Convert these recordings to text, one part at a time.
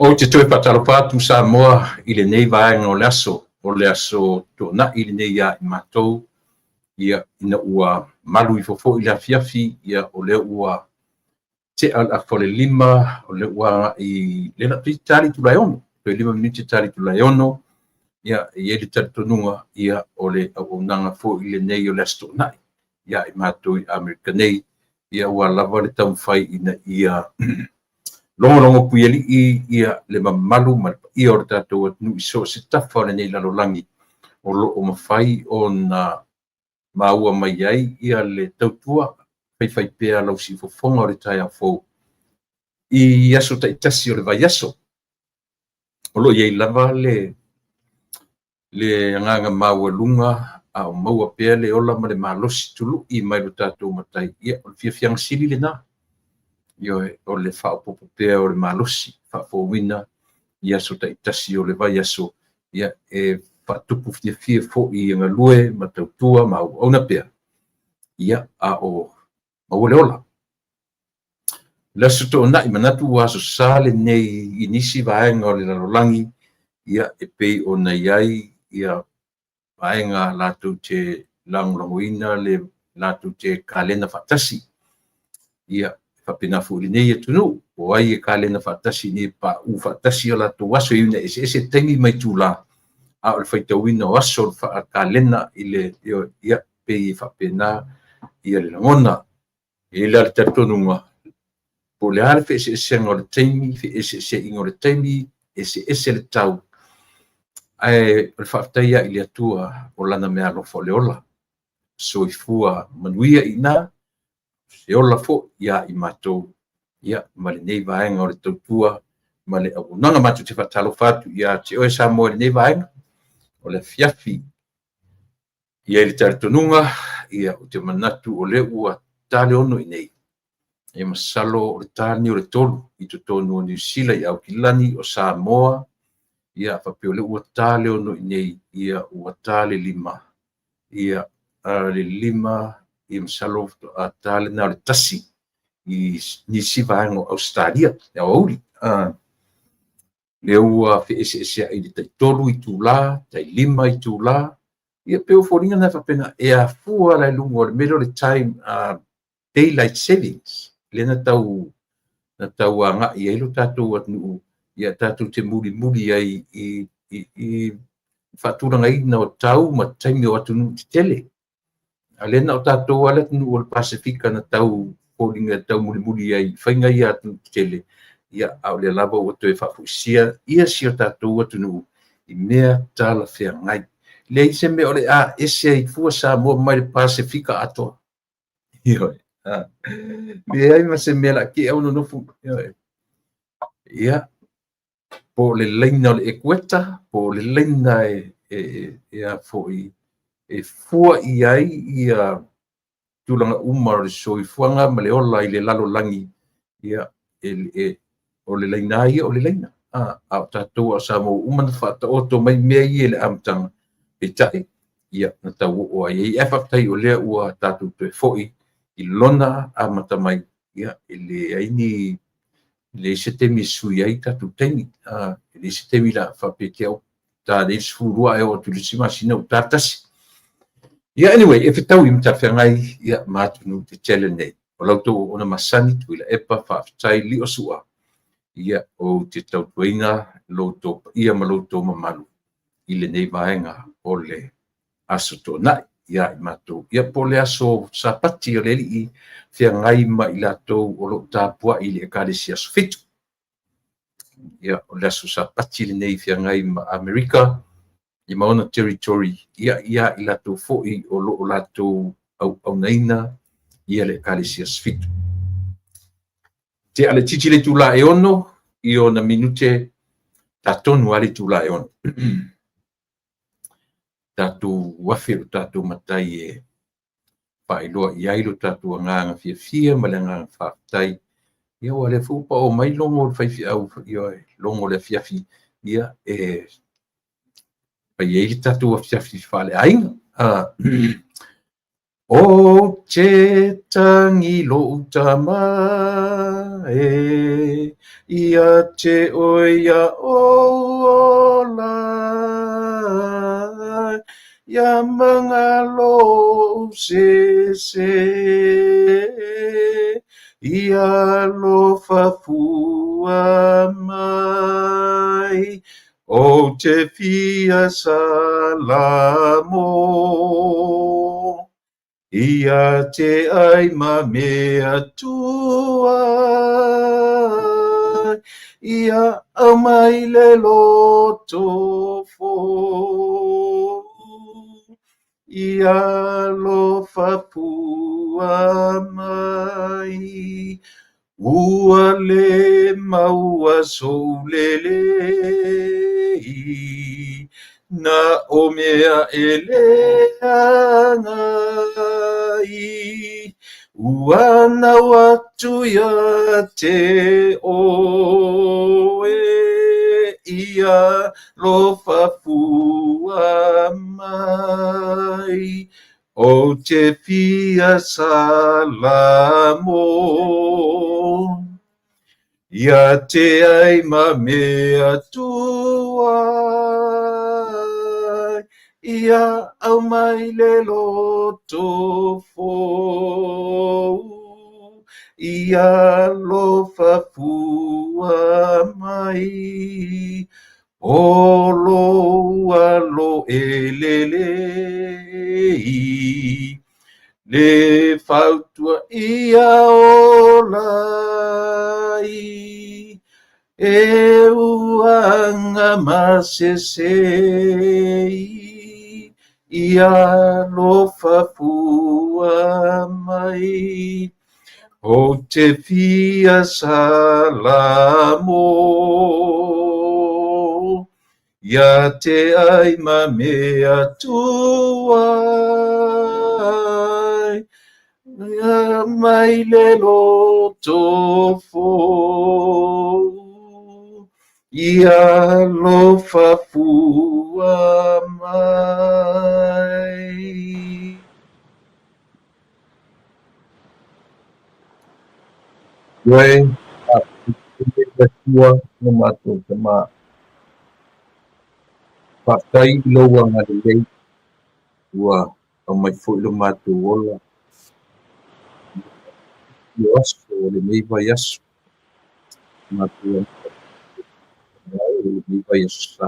Ou te toe faatalofa atu Samoa i lenei vaega o le aso, o le aso Toonai lenei ia i matou, ia, ina ua malu ifo foi le afiafi, ia, o lea ua tea le afa o le 5, o lea ua agai le toeitiiti ta le itula e 6, toe 5 minute ta le itula e 6, ia, e i ai le talitonuga, ia, o le auaunaga foi lenei o le aso Toonai ia i matou i Amerika nei, ia ua lava le taumafai ina ia logologo puialii ia le mamalu ma le paia o le tatou atunuu i so o se tafa o lenei lalolagi o lo o mafai ona maua mai ai ia le tautua faifaipea a lau siufofoga o le taeao fou i aso taitasi o le vaiaso. O lo o i ai lava le agaga maualuga a o maua pea le ola ma le malosi tului mai lo tatou Matai, ia, o le fiafiaga sili lena. Ioe, o le faaopoopo pea o le malosi faafouina i aso taitasi o le vaiaso, ia, e faatupu fiafia foi e galue ma tautua ma auauna pea, ia, a o maua le ola. O le aso Toonai, manatu ua aso Sa lenei i nisi vaega o le lalolagi, ia, e pei ona i ai ia vaega latou te lagolagoina le latou te kalena faatasi. Ia, faapena foi i lenei atunuu, o ai e kalena faatasi nei pauu faatasi o latou aso, e ui ina eseese taimi ma itula, a o le faitauina o aso o le faakalena i le, ia, pei e faapena ia le lagona. E i ai la le talitonuga, po o le a le feeseeseaga o le taimi, feeseeseaiga o le taimi, eseese le tau, ae o le faafetai lava i le Atua o lana meaalofa o le ola. Soifua manuia i ina, se ola foi ia i matou, ia, ma lenei vaega o le tautua ma le auaunaga. Matou te faatalofa atu ia te oe Samoa i lenei vaega o le afiafi. I ai le talitonuga, ia, ou te manatu o lea ua ta le 6 i inei. E masalo o le ta lenei o le 3 i totonu o Niu Sila, i Aukilani, o Samoa, ia, faapea o lea ua ta le 6 i inei, ia, ua ta le 5, ia, le 5, ia, masalo a ta lena o le 1 i nisi vaega o Ausetalia, le aoauli. Lea ua feeseeseai i le tai 3 itula, tai 5 itula, ia pei o foliga na faapena e afua la i luga o le mea lea o le time, daylight savings, lea na tau agai ai lo tatou atunuu, ia tatou te mulimuli ai i faatulagaina o tau ma taimi o atunuu tetele. A lea na o tatou lava le atunuu o le Pasefika na tau foliga e tau mulimuli ai i faiga ia a atunuu tetele, ia, a o lea lava ua toe faafoisia ia si o tatou atunuu i mea talafeagai. Leai se mea o le a ese ai fua Samoa mai le Pasefika atoa. Ioe. Leai ma se mea la ke au nonofo. Ioe. Ia, po o le laina o le ekueta, po o le laina e a foi e fua i ai ia tulaga uma o le soifuaga ma le ola i le lalolagi, ia, o le laina ia o le laina. A o tatou a o Samoa uma na faataoto mai mea ia i le amataga, peitai, ia, na tau oo ai ai. Ae faafetai o lea ua tatou toe foi i lona amata mai, ia, e leai ni leai se taimi e sui ai tatou taimi. E leai se taimi la faapea te au ta nei 12 ae oo atu i le isi masina ua ta le 1. Ia, anyway, e fetaui ma talafeagai, ia, ma atunuu tetele nei. O la outou auauna masani, Tuilaepa, faafetai Liosua, ia, ou te tautuaina lo outou paia ma lo outou mamalu i lenei vaega o le aso Toonai ia i matou. Ia, po o le aso Sapati o le Alii feagai ma i latou o lo o tapuai i le Ekalesia Aso Fitu. Ia, o le aso Sapati lenei feagai ma Amerika i ma ona territory, ia, ia i latou foi o lo o latou auaunaina ia le Ekalesia Aso Fitu. Tea le titi le itula e 6 i ona minute, ta tonu lava le itula e 6. Tatou afe lo tatou matai e faailoa i ai lo tatou agaga fiafia ma le agaga faafetai. Ia, ua lea foi ua pao mai logo o le faifeau, ia, logo o le afiafi, ia, e fai ai le tatou afiafi faaleaiga. Ou te tagi lou tama e, ia te oe ia ou ola, ia magalo ou sese, ia alofa fua mai. Ou te fia salamo, ia te ai ma mea tuai, ia aumai le loto fou, ia alofa fua mai. Ua le maua sou lelei, na o mea e leaga ai, ua nau atu ia te oe, ia alofa fua mai. Ou te fia salamo, ia te ai ma mea tuai, ia aumai le loto fou, ia alofa fua mai. O lou alo e lelei, le fautua ia ola ai, e uaga masese ia alofa fua mai. Ou te fia salamo, ia te ai ma mea tuai, ia mai le loto fou, ia alofa fua mai. Ioe, faafetai le Atua lo matou Tama. Faafetai i lou agalelei ua aumai foi lo matou ola i o aso o lenei vaiaso. Matou o lenei vaiaso sa.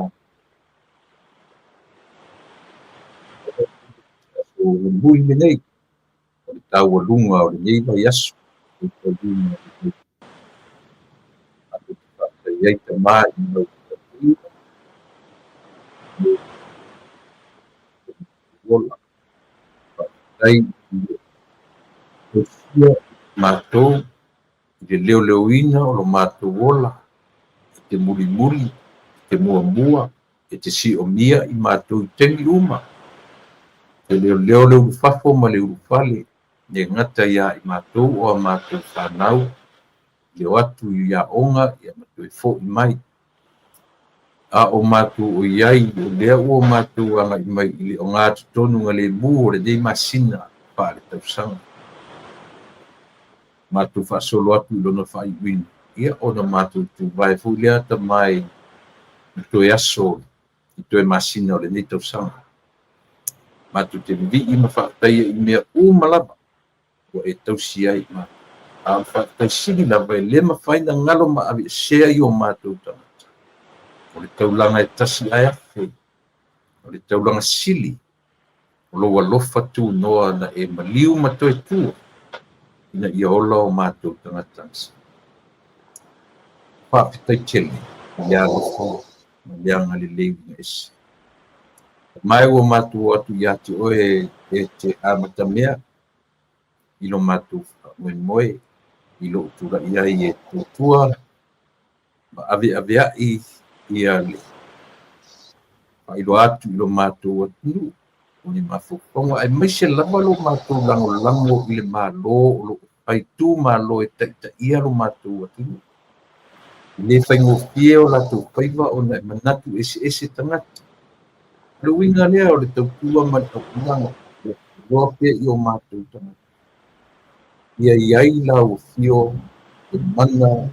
Aso mulimuli lenei o le taualuga o lenei vaiaso. Matou te faafetai ai Tama i lau tapuaiga, ola. Faafetai i le tausia matou i le leoleoina o lo matou ola, e te mulimuli, e te muamua, e te siomia i matou i taimi uma. E leoleo le ulufafo ma le ulufale, le gata ia i matou o a matou fanau, i le o atu i aoga ia ma toe fo'i mai. A o matou o i ai, o lea ua matou agai mai i le ogatotonu galemu o lenei masina faaletausaga. Matou faasolo atu i lona faaiuina, ia ona matou tuvae foi lea Tama i toe aso, i toe masina o lenei tausaga. Matou te vivii ma faafetaia i mea uma lava ua e tausi ai matou. A o le faafetai sili lava e le mafai na galo ma aveesea i o matou tagata. O le taulaga e tasi ae afe, o le taulaga sili, o lou alofa tunoa na e maliu ma toe tua, ina ia ola o matou tagata. Faafetai tele i le alofa ma le agalelei uiga ese. Mai ua matou atu ia te oe e te amatamea i lo matou faamoemoe, i lou tulai ai e tautua ma aveaveai ia le faailoa atu i lo matou atunuu o ni mafaufauga, aemaise lava lo matou lagolago i le Malo o lo o faitu Malo e taitaia lo matou atunuu. E le faigofie o latou faiva ona e manatu eseese tagata. O le uiga lea o le tautua ma le auaunaga. Faailoa pea i o matou tagata, ia i ai lau afio le mana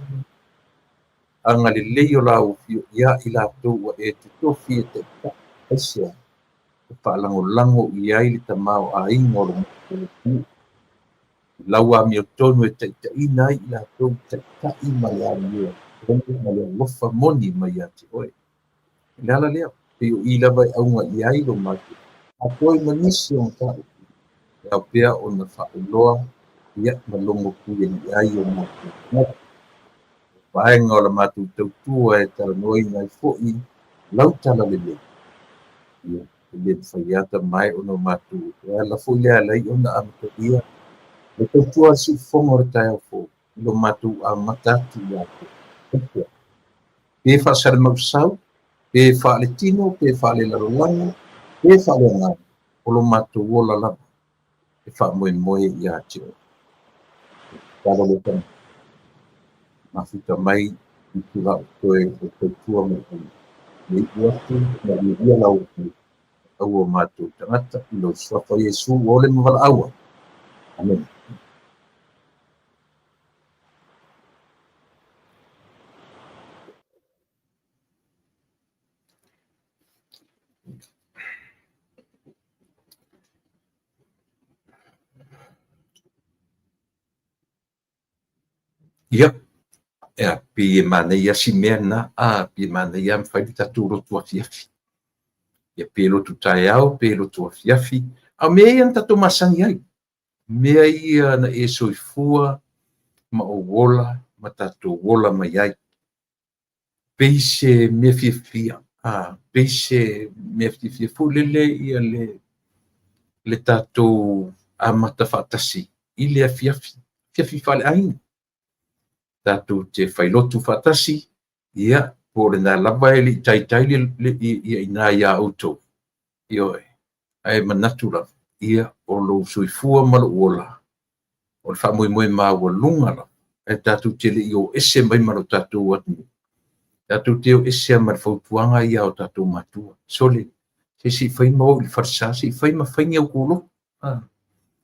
agalelei o lau afio ia i latou ua e totofi e taitai, aisea? E faalagolago i ai le tamaoaiga o lo matou atunuu. I lau amiotonu e taitaiina ai i latou taitai ma le amio tonu ma le alofa moni mai ia te oe. O le ala lea, pei o i lava e auga i ai lo matou atoa ma nisi o mataupu e ao pea ona faailoa ia ma logo puialii ai o matou tagata. O vaega o la matou tautua e talanoaina ai foi lau talalelei, ia e le mafai ata mae ona o matou e ala foi le ala ai ona amatalia le tautua a le siufofoga o le taeao fou i lo matou amata atu ia te oe. Pe faasalamausau, pe faaletino, pe faalelalolagi, pe faaleagaga, o lo matou ola lava e faamoemoe ia te oe. Tatalo le Tama, mafuta mai i tula o toe o tautua ma le aua. Ia iu atu ma viia lau aua o matou tagata i lou suafa Iesu ua ole ma valaauina. Amene. Ia, e pei e manaia si mea na, a pei e manaia ma fai le tatou lotu afiafi. Ia pe lotu taeao, pe lotu afiafi. A o mea ia na tatou masani ai. Mea ia na e soifua ma ou ola ma tatou ola mai ai. Pei se mea fiafia, pei se mea fiafia foi lele ia le tatou amata faatasi i le afiafi, afiafi faaleaiga. Tatou te failotu faatasi, ia, po o lena lava e le i taitai ia ina ia outou. Ioe, ae manatu lava, ia, o lou soifua ma lou ola, o le faamoemoe maualuga lava, ae tatou te le i o ese mai ma lo tatou atunuu. Tatou te o ese ma le fautuaga ia o tatou matua. Sole, se i fai ma o i le falesa, se i fai ma fai ni au lotu.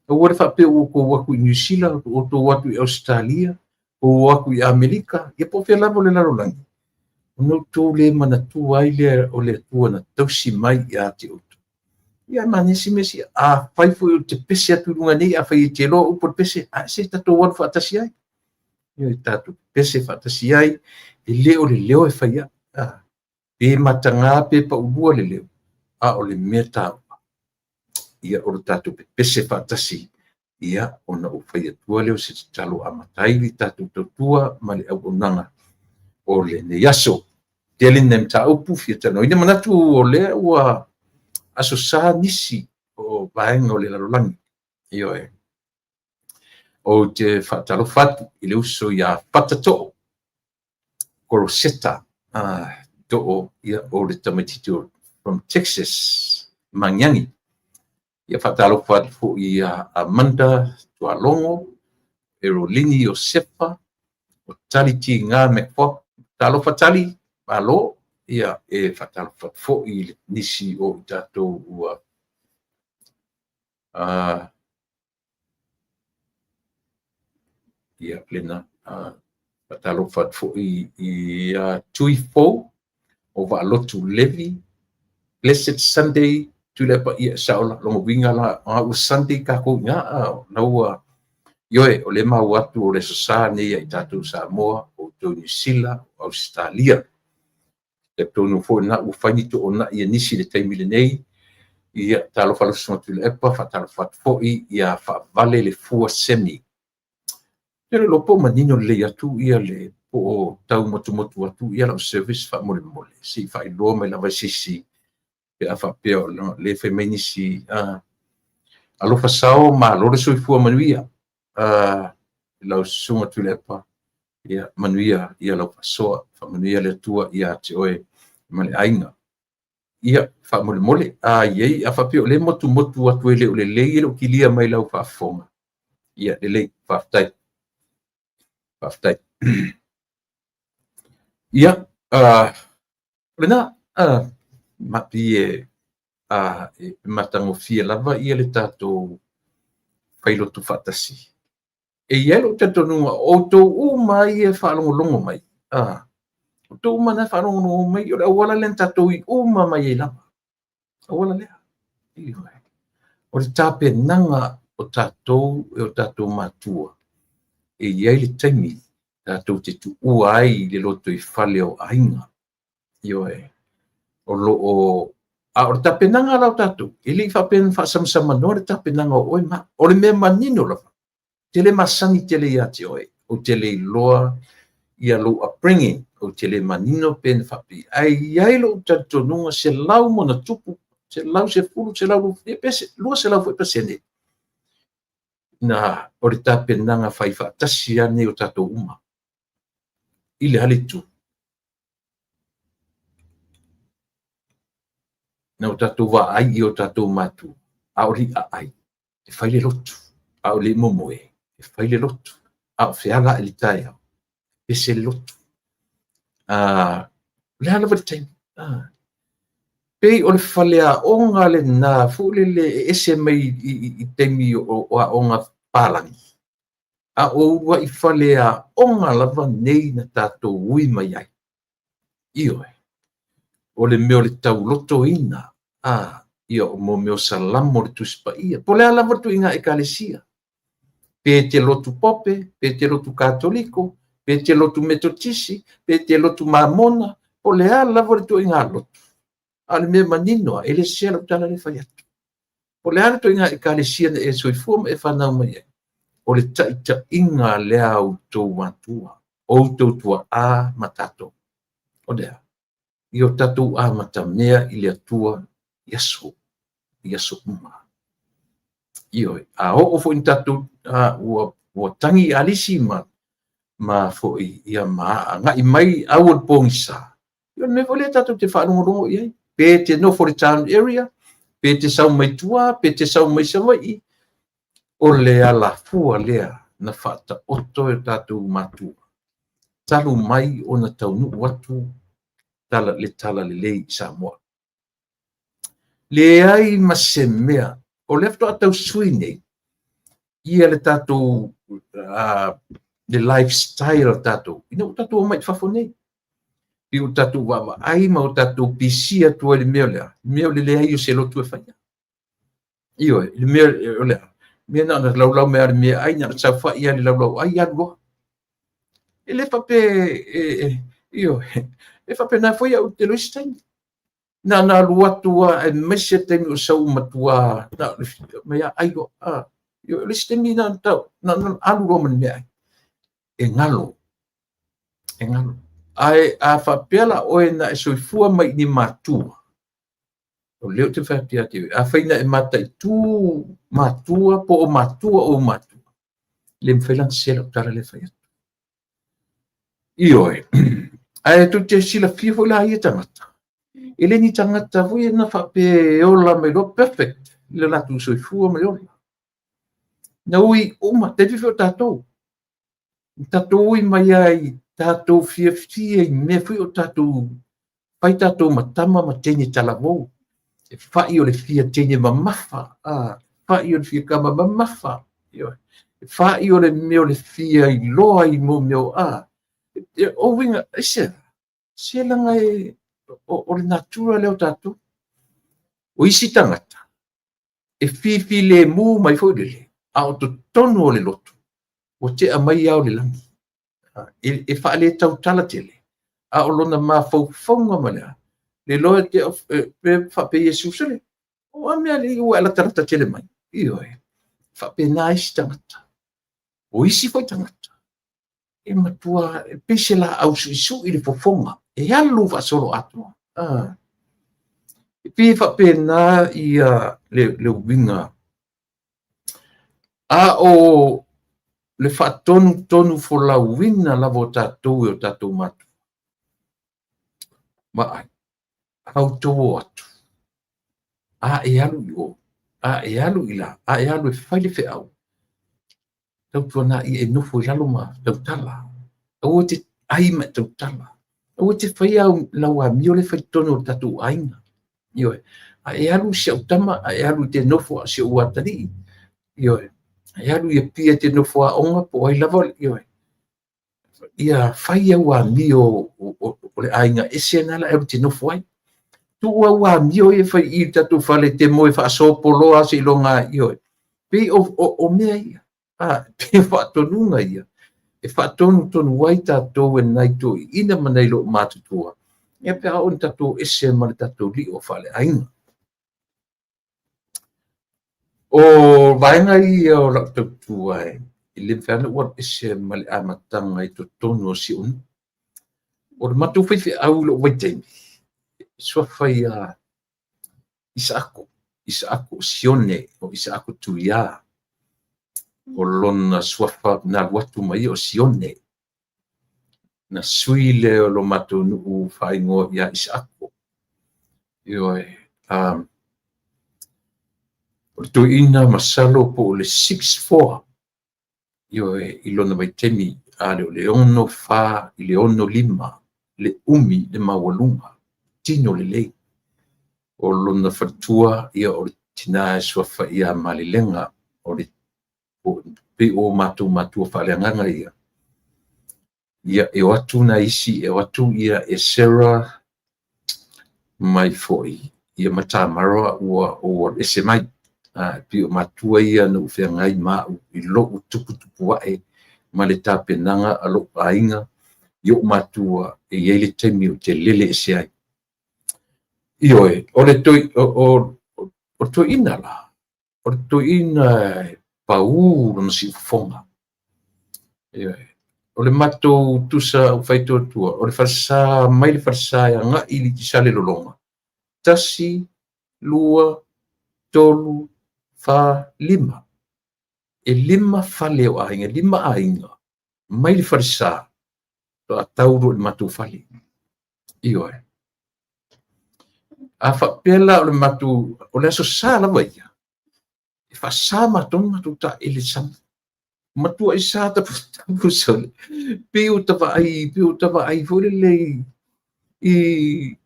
Aua le faapea ua outou o atu i Niu Sila, ua outou o atu i Ausetalia, ua o atu i Amerika, ia po o fea lava o le lalolagi, ona outou le manatua ai lea o le Atua na tausi mai ia te outou. Ia manaia si mea sia. Afai foi ou te pese atu i luga nei, afai e te iloa upu o le pese, a se tatou alu faatasi ai. Ia tatou pese faatasi ai, e le o le leo e fai ai. Pe mataga pe paulua le leo, a o le mea taua, ia o le tatou pepese faatasi, ia ona ou fai atua lea o se tatalo amata ai le tatou tautua ma le auaunaga o lenei aso. Tele nai mataupu fia talanoaina, manatu o lea ua aso sa nisi o vaega o le lalolagi. Ioe. Ou te faatalofa atu i le uso ia Fata Too, Koroseta Too, ia o le tamaitiiti from Texas, Magiagi. Ia faatalofa atu foi ia Amanda Tualogo, Erolini Iosefa, o Tali Tiga McFox, talofa Tali, malo. Ia e faatalofa atu foi i nisi o i tatou ua ia lena faatalofa atu foi i Tui Fou o Vaalotu Levi, Blessed Sunday Tuilaepa, ia saola longa uiga la ua Sunday tatou ina na ua ioe o le maua atu o le aso sa nei ia i tatou Samoa, o outou Niu Sila, o Ausetalia. Talitonu foi na ua fai ni toonai e nisi i le taimi lenei. Ia talofa lau susuga Tuilaepa, faatalofa atu foi ia Faavale le Fua Semi. Ou te le iloa po o manino lelei atu ia le po o tau motumotu atu ia lau service faamolemole, se i faailoa mai lava e se isi pe a faapea o le fai mai nisi. Alofa sao, malo le soifua manuia. Lau susuga Tuilaepa, ia manuia ia lau faasoa, faamanuia le Atua ia te oe ma le aiga. Ia faamolemole, a iai, a faapea o le motumotu atu e le o lelei e le o kilia mai lau faafofoga. Ia lelei, faafetai. Faafetai. Ia, o lena, ma pi e matagofie lava ia le tatou failotu faatasi. E i ai lou talitonuga o outou uma ia e faalogologo mai, outou uma na e faalogologo mai, o le auala lea na tatou i uma mai ai lava. Auala lea. O le tapenaga o tatou e o tatou matua, e i ai le taimi tatou te tuua ai le lotoifale o aiga. Ioe. O lo o a o le tapenaga la o tatou, e le i faapea na faasamsamanoa le tapenaga o oe ma o le mea manino lava, te le masani tele ia te oe, ou te le iloa ia lou upbringing, ou te le manino pe na faapei. Ae i ai lou talitonuga 100+, 110, 120, pe 200 foi pasene, na o le tapenaga fai faatasi lava lenei o tatou uma. I le a le itu? Na o tatou vaai i o tatou matua, a o le i'a ai, e fai le lotu, a o le momoe, e fai le lotu, a o feala ae i le taeao, e pese le lotu. O le a lava le taimi? Pei o le faleaoga lena foi lele e ese mai i taimi o aoga palagi, a o uluai faleaoga lava nei na tatou ui mai ai. Ioe, o le mea o le taulotoina, ia o mea o salamo o le Tusi Paia. Po o le a lava le ituaiga ekalesia, pe te lotu Pope, pe te lotu Katoliko, pe te lotu Metotisi, pe te lotu Mamona, po o le a lava le ituaiga lotu. A o le mea manino lava, e le sese lau tala lea e fai atu. Po o le a le ituaiga ekalesia na e soifua ma e fanau mai ai, o le taitaiga lea a outou matua, outou tuaa ma tatou. O le a? Ia o tatou amatamea i le Atua i aso, i aso uma. Ioe, a oo foi ina tatou ua tagi i alisi ma foi ia ma agai mai au o le pogisa, ia o le mea foi lea tatou te faalogologo i ai. Pe te nofo i le town area, pe te sau mai tua, pe te sau mai Savaii, o le alafua lea na faataoto e o tatou matua, talu mai ona taunuu atu le talalelei i Samoa. Leai ma se mea, o lea faatoa tau sui nei ia le tatou le lifestyle o tatou, ina ua tatou omai i fafo nei. I o tatou vaavaai ma o tatou pisia atu ai i le mea lea, le mea o le leai o se lotu e faia. Ioe, le mea o le mea na ona laulau mai lava o le meaai, na ona saofai lava i le laulauai alu loa. E le faapea, ioe, e faapena foi au i le tele o isi taimi. Na ona alu atu lava, aemaise le taimi o sau matua, na o le mai lava ai loa. Ioe, o le isi taimi na ona alu loa ma le meaai. E galo, e galo. Ae a faapea la oe na e soifua mai i ni matua, o lea ou te fai atu ia te oe, afai na e mataitu matua po o matua ou matua, le mafai la ona sese lau tala lea e fai atu. Ioe, ae tou te silafia foi la ia tagata, e le ni tagata foi na faapea e ola mai loa perfect i le latou soifua ma le ola. Na ui uma, taimi foi o tatou, na tatou ui mai ai tatou fiafia i mea foi o tatou fai tatou ma tama ma teine talavou. E fai o le fia teine mamafa, fai o le fia kama mamafa, ioe. E fai o le mea o le fia iloa i mo mea o a. O uiga, aisea? Se leaga e, o le natura lea o tatou. O isi tagata, e fifilemu mai foi lele, a o totonu o le lotu, ua tea mai ao o le lagi. E faaletautala tele, a o lona mafaufauga ma le le iloa te pe faapea Iesu, sole, o a mea alii ua e latalata tele mai. Ioe, faapena isi tagata. O isi foi tagata, e matua, e pei se laau suisui le fofoga, e alu faasoloatoa. E pei e faapena ia le uiga. A o le faatonutonu folauina lava o tatou e o tatou matua, vaai, a outou o atu, a e alu i o, a e alu i la, a e alu e fai le feau, tautuana ia e nofo i lalo ma tautala. Aua te ai ma e tautala. Aua te faia lau amio lea e fai i totonu o le tatou aiga. Ioe. A e alu i si au tama, a e alu i te nofo a si ou atalii. Ioe. E alu i Apia e te nofo aoga po o ai lava, ioe. Ia fai au amio o le aiga ese na la e alu te nofo ai. Tuu au amio ia fai i tatou fale te moe faasopoloa seiloga, ioe. Pei o mea ia, pei o faatonuga ia, e faatonutonu ai tatou e nai toeaiina ma nai loomatutua, ia pe a oo ina tatou ese ma le tatou lio faaleaiga. O vaega ia o lau tautua e le mafai ona ou alu ese ma le amataga i totonu o si ou nuu. O le matou faifeau i lou vaitaimi, suafa ia Isaako, Isaako Sione, o Isaako Tuia. O lona suafa na alu atu ma ia o Sione. Na sui lea o lo matou nuu faaigoa ia Isaako. Ioe, o le toeaina masalo po o le 6'4", ioe, i lona vaitaimi, a le o le 64 i le 65, le umi le maualuga, tino lelei. O lona faletua, ia o le tina e suafa ia Malilega, o le pei o matou matua faaleagaga ia. Ia, e o atu nai isi, e o atu ia e Sarah mai foi, ia ma Tamara ua ou alu ese mai. Pei o matua ia na ou feagai ma au i lou tuputupu ae ma le tapenaga a lou aiga i ou matua e i ai le taimi ou te lele ese ai. Ioe, o le toeaina la, o le toeaina e pau lona siufofoga. Ioe, o le matou tusa au faitoatua, o le falesa mai le falesa e agai i le Salelologa, 1, 2, 3, 4, 5. E 5 fale o aiga, 5 aiga, mai le falesa, faatoa tau loa i le matou fale. Ioe. A faapea la o le matou, o le aso Sa lava ia, e faasa matou ona matou taele i le sami. Matuai sa taputapu sole. Pei ua ta vaai, pei ua ta vaai foi lele i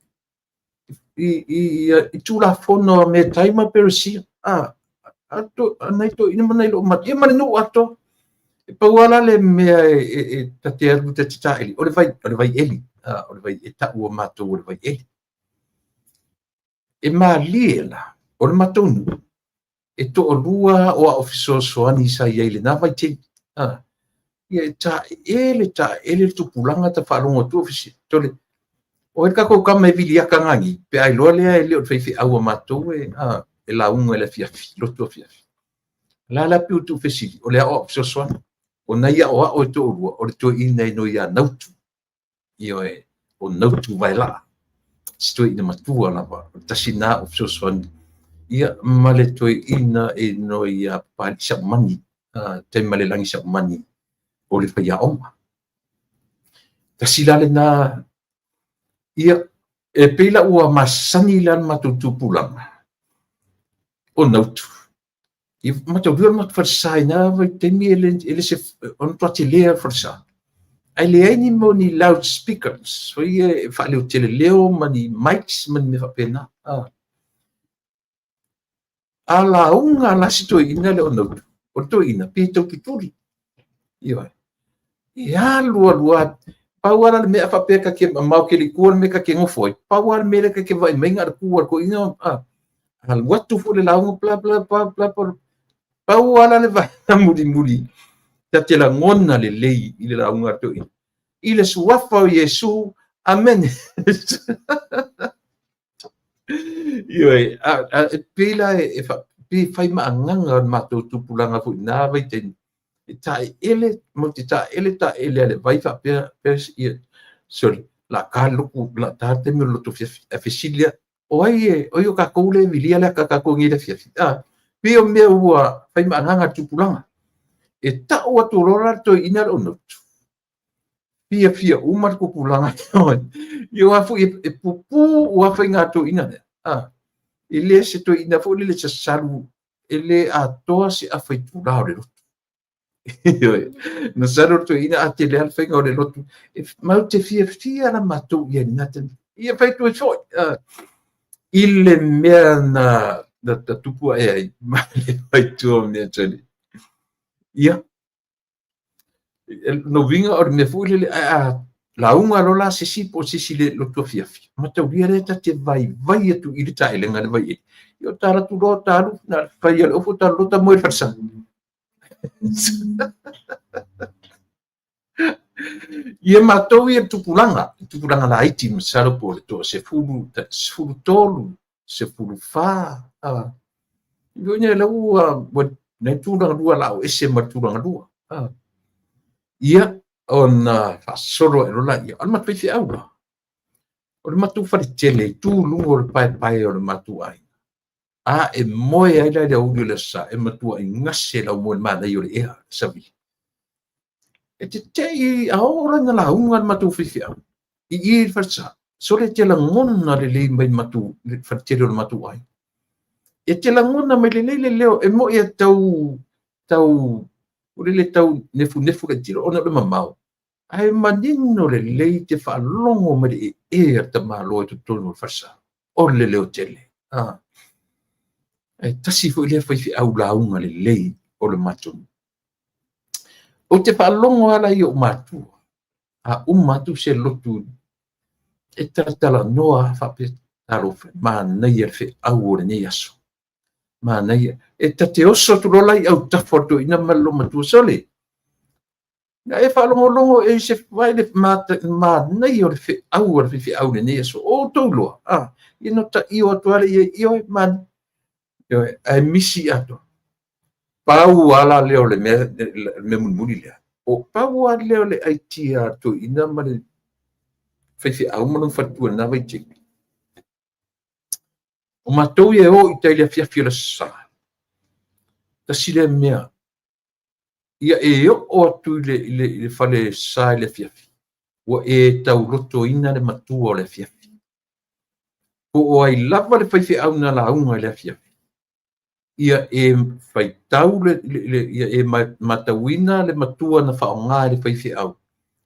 Tulafono a Metai ma Peresia. Nai toeaiina ma nai loomatua, ia ma le nuu atoa. E pau lava la le mea e ta te alu ta te taeli, o le vai, o le vai eli. O le vai e tau a matou o le vai eli. E malie la, o le matou nuu, e toalua o ao fesoasoani sa i ai i lena vaitaimi. Ia e taele, taele le tupulaga ta faalogo atu o fesili. Tole, o ai le tatou tama e viliaka gagi, pe a iloa lea e le o le faifeau a matou e lauga i le afiafi, lotu afiafi. La la pei o tuufesili, o le aoao fesoasoani. O nai aoao e toalua, o le toeaina e igoa ia Nautu. Ioe, o Nautu Vaelaa. Si toeaina matua lava, o le tasi na o fesoasoani. Ia, ma le toeaina e igoa ia Papalii Saumani, Taimalelagi Saumani, o le faiaoga. Tasi la lena, ia, e pei la ua masani la le matou tupulaga, o Nautu. Ia, mataulia o le matou falesa i na vaitaimi e le se, o le matua tele lava o le falesa. Ae leai ni mea o ni loudspeakers, foi ia e faaleotele leo ma ni mics ma ni mea faapena. A lauga la si toeaina lea o Nautu, o le toeaina pei e taututuli. Ioe. E alu alu lava, pau lava la le mea a faapea ta te mamao tele i tua le mea ta te nofo ai, pau lava le mea lea ta te vaai mai na o le tu a le toeaina, alu atu foi le lauga, bla bla bla bla bla. Pau lava la le vaega mulimuli ta te lagona lelei i le lauga a le toeaina. I le suafa o Iesu, amene. Ioe, e pei la e pei e fai maagaga o le matou tupulaga foi na vaitaimi. E taeele, matou te taele taele a le vai faapea, ia, sorry, la ta lotu, la ta taimi o le lotu afiafi. Ae fesili lea, o ai e, o ai o tatou lea e vilia le aka tatou nei le afiafi. Pei o mea ua fai maagaga le tupulaga. E tau atu loa la le toeaina lea o Nautu. Fiafia uma le tupulaga. Ia aua foi e pupu ua faiga toeaina lea. E le se toeaina foi lele sasalu, e le atoa se afa itula o le lotu. Masalo le toeaina a tele lava le faiga o le lotu. E matou te fiafia la matou i ai i lena taimi. Ia fai atu ai foi i le mea na tupu ae ai ma le faitua o mea tele. Ia, lona uiga o le mea foi lele, ae a lauga loa la se isi po o se isi i le lotu afiafi, mataulia lea ta te vaivai atu i le taelega i le vaieli, ia o ta alu atu loa ta alu, na o le fai lava o le ofu ta alu loa ta moe i le falesa. Ia matou ia tupulaga, tupulaga laiti masalo po o le toasefulu, 13, 14, ua ua ua nei tulaga lua la o ese ma tulaga lua. Ia ona faasolo ae loa lea, o le matou faifeau la, o le matou faletele i tu i luga o le paepae o le matou aiga. A e moe ai la i le aoauli o le Aso Sa, e matuai gase lau moe i le manaia o le ea, savili. E te tei a oo la ina lauga le matou faifeau i i i le falesa, sole e te lagona lelei mai le matou le faletele o le matou aiga. E te lagona mai lelei le leo, e moi e tau tau lele tau nefunefu laitiiti ona o le mamao, ae manino lelei te faalogo mai le ee a le tamaloa i totonu o le falesa. O le leotele. Ae tasi foi lea faifeau lauga lelei o le matou. Ou te faalogo lava la i ou matua, a uma atu se lotu e talatalanoa faapea, talofa, manaia le feau o lenei aso. Manaia. E ta te oso atu loa la i autafa o le toeaina ma le loomatua, sole, na e faalogologo e se vai le manaia o le feau a le faifeau i lenei aso. O outou iloa, ia na taio atu lava ia, ioe, manaia. Ioe, ae misi atoa. Pau lava la lea o le mea, le mea mulimuli lea, o pau lava lea o le aitia a le toeaina ma le faifeau ma lona faletua i lena vaitaimi. O matou ia e o i tai i le afiafi o le Aso Sa, tasi lea mea, ia e oo atu i le fale sa i le afiafi, ua e taulotoina le matua o le afiafi. Po o ai lava le faifeau na lauga i le afiafi, ia e faitau ia e matauina le matua na faaaoga e le faifeau,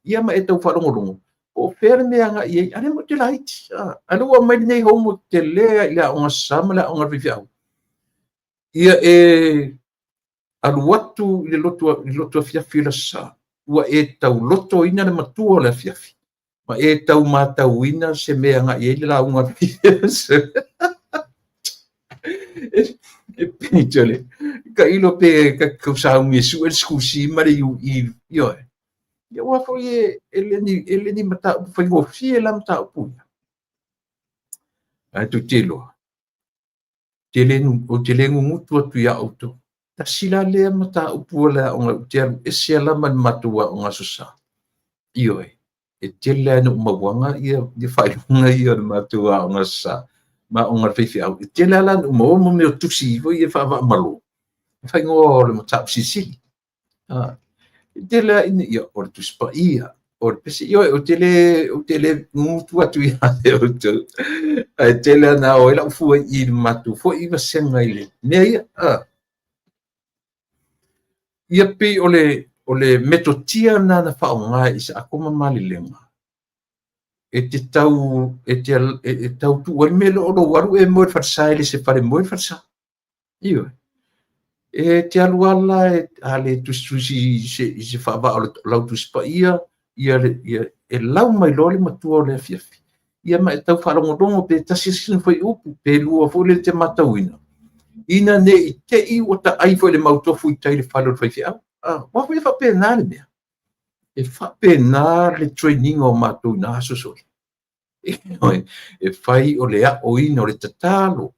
ia ma e tau faalogologo, po o fea le mea e agai i ai, a o lea matou te laiti. A o lea ua aumai lenei homework tele lava i le aoga Aso Sa ma le aoga a le faifeau. Ia e alu atu i le lotu afiafi o le Aso Sa, ua e taulotoina le matua o le afiafi, ma e tau matauina se mea e agai i ai le lauga. E pei o le tailo pe ta te tau sauni e sue le School C ma le UE, ioe. Ia aua foi e le ni mataupu faigofie la mataupu ia. Ae tou te iloa, ou te le gugutu atu ia outou. Tasi la lea mataupu o le aoga, ou te alu ese la ma le matou aoga Aso Sa. Ioe, e tele lava ina ou mauaga ia faailoga ia o le matou aoga Aso Sa ma aoga a le faifeau. E tele lava la ina ou maua mo mea o tusi foi ia faavaamalo, e faaigoa o le mataupu silisili. E tele lava ina, ia, o le Tusi Paia, o le pese, ioe, ou te le gugutu atu ia te outou, ae tele lava ina ao ai lau fua i le matou foi vasega i le mea ia. Ia pei o le metotia lena na faaaoga e Isaako ma Malilega, e te tau, e te, e tau tuu ai le mea lea o lou alu e moe i le falesa, e le se fale moe le falesa. Ioe. E te alu lava la a le tusitusi i se faavaa o lau Tusi Paia, ia, ia, e lau mai loa le matua o le afiafi, ia ma e tau faalogologo pe tasi sina fuaiupu, pe lua foi lele e te matauina, ina ne i te i ua taai foi le mautofu i tai i le fale o le faifeau. Aua foi e faapena le mea. E faapena le training o matou i na aso sole. E fai o le aoina o le tatalo,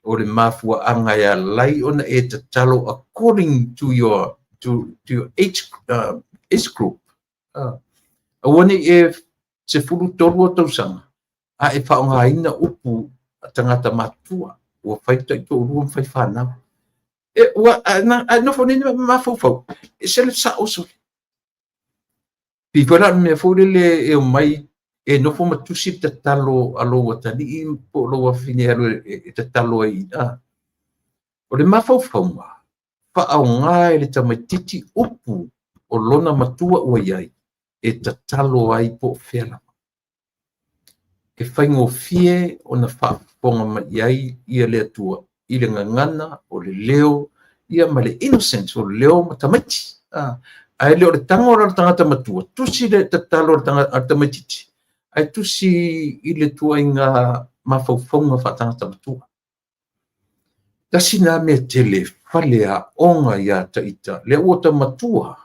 o le mafuaaga e ala ai ona e tatalo according to your to your age group. Aua ne i e 13 o tausaga, a e faaaogaina upu a tagata matutua, ua fai taitoalua ma fai fanau. E, ua, a nofo nei ma mafaufau, e se le sao sole. Pei foi la o le mea foi lele e omai e nofo ma tusi le tatalo a lou atalii po o lou afafine e alu e tatalo ai i ina. O le mafaufauga, faaaoga e le tamaitiiti upu o lona matua ua i ai e tatalo ai po o fea lava. E faigofie ona faafofoga mai i ai ia le Atua i le gagana o le leo ia ma le innocence o le leo ma tamaiti. Ae le o le tago la o le tagata matua, tusi le tatalo a le tamaitiiti, ae tusi i le tuaiga mafaufauga faatagata matua. Tasi lena mea tele fale aoga ia ita, lea ua ta matua,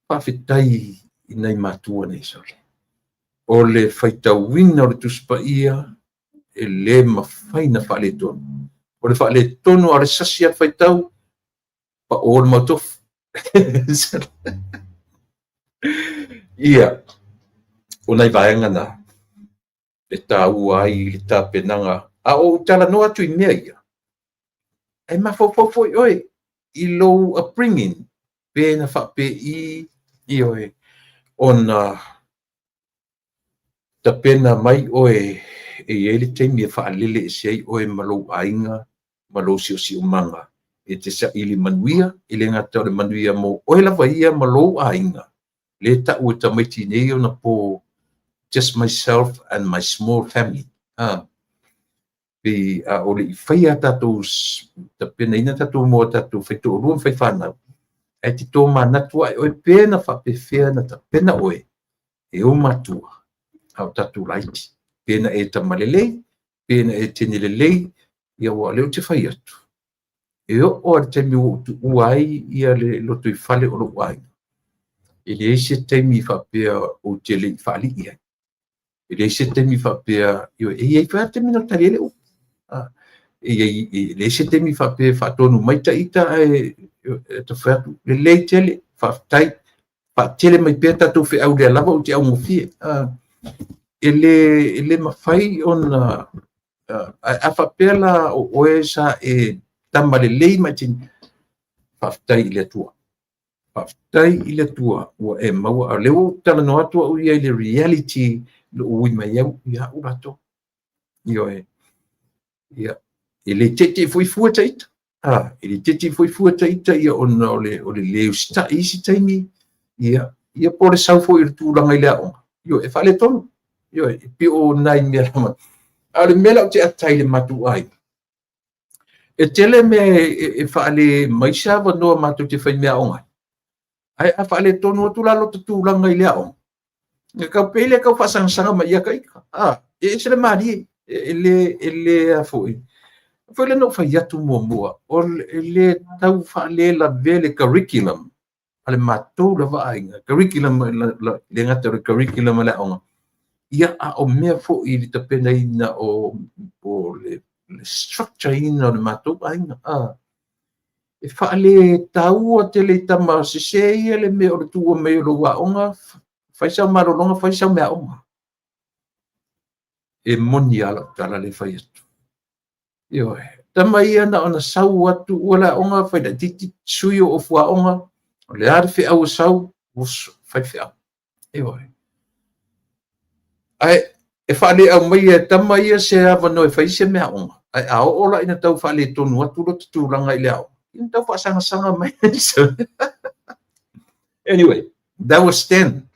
faafetai i nai matua nei sole. O le faitauina o le Tusi Paia e le mafai ona faaletonu. O le faaletonu a o le sasi a faitau, pa o le mautofu. Ia, o nai vaega na e tāua ai le tapenaga. A o ou talanoa atu i mea ia, e mafaufau foi oe i lou upbringing, pe na faapei ioe ona tapena mai oe e i ai le taimi e faalele ese ai oe ma lou aiga ma lou siosiomaga e te saili manuia, e le gata o le manuia mo oe lava ia ma lou aiga, le tau e tamaiti nei ona po just myself and my small family. Pe a o le i faia tatou tapenaina tatou mo tatou faitoalua ma faifanau, ae te tomanatu ae oe pe na faapefea na tapena oe e ou matua a o tatou laiti. Pe na e tama lelei, pe na e teine lelei, ia ua lea ou te fai atu. E oo lava i le taimi ua ou tuua ai ia le lotoifale o lou aiga, e leai se taimi faapea ou te le i faalii ai. E leai se taimi faapea, e i ai foi lava taimi na tali ai le upu. E leai se taimi faapea e faatonu mai ta ita ae ta fai atu, lelei tele, faafetai, faatele mai pea tatou feau lea lava ou te augofie. E le mafai ona, a faapea la o oe sa e tama lelei ma e teine, faafetai i le Atua. Faafetai i le Atua ua e maua. A o lea ua ou talanoa atu au ia i le reality lou ui mai au ia au latou. Ioe. Ia, e le teitei foi fua ta ita. E le teitei foi fua ta ita ia ona o le le usitai isi taimi, ia, ia po o le sau foi o le tulaga i le aoga. Ioe, e faaletonu. Ioe, e pei o nai mea lava. A o le mea la ou te ata ai i le matou aiga, e tele mea e faale mai se avanoa matou te fai meaaoga ai. Ae a faaletonu atu la lota tulaga i le aoga, e tau pei lea tau faasagasaga mai ia ta ita. E ese le malie, e le a foi. Foi lea na ou fai atu muamua, e le tau faalelavea le curriculum a le matou lava aiga. Curriculum, le gata o le curriculum a le aoga, ia a o mea foi i le tapenaina o le structure ina o le matou aiga. E faaletaua tele i tama sese ia le mea o le tuua mai o lou aoga, fai sau malologa, fai sau meaaoga. E moni lava lau tala le fai atu. Ioe, tama ia na ona sau atu ua le aoga, fai laitiiti, sui o ofu aoga, o le a le feau e sau, oso, fai feau. Ioe. Ae e faaleaumaia e tama ia se avanoa e fai se meaaoga, ae a oo la ina tau faaletonu atu lota tulaga i le aoga, ina tau faasagasag mai. Anyway, that was then.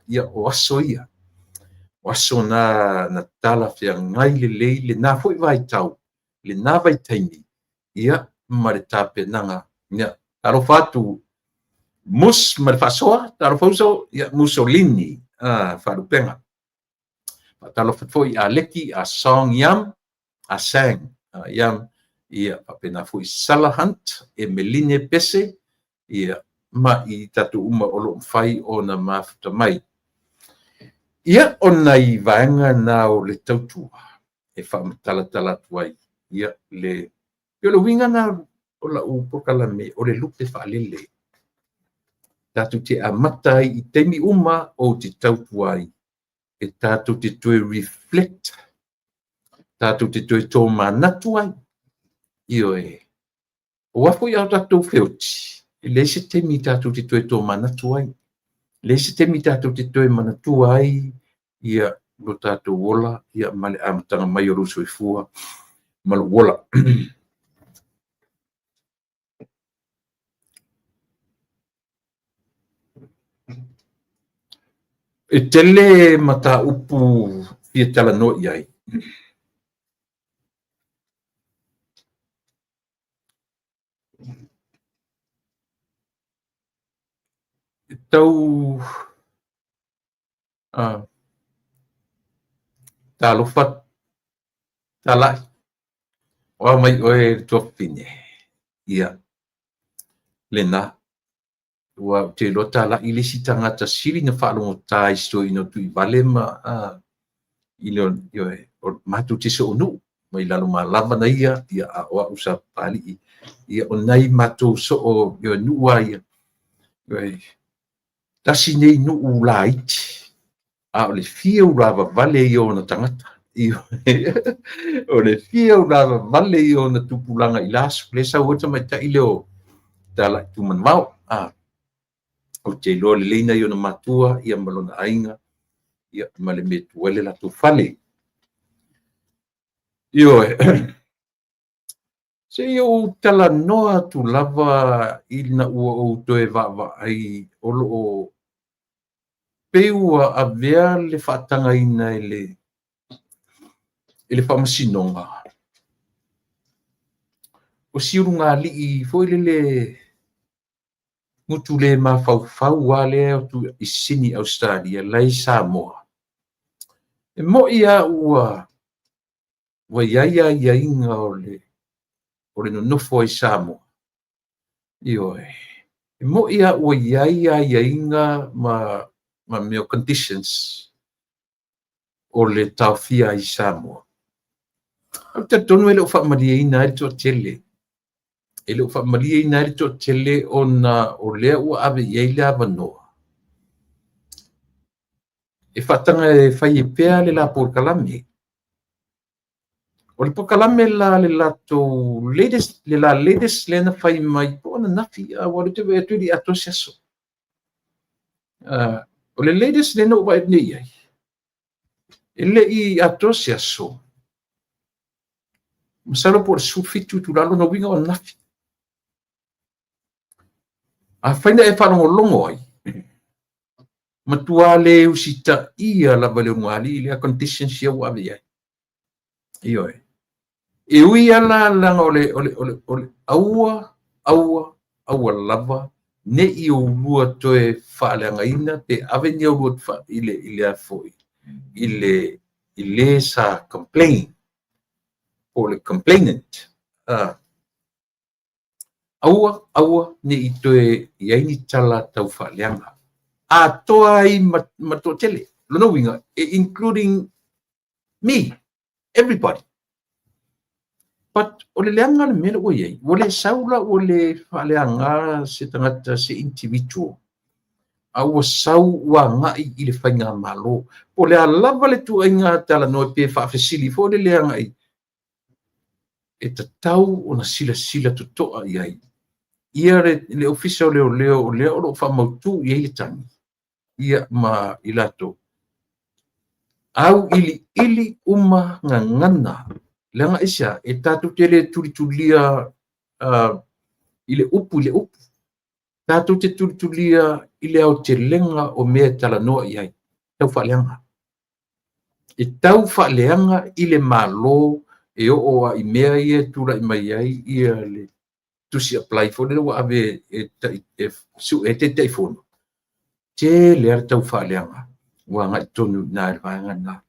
Ia, o aso ia. O aso na na talafeagai lelei lena foi vaitau, lena vaitaimi, ia, ma le tapenaga. Ia, talofa atu, Mus ma le faasoa, talofa uso, ia, Mussolini, faalupega. Faatalofa foi a Leki, a Song Yam, a Sang Yam, ia, faapena foi Sala Hunt, Emeline Pese, ia, ma i tatou uma o lo o mafai ona mafuta mai. Ia, o nai vaega na o le tautua e faamatalatala atu ai, ia, le, o le uiga na o lau polokalame o le lupe faalele. Tatou te amata ai i taimi uma ou te tautua ai, e tatou te toe reflect, tatou te toe tomanatu ai. Ioe, aua foi a tatou feoti, e leai se taimi tatou te toe tomanatu ai. E leai se taimi tatou te toe manatua ai ia lo tatou ola, ia ma le amataga mai o lou soifua ma lou ola. E tele mataupu fia talanoa i ai. Tau talofa Talai, o a mai oe le tuafafine? Ia, lena. Ua ou te iloa Talai le isi tagata sili na faalogotā i si toeaina o Tuivale ma i le ioe, o matou te soonuu mai Lalomalava na ia, ia a o au sa Papalii. Ia o nai matou soo ioe, nuu lava ia. Ioe, tasi nei nuu laiti, a o le fia ulavavale ia o ona tagata. O le fia ulavavale ia o ona tupulaga i la aso. Lea e sau ai le tamaitai lea o Talai Tumanavao. Ou te iloa lelei nai ona matua ia ma lona aiga ia ma le mea e tu ai le latou fale. Ioe. Se i ou talanoa atu lava ina ua ou toe vaavaai o lo o pei ua avea le faatagaina e le Faamasinoga o si ulugalii foi lele gutu le mafaufau lava lea e o atu i Sini Ausetalia la e i Samoa. E moni lava ua i ai aiaiga o le nonofo ai i Samoa. Ioe. E moni lava ua i ai aiaiga ma mea o conditions o le taofia ai i Samoa. Ae ou te talitonu e le o faamalieina ai le toatele. E le o faamalieina ai le toatele ona o lea ua ave i ai le avanoa e faataga e fai ai pea le la polokalame. O le polokalame la le latou latest, le la latest lea na fai mai po o ananafi, aua o lea ou te vaai atu e le i atoa se aso. O le latest lea na ou vaai atu nei i ai, e le i atoa se aso, masalo po o le 17 itula, lona uiga o ananafi. Afai na e faalogologo ai, matua le usitaia lava e le ulugalii lea conditions ia ua ave i ai. Ioe. E ui lava la leaga o le aua, aua, aua lava ne i oulua toe faaleagaina pe ave ni aulua i le a foi, i le sa complain, po o le complainant. Aua, aua ne i toe i ai ni tala tau faaleaga. Atoa ai ma toatele. Lona uiga, including me, everybody. But o le leaga le mea lea ua i ai, ua le sau la ua le faaleaga se tagata, se individual, a ua sau ua agai i le faigamalo. Po o le a lava le ituaiga talanoa pe faafesili foi le leaga e tatau ona silasila totoa i ai ia le Ofisa o Leoleo o lea o lo o faamautu i ai le tagi ia ma i latou. Au iliili uma gagana, leaga aisea, e tatou te le tulitulia i le upu i le upu. Tatou te tulitulia i le aotelega o mea e talanoa i ai. Tau faaleaga. E tau faaleaga i le Malo e oo ai mea ia e tulai mai ai ia le tusi apply foi lea ua ave e sue ai Taitaifono. Tele lava le tau faaleaga ua agai tonu i ina i le vaega lena.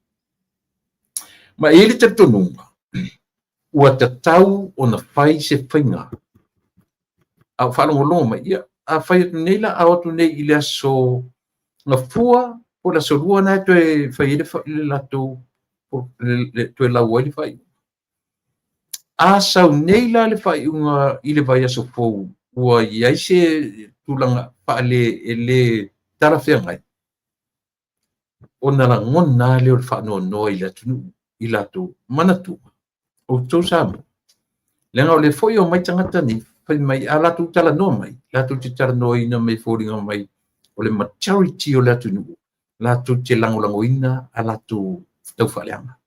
Ma e i ai le talitonuga ua tatau ona fai se faiga. A o faalogologo mai, ia, a fai atu nei la, a o atu nei i le aso Gafua po o le aso Lua na e toe fai ai le latou, toe lau ai le faaiuga. A sau nei la le faaiuga i le vaiaso fou, ua i ai se tulaga faale e le talafeagai, ona lagona lea o le faanoanoa i le atunuu i latou. Manatua, outou Samoa, leaga o lea foi e omai tagata nei, fai mai, a latou talanoa mai, latou te talanoaina mai foliga mai o le majority o le atunuu, latou te lagolagoina a latou taufaaleaga.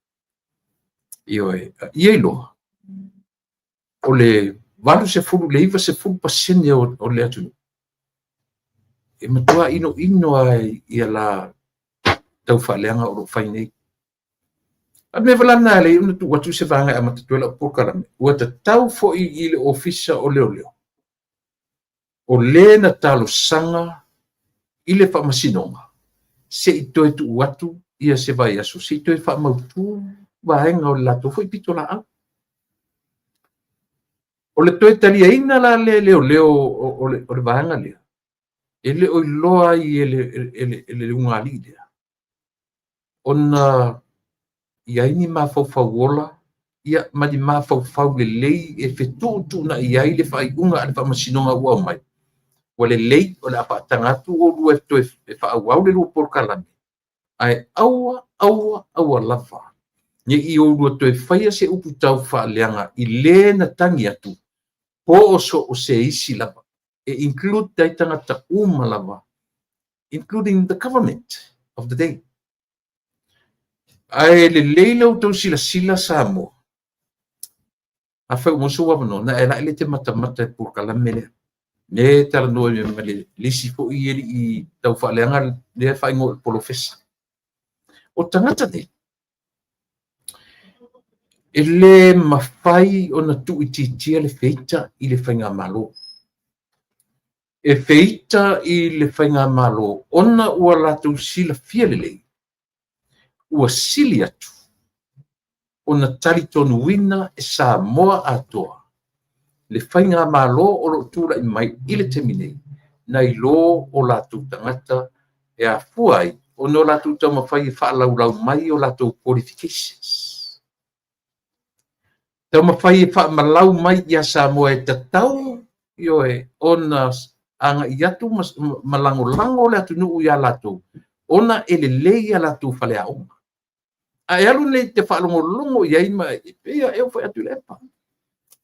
Ioe, ia iloa, o le 80, le 90% o le atunuu, e matua inoino ai ia la taufaaleaga o lo o fai nei. A mea vala na le ona tuu atu se vaega e amata atu ai lau polokalame, ua tatau foi i le Ofisa o Leoleo, o le na talosaga i le Faamasinoga se i toe tuu atu ia se vaiaso se i toe faamautu vaega o le latou foi pitolaau. O le toe taliaina la lea e leoleo o le vaega lea, e le o iloa ai e le ulugalii lea ona i ai ni mafaufau ola ia ma ni mafaufau lelei e fetuutuunai ai le faaiuga a le Faamasinoga ua aumai, ua lelei, o le a faataga atu oulua e toe faaauau le lua polokalame, ae aua, aua, aua lava ne i oulua toe faia se upu taufaaleaga i le na tagi atu po o so o se isi lava, e include ai tagata uma lava, including the government of the day. Ae lelei la outou silasila Samoa, afai ua maua sou avanoa, na e la e te matamata i le polokalame lea. Ne e talanoa ma le isi foi e lii tau faaleaga lea faaigoa o le polofesa. O tagata nei, e le mafai ona tuuitiitia le feita i le faigamalo. E feita i le faigamalo ona ua latou silafia lelei, ua sili atu ona talitonuina e Samoa atoa le faigamalo o lo o tulai mai i le taimi nei, nai lo o latou tagata e afua ai ona o latou taumafai e faalaulau mai o latou qualifications. Taumafai e faamalau mai ia Samoa e tatau, ioe, ona agai atu ma lagolago le atunuu ia latou, ona e lelei ia latou faleaoga. Ae alu nei te faalogologo i ai ma e pei e oo foi atu i le epa.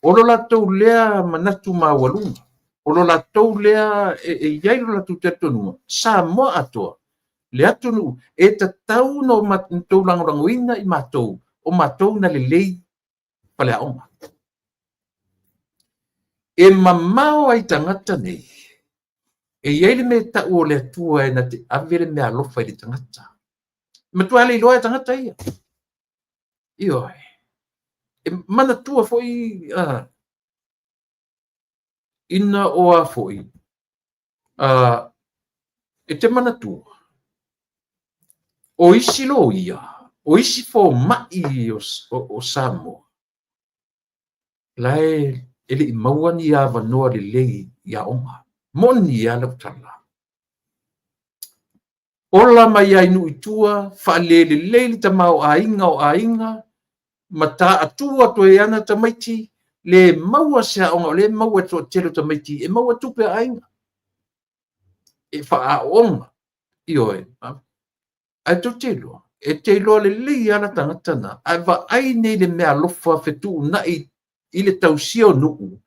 O lo latou lea manatu maualuga, o lo latou lea e i ai lo latou talitonuga, Samoa atoa, le atunuu, e tatau ona outou lagolagoina i matou, o matou na lelei faleaoga. E mamao ai tagata nei, e i ai le mea e tau o le Atua e na te ave le meaalofa i le tagata. E matua le iloa e tagata ia. Ioe. E manatua foi ina o a foi, e te manatua, o isi loia, o isi fomai o Samoa, la e le i maua ni avanoa lelei i aoga. Moni a lau tala. Ola mai ai nuu i tua, faalelelei le tamaoaiga o aiga, ma taatua atu ai ana tamaiti, le maua se aoga, o le maua e toatele o tamaiti, e maua tupe a aiga. E faaaoga, ioe. Ae tou te iloa, e te iloa lelei lava la tagata na, ae vaai nei le meaalofa fetuunai i le tausia o nuu,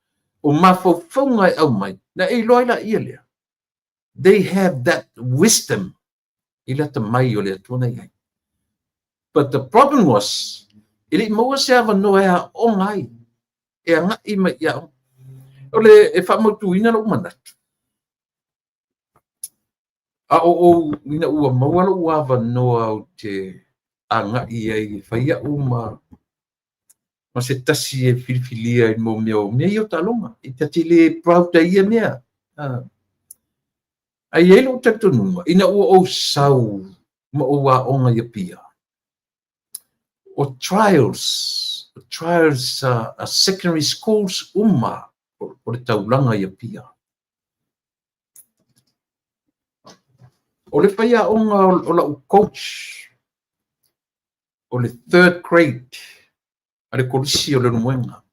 o mafaufauga e aumai, na e iloa ai laia lea. They have that wisdom i le atamai o le Atua na i ai. But the problem was, e le i maua se avanoa e aoga ai, e agai mai i aoga. O le e faamautuina lou manatu, a o ou ina ua maua lou avanoa ou te agai ai e fai au ma se tasi e filifilia i mo mea o mea ia o taaloga. E ta te le proud ai ia mea. Ae i ai lou talitonuga, ina ua ou sau ma ou aoga i Apia, o trials, secondary schools uma o le taulaga i Apia. O le faiaoga o lau coach, o le third grade a le kolisi o Leulumoega.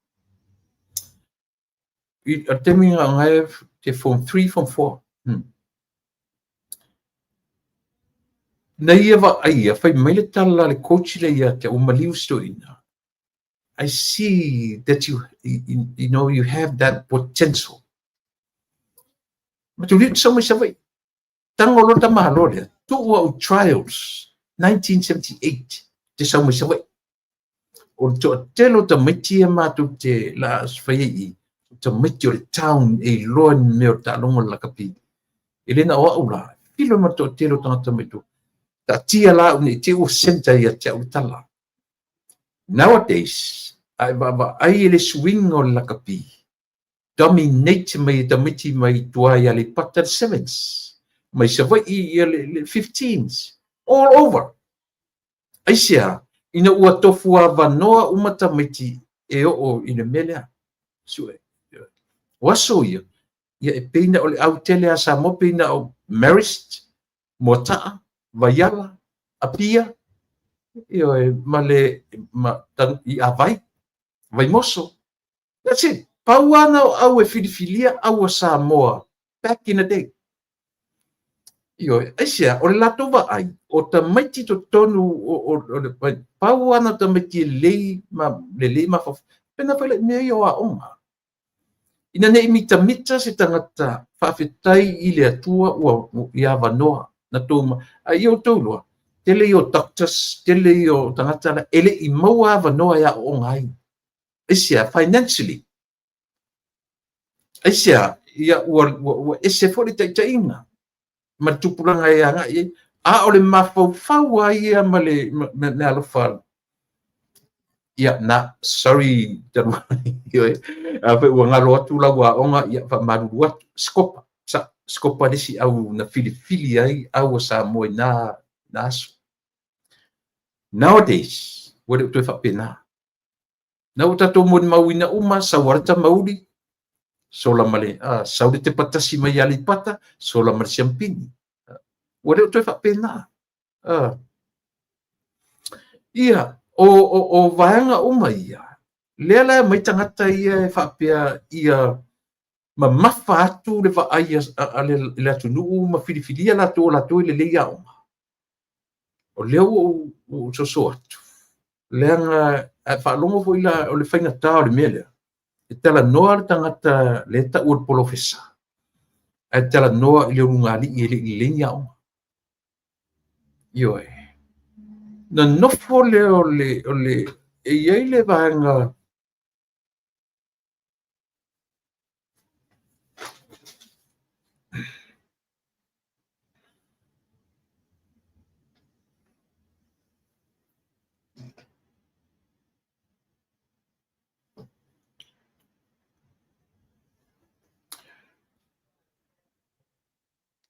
I a taimi nga e te form 3, form 4. Na ia vaaia, fai mai le tala le coach le ia te au maliu si toeaina. I see that you know, you have that potential. Ma tu li sau mai Savaii. Tango lo tamalo lea, tuu au trials, 1978, te sau mai Savaii. O le toatele o tamaiti ia matou te la fai ai i, o tamaiti o le town e iloa ni mea o taaloga o le lakapi. E le na o au la, filo ma le toatele o tagata mai tua. Taatia la au nei te ua centre ia te au le tala. Nowadays, a e vaavaai e le suiga o le lakapi, dominate mai e tamaiti mai tua i Aleipata le sevens. mai Savaii ia le 15s, all over. Aisea? Ina ua tofu avanoa uma tamaiti e oo i le mea lea. Sue. O aso ia, ia e pei na o le au tele a Samoa pei na o Marist, Moataa, Vaiala, Apia, ioe, ma le ma, i Avai, Vaimoso. That's it. Pau lava o au e filifilia au a Samoa back in the day. Ioe, aisea, o le latou vaai, o tamaiti totonu o le pau lava na o tamaiti e lelei ma lelei mafaufau. Pena foi le mea ia o aoga. Ina ne i mitamita se tagata, faafetai i le Atua ua i avanoa na tou a ia outou iloa, tele ia o doctors, tele ia o tagata la e le i maua avanoa e aooga ai. Aisea? Financially. Aisea? Ia ua ese foi le taitaiga ma le tupulaga e agai ai. A o le mafaufau lava ia ma le meaalofa. Ia, na, sorry, talu ai, afai ua galo atu lau aoga, ia, faamalulu atu, Scopa, sa, Scopa le isi au na filifili ai au a Samoa i na aso. Nowadays, ua le o toe faapena. Na ua tatou molimauina uma, sau lava le tamauli, sola ma le, sau le tepa tasi mai Aleipata, sola ma le siampini. Ua le o toe faapena. Ia, o vaega uma ia, lea la e aumai tagata ia e faapea ia mamafa atu le vaai a le atunuu ma filifilia latou o latou e lelei aoga. O lea ua ou soso atu, leaga a faalogo foi la o le faigata o le mea lea, e talanoa le tagata lea e tau o le polofesa, ae talanoa i le ulugalii e le i lelei ni aoga. Ioe. Na nofo lea o le e i ai le vaega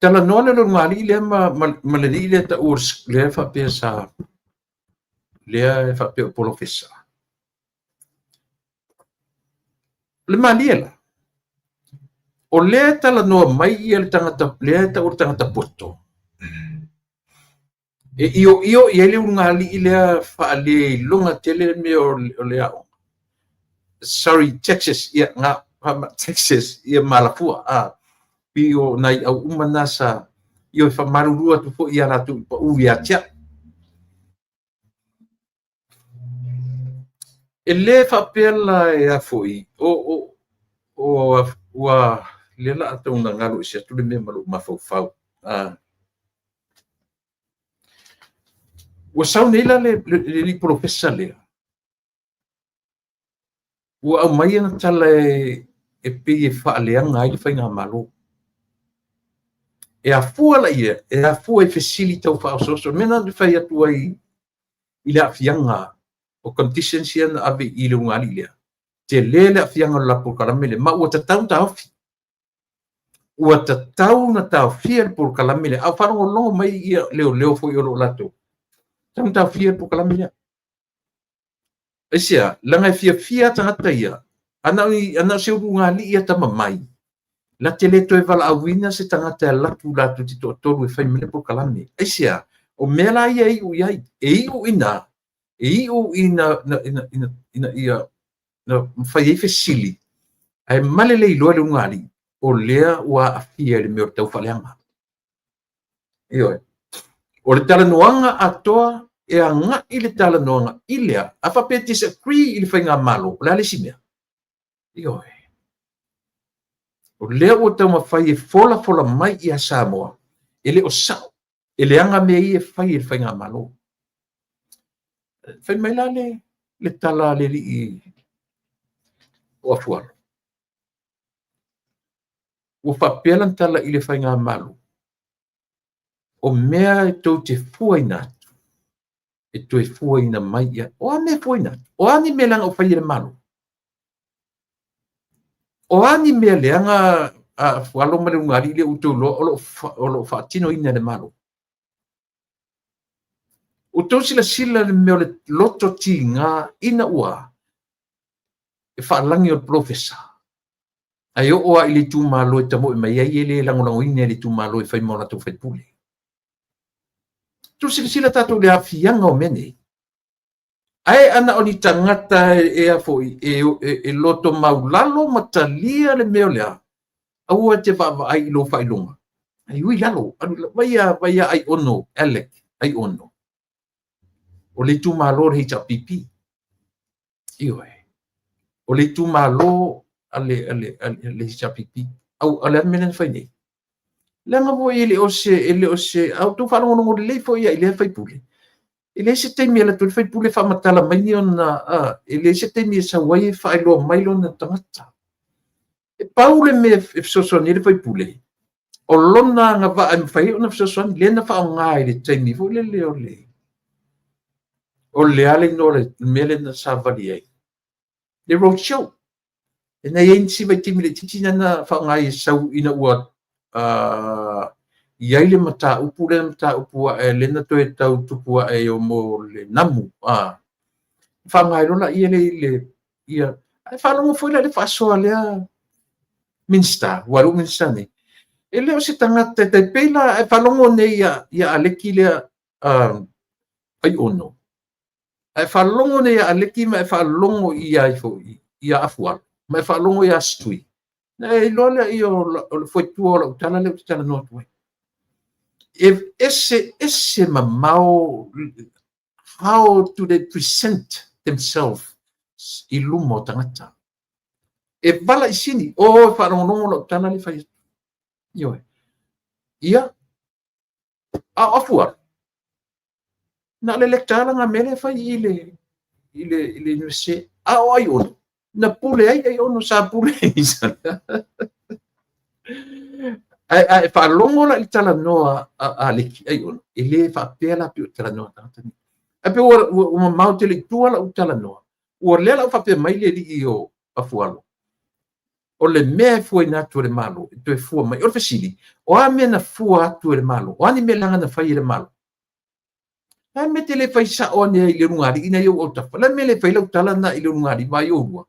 talanoa le ulugalii lea ma le alii lea tau lea e faapea sa lea e faapea o polofesa. O le malie la, o lea e talanoa mai ia le tagata lea e tau o le tagata poto, e ioio i ai le ulugalii lea faaleiloga tele le mea o le aoga. Sorry, Texas, ia, nga, Texas, ia malafua, pi o nai au uma na sa, ia e faamalulu atu foi ia latou i pau ia te au. E le faapea la e a foi, o ua lea la a tau na galo ese atu le mea ma lou mafaufau. Ua sau nei la le alii polofesa lea, ua aumai ana tala e pei e faaleaga ai le faigamalo. E afua la ia, e afua i fesili tau faaosooso. O le mea lena na fai atu ai i le aafiaga o conditions ia na ave i le ulugalii lea. Tele le aafiaga o le la polokalame lea, ma ua tatau na taofi. Ua tatau na taofia le polokalame lea. A o faalogologo mai ia leoleo foi o lo o latou, tatau na taofia le polokalame lea. Aisea, leaga e fiafia tagata ia, ana o se ulugalii atamamai, la te le toe valaauina se tagata e alu atu latou te toatolu e fai mai le polokalame. Aisea, o mea la ia e iu i ai, e iu ina, ia na fai ai fesili, ae male le iloa le ulugalii, o lea ua aafia i le mea o le taufaaleaga. Ioe. O le talanoaga atoa e agai le talanoaga i lea, a faapea disagree i le faigamalo, o le a le isi mea? Ioe. O lea ua taumafai e folafola mai ia Samoa, e le o sao, e leaga mea ia e fai e le faigamalo. Fai mai la le tala a le alii o Afualo. Ua faapea lana tala i le faigamalo, o mea e tou te fuaina atu, e toe fuaina mai ia. O a mea e fuaina atu? O a ni mea leaga o fai e le Malo? O a ni mea leaga a Afualo ma le Ulugalii lea ua outou iloa o lo o faatinoina e le Malo. Ua outou silasila i le mea o le loto tiga ina ua e faalagi o le polofesa, ae oo lava i le itumalo e tamoe mai ai e le lagolagoina e le itumalo e fai ma o latou faipule. Tou silasila tatou i le aafiaga o mea nei. Ae ana o ni tagata e a foi e loto maulalo ma talia le mea o le a, aua e te vaavaai i lou faailoga. Ae ui i lalo, vaia vaia Aiono, Alec Aiono. O le itumalo o le HRPP. Ioe. O le itumalo a le HRPP. Au, o le a le mea lea na fai nei? Leaga foi e le o se, e le o se, a outou faalogologo lelei foi i lea faipule, e leai se taimi e alu atu ai le faipule e faamatala mai ni ona, e leai se taimi e sau ai e faailoa mai lona tagata. E pau le mea e fesoasoani ai le faipule, o lona agavaa e mafai ai ona fesoasoani, lea na faaaoga i le taimi foi lele o le, o le a le igoa o le mea lea na savali ai, le road show. Na i ai nisi vaitaimi laitiiti na na faaaoga ai e sau ina ua i ai le mataupu lea, mataupu ae lea na toe tau tupu ae mo le namu. Faaaoga ai loa laia le, le ia, ae faalogo foi la i le faasoa a lea Minisita, ua lou Minisita nei. E le o se tagata e tai pei la, ae faalogo nei ia Aleki lea Aiono. Ae faalogo nei ia Aleki ma e faalogo i ai foi ia Afualo, ma e faalogo ia Stui. Na e iloa lea o le foetua o lau tala lea ou te talanoa atu ai. E ese ese mamao how do they present themselves i luma o tagata. E vala i sini, o e faalogologo lau tala le fai atu. Ioe. Ia, a o Afualo, na o le lecture lana mea lea e fai i le i le Iunivesite. A o Aiono, na pule ai Aiono, sa pule i Ae faalogo la i le talanoa a Aleki Aiono, e le faapea la pei o talanoa tagata nei. Ae pei ua mamao tele i tua lau talanoa, ua lea la ua faapea mai le alii o Afualo, o le mea e fuaina atu e le Malo, e toe fua mai. O le fesili, o a mea na fua atu e le Malo? O a ni mea leaga na fai e le Malo? Le a le mea e te le fai sao ane ai i le ulugalii na i ou autafa? Le a le mea e le fai lau tala na i le ulugalii vaai oulua?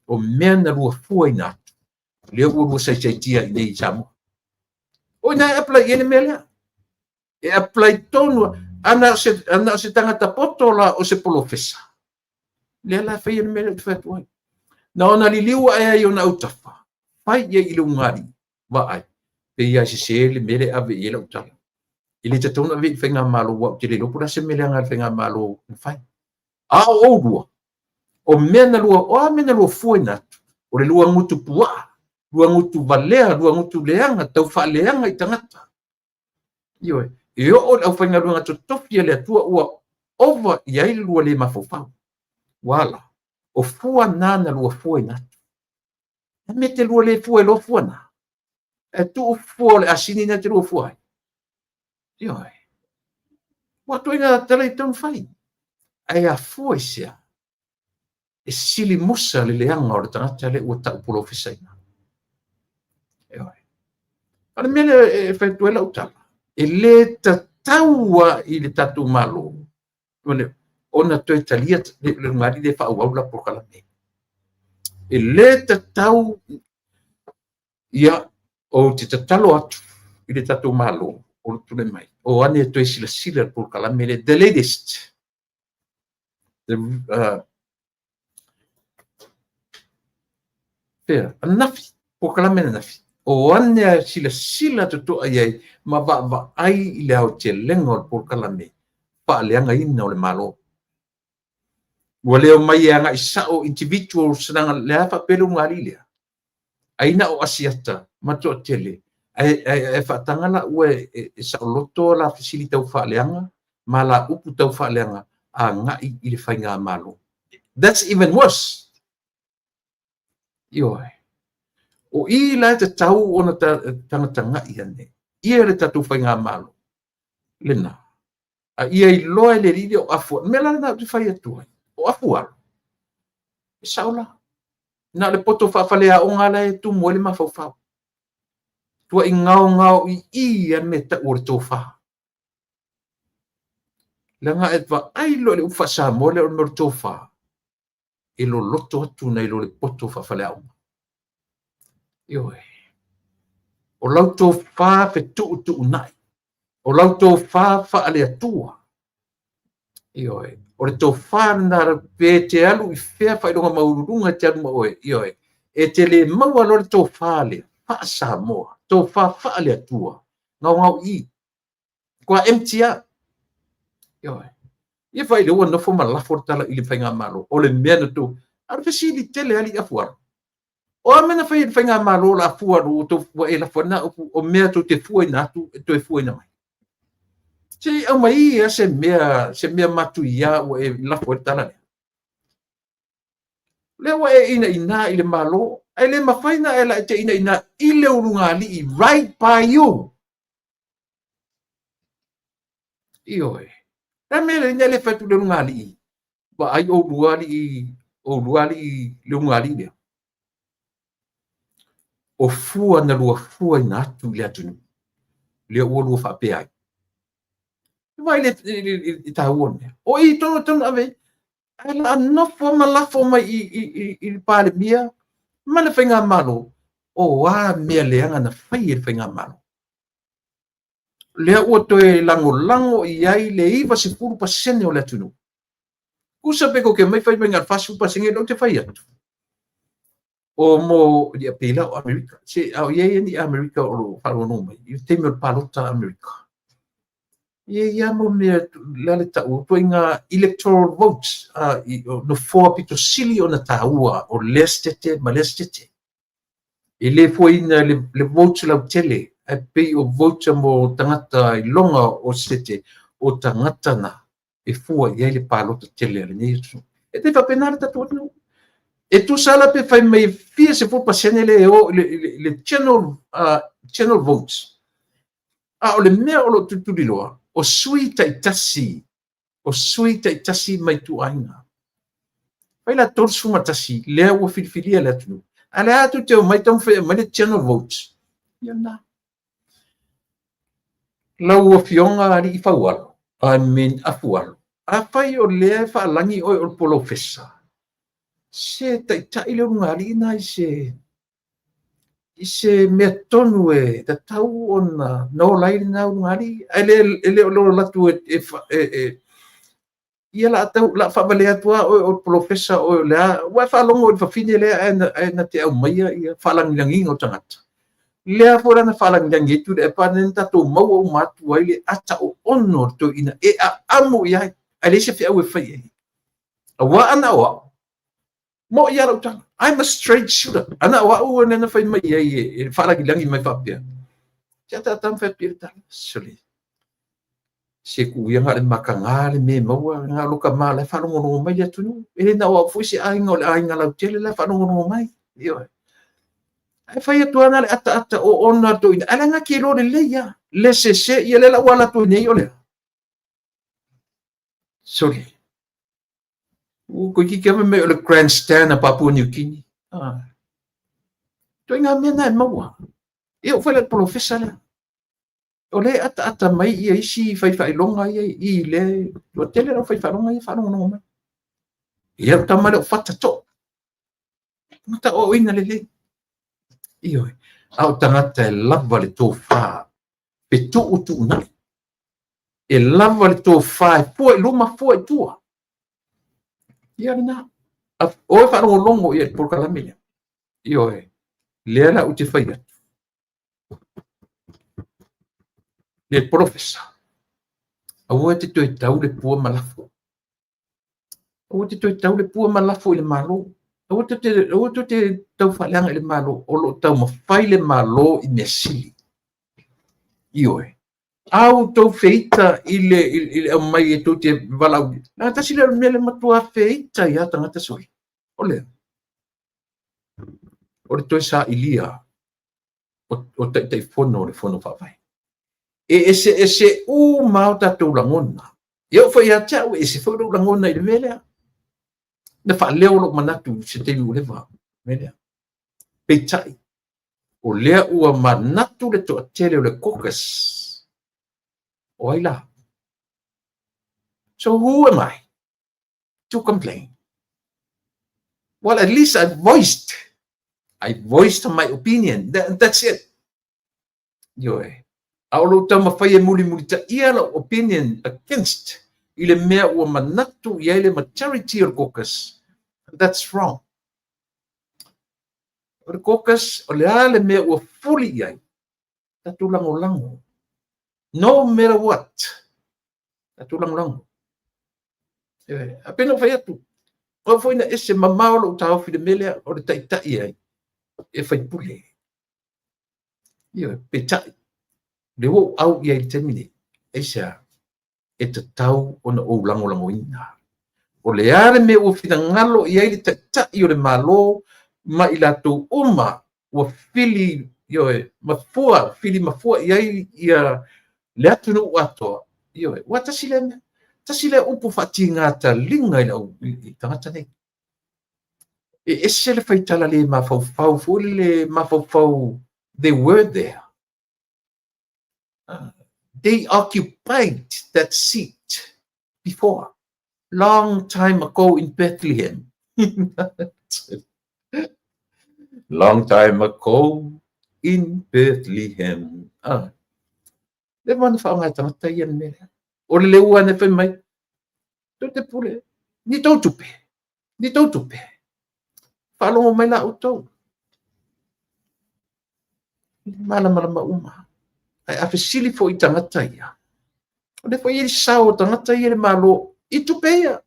O mea na lua fuaina atu, lea ua lua saisaitia i inei i Samoa. O ina e apply i ai le mea lea. E apply tonu, ana o se tagata poto la o se polofesa. Lea la e faia le mea lea ou te fai atu ai. Na ona liliu ae ai i ona autafa, fai i ai i le ulugalii, vaai, pei lava e sese le mea lea e ave i ai lau tala. E le tatau ona ave i le faigamalo, aua ou te le iloa po o le a se mea leaga a le faigamalo na fai. A o oulua, o mea na lua, o a mea na lua fuaina atu? O le lua gutu puaa, lua gutu valea, lua gutu leaga, tau faaleaga i tagata. Ioe, e oo i le aufaigaluega totofi a le Atua ua ova i ai le lua le mafaufau. Ua ala, o fua na na lua fuaina atu. A mea te lua le fua i loa fua na. Ae tuu fua o le asini na te lua fua ai. Ioe. Ua ituaiga tala e tatau ona fai. Ae afua i se a? E sili musa le leaga o le tagata lea ua tau polofesaina. Ioe. A o le mea lea e fai atu ai lau tala, e le tatau lava i le tatou Malo ona toe talia le ulugalii lea e faaauau la polokalame. E le tatau ia, ou te tatalo atu i le tatou Malo o lo tulai mai, o ane e toe silasila i le polokalame lea, the latest, the, fea, ananafi, polokalame ananafi, o ane a silasila totoa i ai ma vaavaai i le aotelega o le polokalame faaleagaina o le Malo. Ua le omai e agai sao individuals leaga lea faapea le ulugalii lea. Ai na o Asiata ma toatele ae faataga la ua e saoloto la fesili tau faaleaga ma la upu tau faaleaga agai i le faigamalo. That's even worse. Ioe. O i la e tatau ona tagatagai ane ia le tatou faigamalo lena. A ia iloa e le alii lea o Afu, mea la lena ou te fai atu ai, o Afualo, e sao la. Na o le poto faafaleaoga la e tumu ai le mafaufau. Tuai gaogaoi'i a le mea e tau o le tofa. Leaga a e vaai loa i le upu faa-Samoa lea o le mea o le tofa, e loloto atu nai lo le poto faafaleaoga. Ioe. O lau tofa fetuutuunai, o lau tofa faale-Atua. Ioe. O le tofa lena pe te alu i fea faailoga maualuluga e te alu ma oe. Ioe. E te le maua loa le tofa lea faa-Samoa, tofa faale-Atua, gaogaoi'i, matua empty lava. Ioe. Ia fai lea ua nofo ma lafo le tala i le faigamalo, o le mea na tou. A o le fesili tele alii afualo, o a mea na fai e le faigamalo o le a fua ua e lafo ai lena upu, o mea tou te fuaina atu e toe fuaina mai? Se i aumai ia se mea, se mea matuia ua e lafo ai le tala lea. Lea ua e inaina i le Malo, ae le mafai ona e la e te inaina i le ulugalii right by you. Ioe. Le mea lea le fai atu le ulugalii, vaai oulua alii, oulua alii le ulugalii lea. O fua na lua fuaina atu i le atunuu, lea ua lua faapea ai. Vaai le taua o le mea. O i tonu tonu ave ai. Ae la nofo ma lafo mai i le Palemia ma le faigamalo, o a mea leaga na fai e le faigamalo. Lea ua toe lagolago i ai le 90% o le atunuu. Tusa pe tou te omai fai mai na o le 40%, lea ou te fai atu. O mo, ia pei la o Amerika. Se a o i ai ni Amerika o lo o faalogologo mai i le taimi o le palota a Amerika. E i ai mo mea le a le tau, ituaiga electoral votes, nofoa pito sili ona taua o lea setete ma lea setete. E le fuaina le vote lautele, ae pei o vote mo tagata iloga o setete, o tagata na e fua i ai le palota tele a lenei atunuu. E tai faapena le tatou atunuu. E tusa la pe fai mai fia 10% le o le general votes. A o le mea o lo o tulituliloa, o sui taitasi, o sui taitasi mai ituaiga. Fai la 31 lea ua filifilia le atunuu. A le atu te o mai taumafai e mai le general votes. Ia na. Lau afioga alii Faualo, I mean Afualo, afai o lea e faalagi oe o le polofesa, se taitai le ulugalii na i se mea tonu e tatau ona na ola ai lena ulugalii, ae le o le alu atu e ia la tau la faavalea atu lava oe o le polofesa oe o le a, ua e faalogo i le fafine lea ae na te aumaia ia faalagilagiga o tagata. Lea foi la na faalagilagi ai Tuilaepa lea na tatou maua uma atu ai le ata oono o le toeaina e aamu i ai, ae leai se feau e fai i ai. Aua ana o au, mo'i lava lau tala, I'm a straight shooter. Ana o au lea na fai mai ai e faalagilagi mai faapea. Se ataata ma fai atu i le tala, sole. Se ku ia nga le makaga le me maua nga loka ma la faalogologo mai le atunuu. E le na o au foi se aiga o le aiga lautele la faalogologo mai. Ioe. Ae fai atu ana le ataata o ona toeaina. Ae leaga ke iloa lelei lava. Le sese ia lea la ua alu atu nei o lea. Sole. Ua toeitiiti lava fai mai o le grandstand a Papua New Guinea. Ah. Ituaiga mea na e maua. Ia oo foi la i le polofesa lea. O lea e ataata mai ia isi faifaailoga ia i le ua tele lau faifaailoga ia faalogologo mai. Ia o tama lea o fata too. Tagata aoaoina lelei. Ioe. A o tagata e lava le tofa fetuutuunai. E lava le tofa e fua i luma, fua i tua. Ia lena. O e faalogologo ia i le polokalame lea. Ioe. Lea la ou te fai atu. Le polofesa, aua e te toe tau le pua ma lafo. Aua e te toe tau le pua ma lafo i le Malo. Aua tou te tau faaleaga i le Malo. O lo o taumafai le Malo i mea sili. Ioe. A outou feita i le aumai e tou te valaaulia. Leaga tasi lea o le mea le matua feita ai lava tagata sole. O lea. O le toe sailia o Taitaifono o le Fono Faavae. E eseese uma o tatou lagona. E oo foi ia te au, e ese foi lou lagona i le mea lea. Na faaleo lou manatu i se taimi ua leva, mea lea. Peitai, O lea ua manatu le toatele o le caucus. O ai la? So who am I to complain? Well, at least I voiced. I voiced my opinion. That's it. Ioe. A o lou taumafai e mulimulitaia lau opinion against i le mea ua manatu i ai le majority o le caucus. That's wrong. O le caucus, o le a le mea ua fuli i ai, tatou lagolago. No matter what. Tatou lagolago. Ioe. A pei ona ou fai atu, o au foi na ese mamao lou taofi i le mea lea o le taitai ai e faipule. Ioe, peitai, lea ua ou au i ai i le taimi nei, aisea? E tatau ona ou lagolagoina. O le a le mea ua finagalo i ai le Taitai o le Malo ma i latou uma ua fili, ioe, mafua, fili mafua i ai ia le atunuu atoa, ioe, ua tasi lea mea, tasi lea upu faatiga taliga i le au i tagata nei. E ese le faitala le mafaufau foi le mafaufau, they were there. They occupied that seat before, long time ago in Bethlehem. Long time ago in Bethlehem. Ah. Le mana whaonga e tangata ia le mea. O le leua ne whai mai. Tau te pule. Ni tau tupe. Ni tau tupe. Whaalongo mai la outou. Malamalama uma. Ae a fesili foi i tagata ia, o lea foi e i ai le sao o tagata ia i le Malo i tupe ia.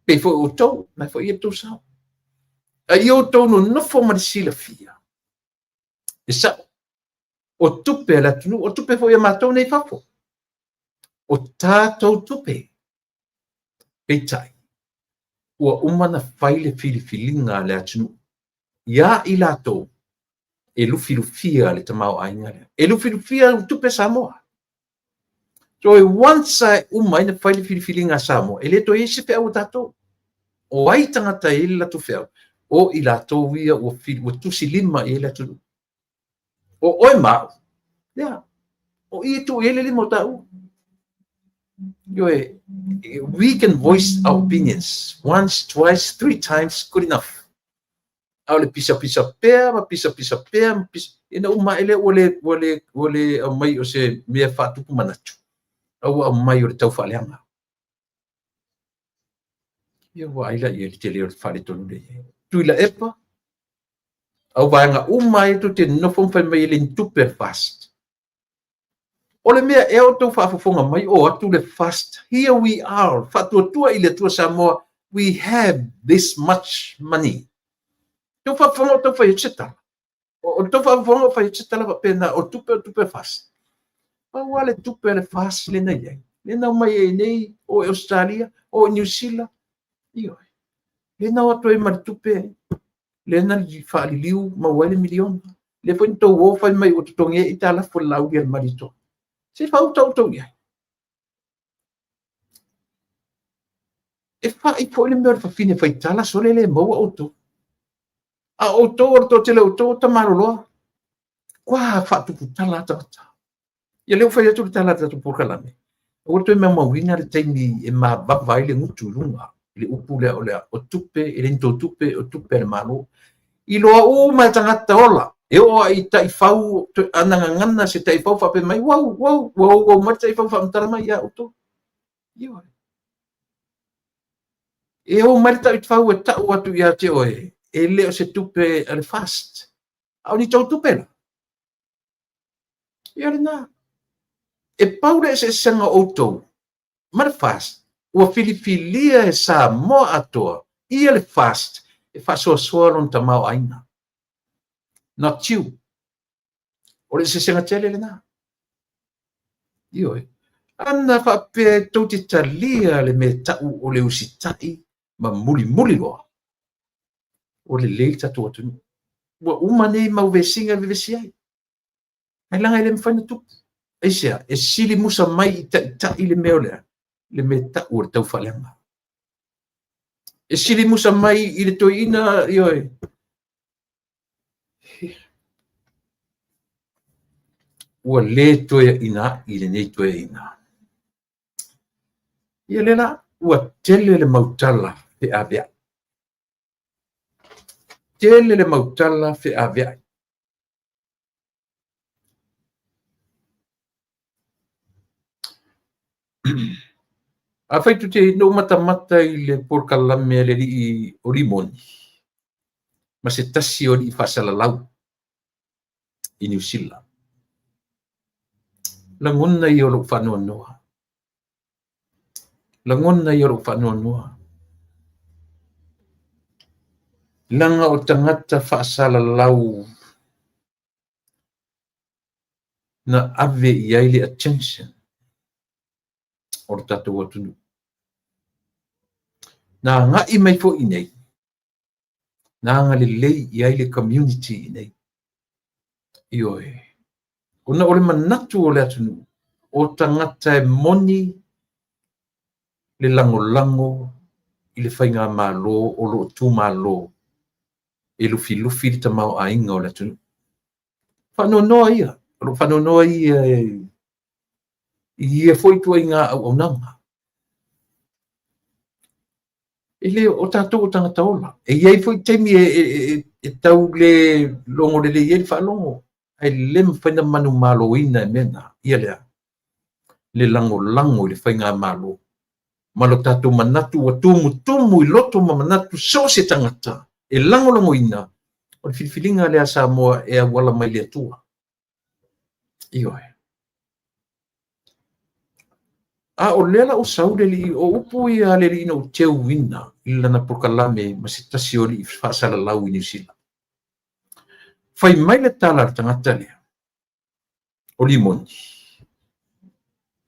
Pei foi o outou, na foi e tou sao. A ia outou nonofo ma le silafia, e sao, o tupe a le atunuu, o tupe foi a matou nei i fafo. O tatou tupe. Peitai, ua uma ona fai le filifiliga a le atunuu iā i latou e lufilufia le tamaoaiga lea. E lufilufia tupe Samoa. So once a uma ai ona fai le filifiliga a Samoa, e le toe i ai se feau a tatou. O ai tagata e i ai le latou feau? O i latou ia ua, ua tusi lima i ai le atunuu. O oe ma au, ia, o i e tuu i ai le lima o taua. Ioe, we can voice our opinions once, twice, three times, good enough. A o le pisapisa pea ma pisapisa pea ma pisa, ina uma ae lea ua le, ua le, ua le aumai o se mea faatupu manatu, a ua aumai o le taufaaleaga. Ia ua ai la i ai le tele o le faaletonu lea i ai. Tuilaepa, au vaega uma ai tou te nonofo ma fai mai e le ni tupe a le FAST. O le mea ea o tou faafofoga mai o atu le FAST, here we are, faatuatua i le Atua Samoa, we have this much money. Tou faafofoga o tau fai atu se tala. O tou faafofoga o fai atu se tala faapena, o tupe o tupe a FAST. Pau lava le tupe a le FAST lea na i ai. Lea na omai ai nei, o i Australia, o i Niu Sila, ioe. Lea na o atu ai ma le tupe lea na faaliliu maua ai le miliona. Lea foi na tou o fai mai ua totogi ai aitalafu a le Laauli a le Malietoa. Se i faauta outou i ai. E fai foi le mea o le fafine faitala sole le maua outou. A o outou o le toatele o outou o tamaloloa. Kua faatuputala a tagata. Ia lea ua fai atu le tala a le tatou polokalame. Aua le toe maumauina le taimi e mavava ai le gutu i luga i le upu lea o le o tupe, e le ni tou tupe, o tupe a le Malo. Iloa uma e tagata ola, e oo lava i taifau, ana gagana se taifau faapea mai, uau, uau, ua ouou mai le taifau faamatala mai ia outou. Ioe. E oo mai le taifau e tau atu ia te oe, e le o se tupe a le FAST, a o ni tou tupe la. Ia lena. E pau le eseesega o outou ma le FAST, ua filifilia e Samoa atoa ia le FAST e faasoasoa lona tamaoaiga. Not you. O le eseesega tele lena. Ioe. Ana faapea e tou te talia le mea tau o le usitai ma mulimuli loa, ua lelei le tatou atunuu. Ua uma nei mau vesiga e vevesi ai. Ae leaga e le mafai ona tupu. Aisea? E sili musa mai i taitai le mea o le a? Le mea tau o le taufaaleaga. E sili musa mai i le toeaina, ioe. Ua lē toeaina aʻi lenei toeaina. Ia lea la, ua tele le mau tala feaveai. Tele le mau tala feaveai. Afai tou te na ou matamata i le polokalame a le alii o Limoni ma se tasi o alii faasalalau i Niu Sila. Lagona ia o lou faanoanoa. Lagona ia o lou faanoanoa. Leaga o tagata faasalalau na ave i ai le attention o le tatou atunuu. Na agai mai foi i inei, na agalelei i ai le community i inei. Ioe. Ona o le manatu o le atunuu, o tagata e moni le lagolago i le faigamalo o lo o tumalo e lufilufi le tamaoaiga o le atunuu. Faanoanoa ia, o lou faanoanoa ia i ia foi ituaiga auaunaga. E le o tatou o tagata ola. E i ai foi taimi e tau le logo lelei ai le faalogo, ae le mafai ona manumaloina e mea na, ia lea, le lagolago i le faigamalo ma lo tatou manatu ua tumutumu i loto ma manatu so o se tagata e lagolagoina o le filifiliga lea a Samoa e auala mai le Atua. Ioe. A o lea la ua sau le alii, o upu ia a le alii na ou teuina i lana polokalame ma se tasi o alii faasalalau i Niu Sila. Fai mai le tala a le tagata lea, o Limoni,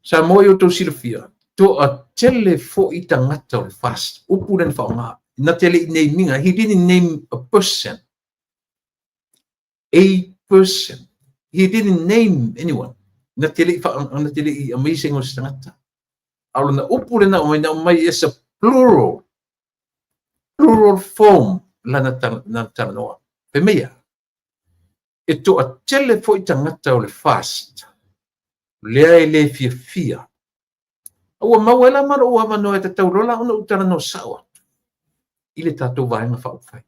Samoa i outou silafia, toatele foi tagata o le FAST, upu lea na faaaoga, na te le i name ina, he didn't name a person, a person, he didn't name anyone, na te le i aumaia se igoa o se tagata. A o lana upu lea na aumai, na aumai as a plural, plural form lana talanoa. Fai mai e a? E toatele foi tagata o le FAST lea e le fiafia. A ua maua ai la ma lou avanoa e tatau loa la ona ou talanoa sao atu i le tatou Vaega Faaupufai.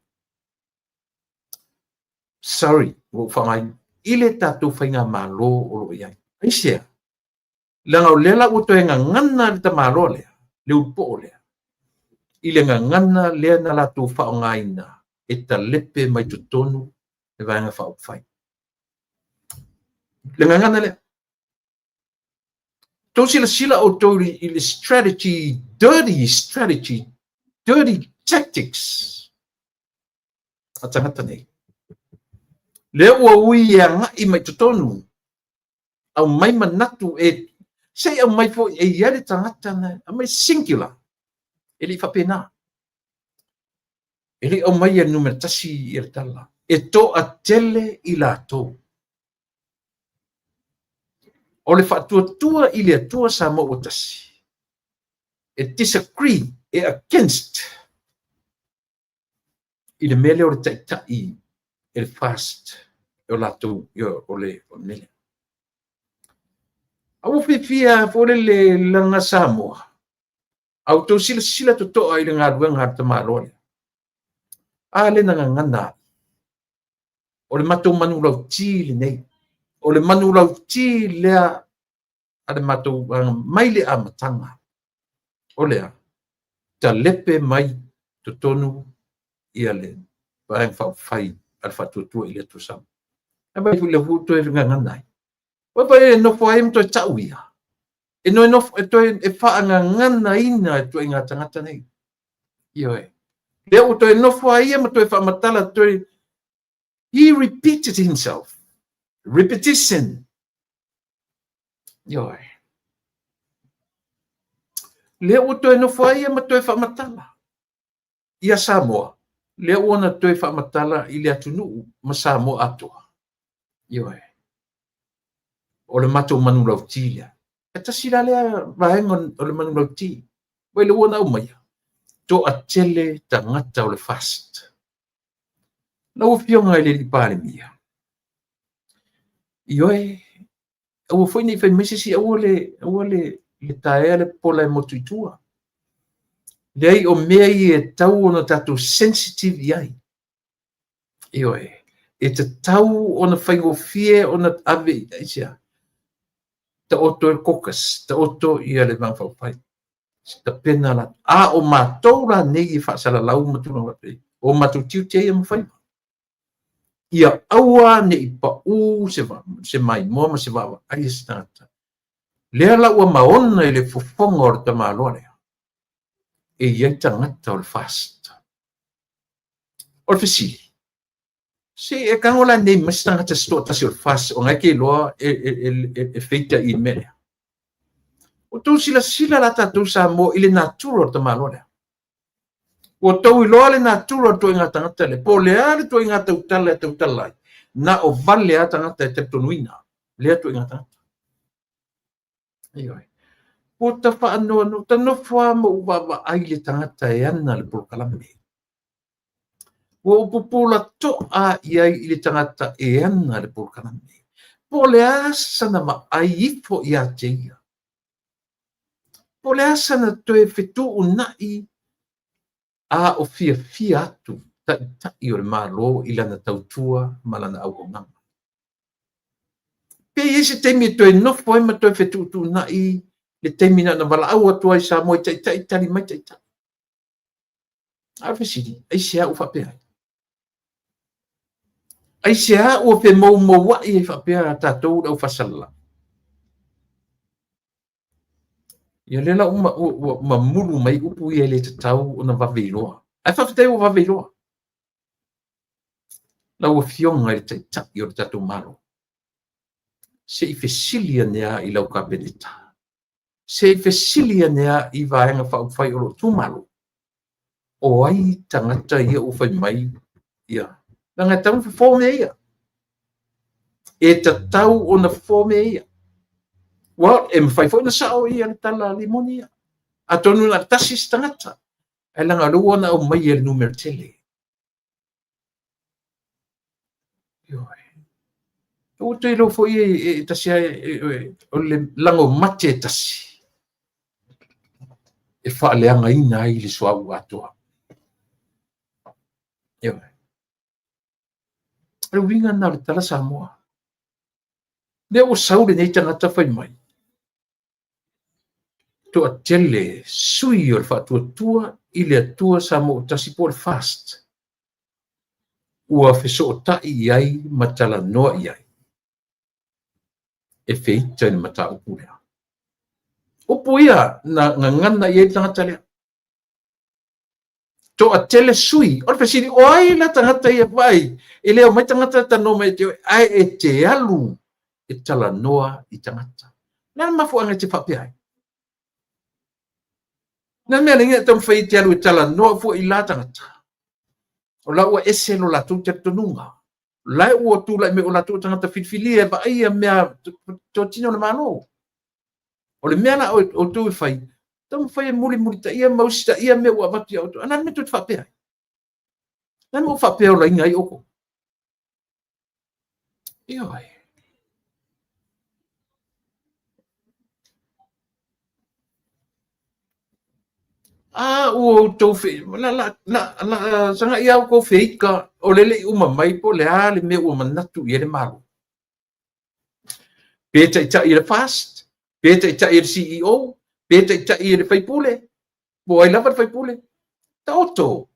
Sorry, ua ou faaaogaina i le tatou faigamalo o lo o i ai. Aisea? Leaga o lea la ua toe gagana le tamaloa lea, le ulupoo lea, i le gagana lea na latou faaaogaina e talepe mai totonu le Vaega Faaupufai. Le gagana lea. Tou silasila outou i le strategy, dirty strategy, dirty tactics a tagata nei. Lea ua ui e agai mai totonu, aumai manatu e, se i aumai foi e i ai le tagata na, aumai singular, e le i faapena. E le i aumaia le numera tasi ia le tala. E toatele i latou. O le faatuatua i le Atua Samoa ua tasi, e disagree, e against i le mea lea o le taitai e le FAST o latou o le mea lea. A ua fiafia foi lele leaga Samoa, a outou silasila totoa i le galuega a le tamaloa lea. A lea na gagana ai. O le matou manulauti lenei. O le manulauti lea a le matou vaega mai le amataga. O lea, talepe mai totonu ia le Vaega Faaupufai a le Faatuatua i le Atua Samoa. Ae vaai foi lea ua toe gagana ai. Ua vaai e nofo ai ma toe tau ia. E noe nofo, e toe e faagaganaina e ituaiga tagata nei. Ioe. Lea ua toe nofo ai ia ma toe faamatala toe. He repeated himself. Repetition. Ioe. Lea ua toe nofo ai ia ma toe faamatala ia Samoa. Lea ua na toe faamatala i le atunuu ma Samoa atoa. Ioe. O le matou manulauti lea. E tasi la lea vaega o le manulauti. Vai le ua na aumaia. Toatele tagata o le FAST. Lau Afioga i le Palemia, ioe, Aua foi ne i fai mai se isi aua le, aua le, le taea le pola e motu i tua. Leai, o mea ia e tatau ona tatou sensitive i ai. Ioe, e tatau ona faigofie ona ave i aisea? Taoto e le caucus, taoto ia le Vaega Faaupufai. Se tapena la. A o matou la nei e faasalalau ma tulaga faapea, o matou tiute ia ma faiva. Ia aua ne i pau se, se maimoa ma se vaavaai a se tagata. Lea la ua maona i le fofoga o le tamaloa lea, e i ai tagata o le FAST. O le fesili, se e tago la nei mai se tagata se toatasi o le FAST o na e te iloa e, e, e, e, e feita i le mea lea. Ua outou silasila la tatou Samoa i le natura o le tamaloa lea. Ua outou iloa le natura o le ituaiga tagata lea, po o le a le ituaiga tautala e tautala ai, na o vale lava tagata e talitonuina lea ituaiga tagata. Ioe. Ua ta faanoanoa, ta nofo lava ma ou vaavaai i le tagata e ana le polokalame. Ua ou pupula to'a i ai i le tagata e ana le polokalame. Po o le a sana vaai ifo ia te ia? Po o le a sana toe fetuunai a o fiafia atu Taitai o le Malo i lana tautua ma lana auaunaga? Pe i ai se taimi e toe nofo ai ma toe fetuutuunai le taimi na ona valaau atu ai i Samoa i taitai, tali mai taitai. A o le fesili, aisea ua faapea ai? Aisea ua femoumouai ai faapea tatou le aufaasalalau? Ia lea la ua, ua mamulu mai upu ia e le tatau ona vave iloa. Ae faafetai ua vave iloa. Lau Afioga i le Taitai o le tatou Malo, se i fesili ane lava i lau Kapeneta, se i fesili ane lava i Vaega Faaupufai o lou itumalo, o ai tagata ia ua fai mai ia, leaga e tatau ona fofo mea ia. E tatau ona fofo mea ia. Ua e mafai foi ona sao ia le tala a Limoni ia. Atonu na o le tasi se tagata, ae leaga o lea ua ona aumai e le numera tele. Ioe. Ua toe iloa foi e tasi lava o le lago mate e tasi e faaleagaina ai le suauu atoa. Ioe. O le uiga lena o le tala Samoa. Lea ua sau lenei tagata fai mai, toatele sui o le Faatuatua i le Atua Samoa ua Tasi po o le FAST ua fesootai i ai ma talanoa i ai e feita i le mataupu lea. Upu ia na gagana i ai le tagata lea. Toatele sui. O le fesili, o ai la tagata ia vaai? E le omai tagata e talanoa mai ia te oe, ae e te alu e talanoa i tagata. O le a le mafuaaga e te faapea ai? Na mea lenei e taumafai e te alu e talanoa fua i la tagata. O la ua ese lo latou talitonuga. O la ua tulai mai o latou tagata filifilia e vaaia mea totino le Malo. O le mea la outou e fai, taumafai e mulimulitaia ma usitaia mea ua avatu ia outou. A o le a le mea tou te faapea ai? O le a le mea ua faapea olaina ai outou? Ioe. A ua outou fe... La, la, la, la, sagai a outou feika o le le i uma mai po o le a le mea ua manatu i ai le Malo. Pe taitai e le FAST, pe taitai e le CEO, pe taitai e le faipule, po o ai lava le faipule. Taoto,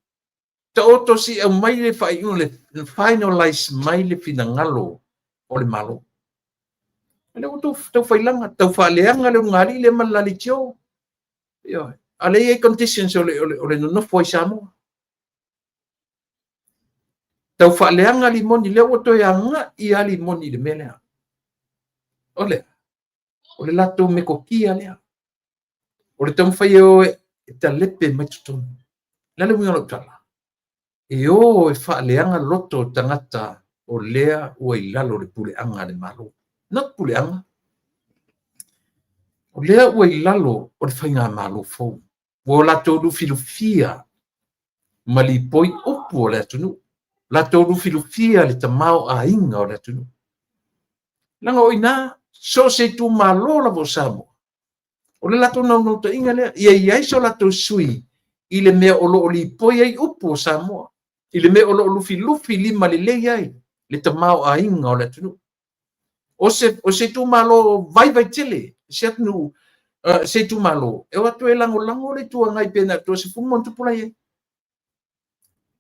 taoto se i aumai le faaiuga, le finalize mai le finagalo o le Malo. O lea ua tau failaga, tau faaleaga le ulugalii lea ma le laleitio. Ioe. A o lea e i ai conditions o le, o le, o le nonofo ai Samoa. Tau faaleaga Limoni, lea ua toe agai lava Limoni i le mea lea. O le, o le latou metotia lea. O le taumafai e o e talepe mai totonu. O le a le uiga o lau tala? E o e faaleaga loto o tagata o lea ua i lalo o le puleaga a le Malo. Not puleaga. O lea ua i lalo o le faigamalo fou. Ua latou lufilufia ma lipoi upu o le atunuu. Latou lufilufia le tamaoaiga o le atunuu. Leaga o i ina So o se itumalo lava o Samoa, o le latou naunautaiga lea, ia i ai so latou sui i le mea o lo o lipoi ai upu o Samoa, i le mea o lo o lufilufi lima lelei ai le tamaoaiga o le atunuu. O se itumalo vaivai tele, se atunuu, se itumalo, e o atu e lagolago le Itu Agai pe na o le 30+ la i ai.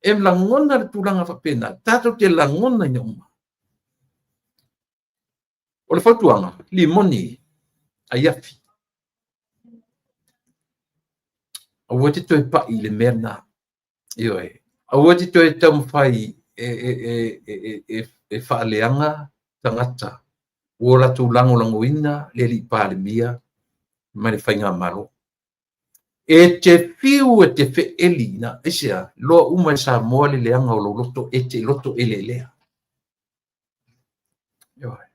E lagona le tulaga faapena, tatou te lagona ina uma. O le fautuaga, limoni, aiafi. Aua e te toe pai i le mea lena. Ioe. Aua e te toe taumafai e faaleaga tagata ua latou lagolagoina le alii Palemia ma le faigamalo. E te fiu e te feeli na, aisea, loa uma e Samoa le leaga o lou loto, e te loto eleelea. Ioe.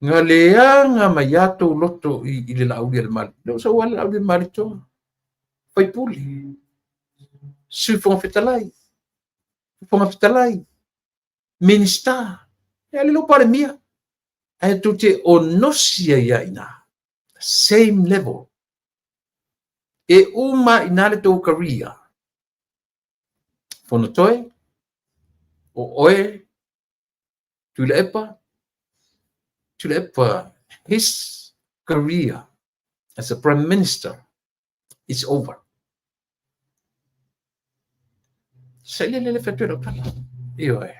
Na leaga mai a tou loto i le Laauli a le Malietoa. Lea ua sau lava le Laauli a le Malietoa. Faipule, Sui Fofoga Fetalai, Fofoga Fetalai, Minisita, ia le Palemia. Ae tou te onosi ai lava i ina. Same level. E uma i ina le tou career. Fonotoe, o oe, Tuilaepa, Tuilaepa, his career as a prime minister is over. Sailele le fai atu e lau tala. Ioe.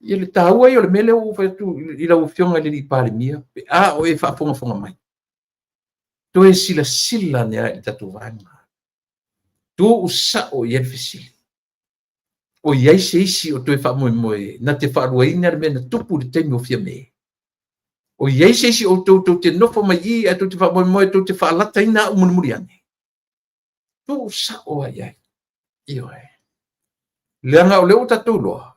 Ia le taua ia o le mea lea ua ou fai atu i lau Afioga i le alii Palemia, pe a o e faafogafoga mai, toe silasila ane lava i le tatou vaega. Tuu sao i ai le fesili. O i ai se isi o toe faamoemoe na te faaluaina le mea na tupu i le taimi o Fiame? O i ai se isi o outou tou te nofo mai i i ae tou te faamoemoe tou te faalataina au mulimuli ane? Tuu sao lava i ai. Ioe. Leaga o lea ua tatou iloa,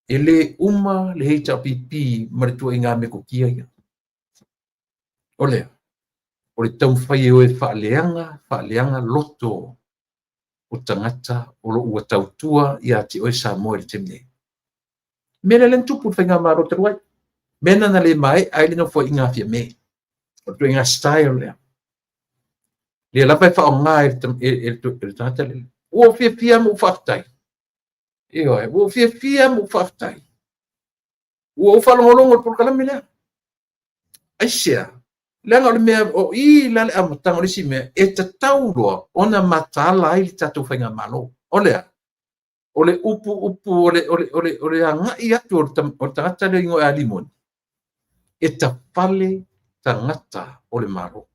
e le uma le HRPP ma le tuuaiga metotia ia. O lea, o le taumafai e o e faaleaga, faaleaga loto o tagata o lo o ua tautua ia te oe Samoa i le taimi nei. Mea lea na tupu i le faigamalo talu ai. Mea na le maea ai le nofoaiga a Fiame. O le tuuaiga style lea. Lea lava e faaaoga e le tagata lea. Ua ou fiafia ma ou faafetai. Ioe, ua ou fiafia ma ou faafetai. Ua ou faalogologo i le polokalame lea. Aisea? Leaga o le mea, o i la le amataga o le isi mea, e tatau loa ona mataala ai le tatou faigamalo. O lea, o le upu upu o le agai atu o le tagata lea igoa ia Limoni, e tafale tagata o le Malo.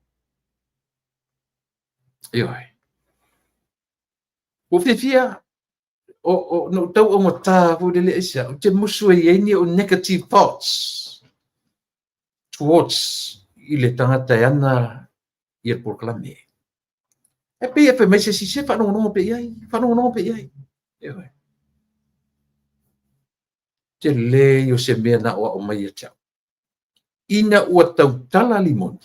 Ioe. Ua fiafia, na ou tau augata foi lele aisea, ou te musu e i ai ni ou negative thoughts towards i le tagata e ana ia le polokalame. E pei e fai mai se isi, se faalogologo pea i ai, faalogologo pea i ai. Ioe. Tele ia o se mea na aoao mai ia te au. Ina ua tautala Limoni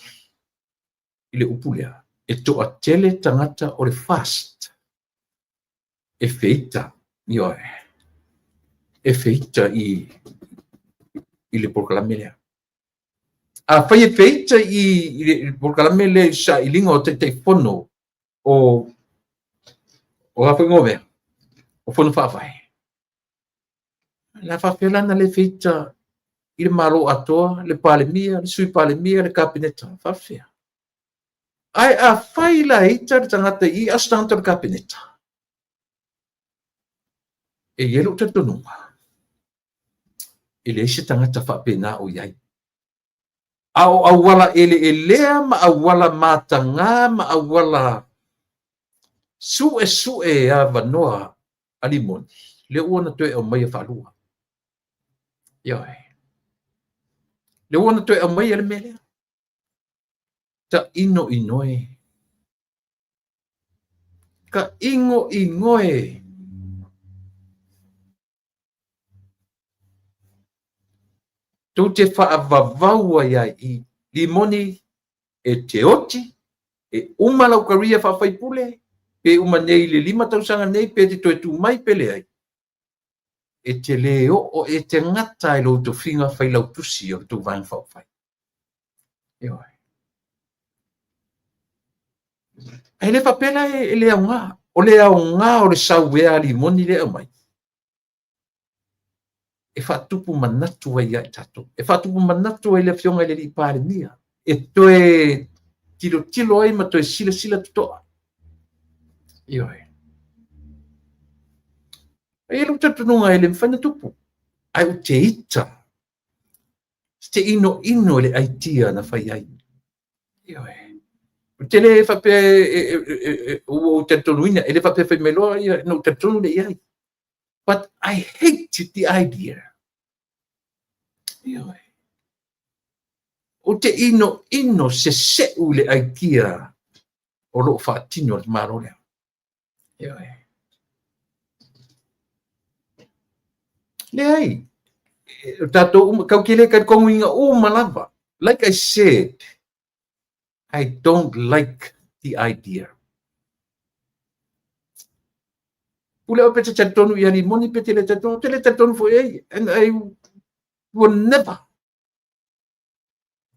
i le upu lea, e toatele tagata o le FAST e feita, ioe, e feita i le polokalame lea. Afai e feita i le polokalame lea i sailiga o Taitaifono o a foi mea, o Fono Faavae, la faapea la na le feita i le Malo atoa, le Palemia, le Sui Palemia, le Kapeneta, faapefea. Ae afai la e ita le tagata i a o se tagata o le Kapeneta, e i ai lou talitonuga, e leai se tagata faapena o i ai. A o auala eleelea ma auala mataga ma auala suesue avanoa a Limoni, lea ua na toe aumaia faalua. Ioe. Lea ua na toe aumaia le mea lea. Tainoinoe. Tainoinoe. Tou te faavavau ai ai i Limoni e te oti, e uma lau career faafaipule, pe uma nei i le 5 tausaga nei, pe te toe tu mai, pe leai. E te lē oo, e te gata i lou tofiga failautusi o le tou Vaega Faaupufai. Ioe. Ae le faapea la e le aoga. O le aoga o le sau ea a limoni lea e aumai, e faatupu manatu ai ia i tatou. E faatupu manatu ai le Afioga i le alii Palemia e toe tilotilo ai ma toe silasila totoa. Ioe. E i ai lou talitonuga e le mafai ona tupu, ae ou te ita te inoino i le aitia na fai ai. Ioe. Ou te le faapea ua ou talitonuina, e le faapea fai mai loa ona ou talitonu lea i ai. But I hate the idea. Ioe. Ou te inoino seseu i le aitia o lo o faatino e le Malo lea. Ioe. Leai, o tatou uma, kau te le talitonuina uma lava. Like I said, I don't like the idea. Pule oe pe te talitonu i alii moni pe te le talitonu, te le talitonu foi ai. And I will never,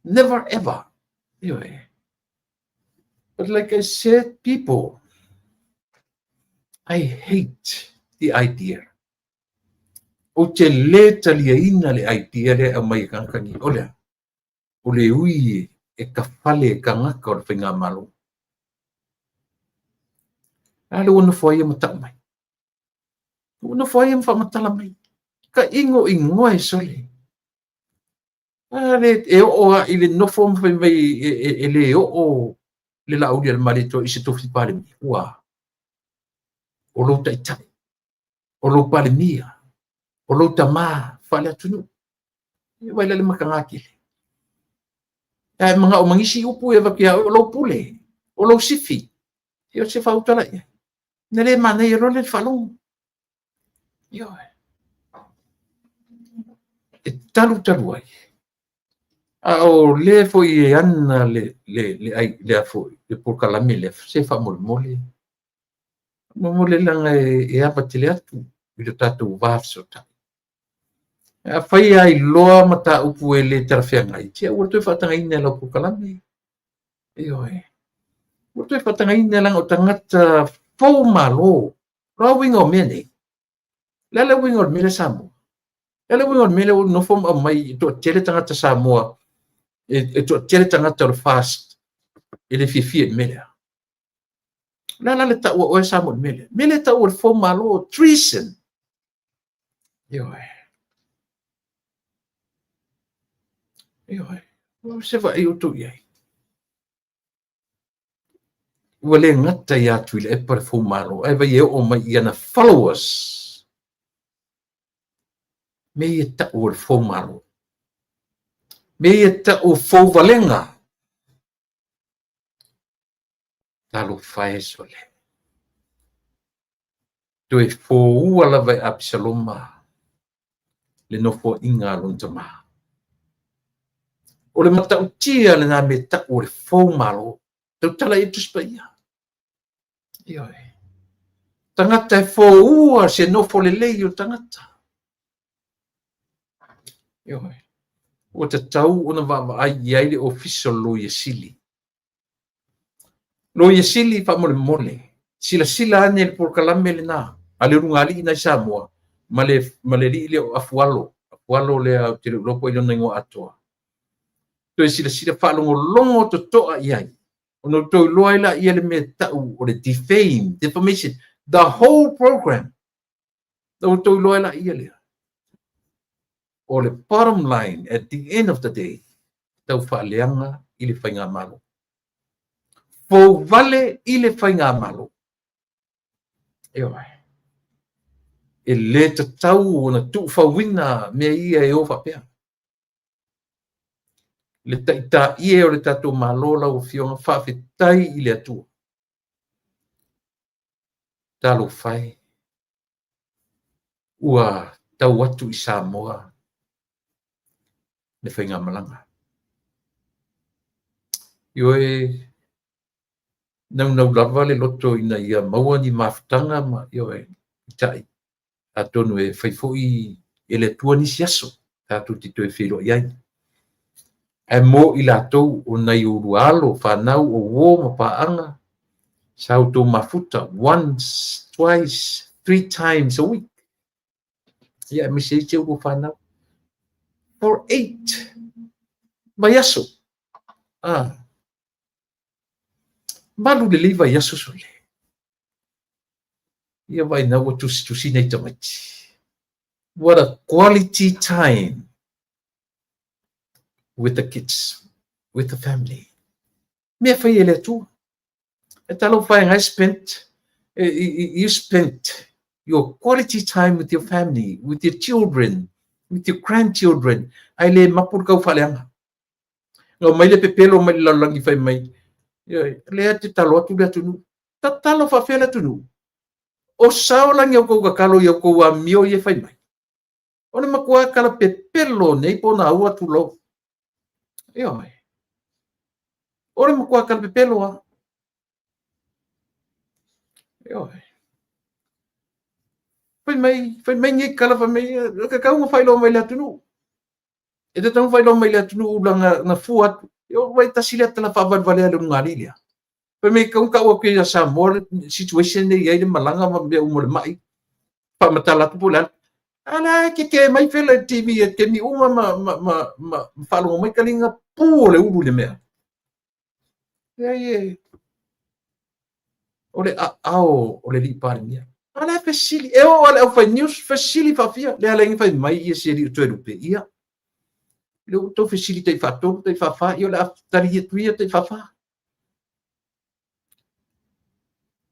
never ever. Ioe. But like I said, people, I hate the idea. Ou te lē taliaina le idea lea e aumai e tagata nei, o le a? O le ui e kafale e tagata o le faigamalo. A lea ua nofo ai ia ma tau mai. Ua nofo ai ia ma faamatala mai. Ka igoigoa e sole. A le e oo lava i le nofo ma fai mai e le oo le Laaulialemalietoa i se tofi Palemia. Ua o lou taitai, o lou Palemia, o lou tamā faale-atunuu. E vaai la i le mataga tele. Ae manao ma nisi upu e avatu ia oe, o lou pule, o lou sifi. Ia o se faautala i ai. Na le manaia loa le faalogo. Ioe. E talu talu ai. A o le foi e ana le, le, le, le, le, foi, le polokalame lea, se faamolemole. Faamolemole leaga e ava tele atu i lo tatou va fesootai. Afai lava iloa mataupu e le talafeagai, se aua le toe faatagaina e lau polokalame. Ioe. Ua toe faatagaina leaga o tagata fou malo. O le a uiga o mea nei? O le a le uiga o le mea lea Samoa? O le a le uiga o le mea lea ua nofo ma aumai e toatele tagata Samoa, e toatele tagata o le FAST e le fiafia i le mea lea? O le a la le tau a oe Samoa i le mea lea? Mea lea e tau o le fou malo, treason. Ioe. Ioe. O se vaai outou i ai. Ua le gata ia Tuilaepa le fou malo, ae vai e oo mai i ana followers. Mea ia tau o le fou malo. Mea ia tau o fou valega. Talofa e sole. Toe foua lava e Apisaloma le nofoaiga a lona tamā. O le matautia lena mea tau o le fou malo. Tautala i ai le Tusi Paia. Ioe. Tagata e foua se nofo lelei o tagata. Ioe. Ua tatau ona vaavaai i ai le Ofisa o le Loia Sili. Loia Sili faamolemole, silasila ane i le polokalame lena a le ulugalii nai Samoa ma le, ma le alii lea o Afualo, Afualo lea ou te le iloa po o ai lona igoa atoa. Toe silasila faalogologo totoa i ai, ona outou iloa ai laia le mea e tau o le defame, defamation, the whole program. Na outou iloa ai laia lea. O le bottom line at the end of the day, tau faaleaga i le faigamalo. Fouvale i le faigamalo. Ioe. E le tatau ona tuufauina mea ia e o faapea. Le taitaie o le tatou Malo lau Afioga, faafetai i le Atua. Talofa e. Ua tau atu i Samoa le faigamalaga. Ioe, naunau lava le loto ina ia maua ni mafutaga ma, ioe, peitai, Atonu e fai foi e le Atua nisi aso tatou te toe feiloai ai. Ae mo i latou o nai oulua alo, fanau, o uō ma paaga, sa outou mafuta once, twice, three times a week. Ia, aemaise ai si a oulua fanau. For 8 vaiaso. Ah. Malu lelei vaiaso sole. Ia vaai na ua tusitusi nei tamaiti. What a quality time with the kids, with the family. Mea fai e le Atua. E talofa e ngai spent, you spent your quality time with your family, with your children, with your grandchildren. Ai le mapu le kau faaleaga. Na omai le pepelo mai le lalolagi fai mai, lea te talo atu le atunuu. Tatalo faafefea le atunuu. O sao lagi au kou tatalo i au kou amio ia e fai mai. O le matua tala pepelo nei po na ua tulou. Ioe. O le matua tala pepelo a. Ioe. Fai mai, fai mai nei kala fai mai, e tatau ona faailoa mai le atunuu. E tatau ona faailoa mai le atunuu lana na fua atu. O vai tasi lea tala faavalevalea a le ulugalii lea. Fai mai e tatau ona tau atu ia Samoa le situation lea e i ai le malaga ma mea uma o le mai. Faamatala atu po o le a. A la e keke mai fela i le TV e taimi uma ma, ma, ma, ma, ma faalogo mai taliga pu o le ulu i le mea. Leai e, o le aao o le alii Palemia. A la e fesili, e oo lava i le aufai news, fesili faafia, le ala ai na fai mai ia si alii o Toelupe, ia, lea ua outou fesili tai faatolu, tai faafa, ia o le a tali atu ia tai faafa.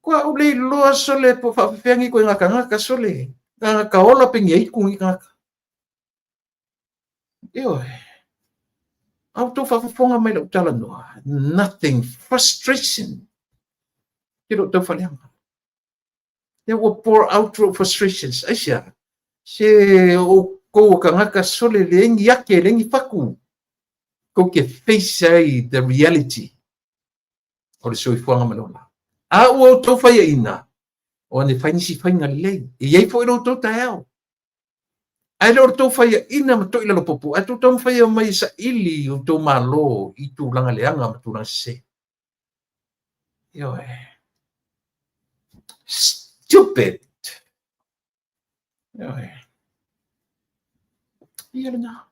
Kua ou le iloa sole po o faafefea nei ituaiga tagata sole, tagata ola pe ni aitu nei tagata. Ioe. A outou faafofoga mai lau talanoa, nothing, frustration. Ke lou taufaaleaga. Lea ua pour out lou frustrations. Aisea? Se outou o tagata sole leai ni ake, leai ni fatu. Tou te face ai the reality o le soifuaga ma le ola. A ua outou faiaina, o ane fai nisi faiga lelei. E i ai foi lo outou taeao. Ae le o le tou faiaina ma toilalopopo, ae tou taumafai e omai e saili i outou malo i tulaga leaga ma tulaga sese. Ioe. Stupid! Ioe. Ia lena.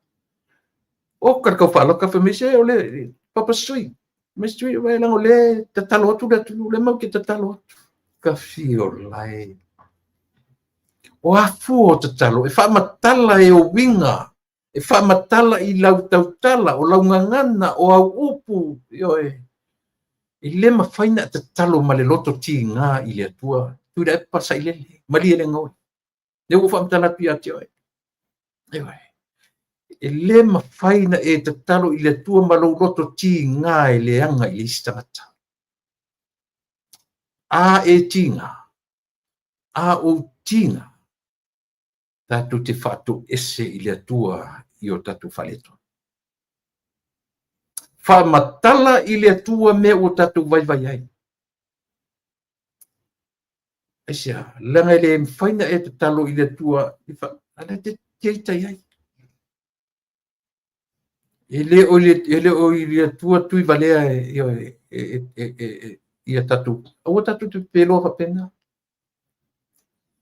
O ka kau whaaloka whai mai se o le papa sui. Mai sui o lango le tatalo atu le atunuu le mau ke tatalo atu. Ka fio lai. O afua o tatalo e faamatala e ou uiga, e faamatala i lau tautala, o lau gagana, o au upu, ioe. E le mafai ona e tatalo ma le loto tiga i le Atua. Tuilaepa sailele, malie le gaoi. Lea ua ou faamatala atu ia te oe. Ioe. E le mafai ona e tatalo i le Atua ma lou loto tiga e leaga i le isi tagata. A e tiga, a ou tiga, tatou te faatoese i le Atua i o tatou faaletonu. Faamatala i le Atua mea ua tatou vaivai ai. Aisea, leaga e le mafai ona e tatalo i le Atua i fa, a lea te te ita i ai. E le o i e le o i le Atua tui valea e, e, e, e, e, e, ia tatou, aua tatou te peloa faapena.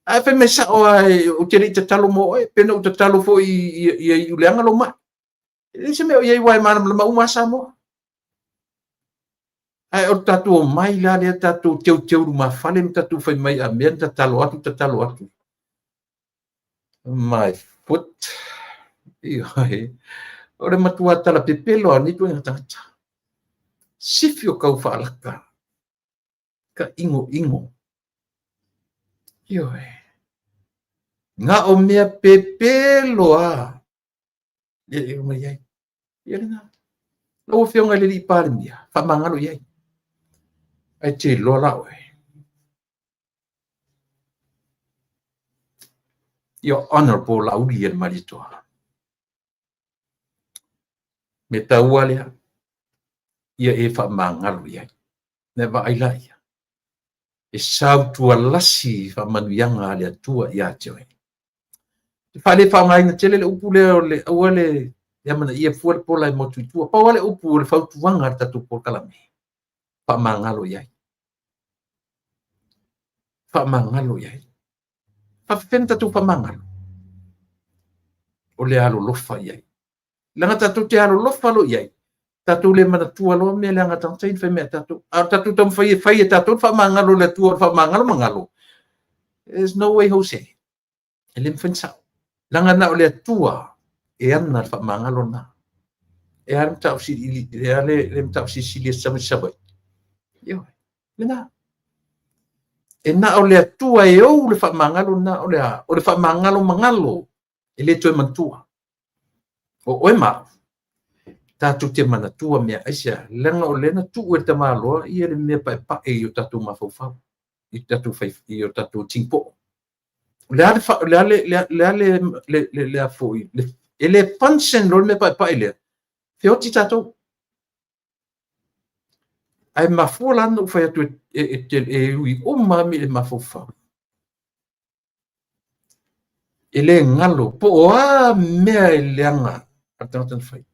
Ae fai mai sao lava, ou te le i tatalo mo oe, pe na ou tatalo foi ia iu leaga lou mai. E leai se mea o i ai aua e malamalama uma lava Samoa. Ae o le tatou omai la lea tatou teuteu lumafale ma tatou fai mai a mea na tatalo atu, tatalo atu. My foot. Ioe. O le matua tala pepelo a nei ituaiga tagata. Sifi o kau faalaka. Ka ʻinoʻino. Ioe. Na o mea pepelo a e mai ai. Ia lena. Lau Afioga i le Alii Palemia, faamagalo i ai. Ae te iloa la oe. Your Honorable Laauli e le Malietoa. Me taua lea, ia e faamagalo i ai. Na vaai la ia. E sautualasi faamanuiaga a le Atua ia te oe. Te faale faaaogaina tele le upu lea o le aua le amanaia fua le pola e motu i tua. Pau lava le upu o le fautuaga a le tatou polokalame, faamagalo i ai. Faamagalo i ai. Faafefea ona tatou faamagalo? O le alolofa i ai. Leaga tatou te alolofa loa i ai, tatou le manatua loa mea leaga a tagata ia na fai mai ia tatou. A o le tatou taumafai e fai e tatou le faamagalo o le Atua o le faamagalo magalo, there's no way Jose. E le mafai ona sao. Leaga na o le Atua e ana le faamagalo lena. E a le mataupu silisili ese mai Savaii? Ioe, lena. E na o le Atua e ou le faamagalo lena, o le a? O le faamagalo magalo, e le toe manatua. O oe ma au, tatou te manatua mea aisea? Leaga o lea na tuu e le tamaloa ia le mea paepae i o tatou mafaufau, i tatou fai, i o tatou tinipo'o. O le a le a le le a le le le a foi, e le function loa le mea paepae lea, feoti tatou. Ae mafua la ona ou fai atu e ui uma lava mea i le mafaufau. E le galo, po o a mea e leaga a le tagata na fai.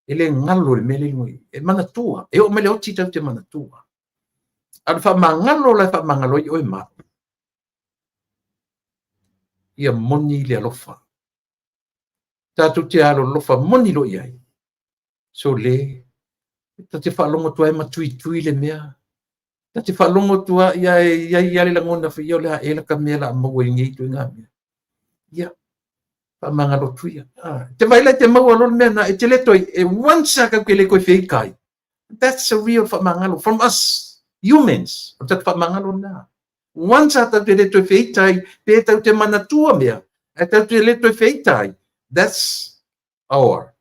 E le galo le mea lea i luga i. E manatua, e oo mai le oti tatou te manatua. A o le faamagalo la e faamagalo ai oe ma au, ia moni le alofa. Tatou te alolofa moni loa i ai. Sole, ta te faalogo atu ai ma tuitui le mea. Ta te faalogo atu ai e i ai lava le lagona foi, ia o le a ea lata mea o le a maua i nei ituaiga mea. Ia, faamagalo atu ia. Te vaai la e te maua loa le mea lena, e te le toe, e once lava tatou te le toe feitai, that's a real faamagalo from us, humans. O le tatou faamagalo lena. Once lava tatou te le toe feitai, pe tatou te manatua mea, ae tatou te le toe feitai, that's our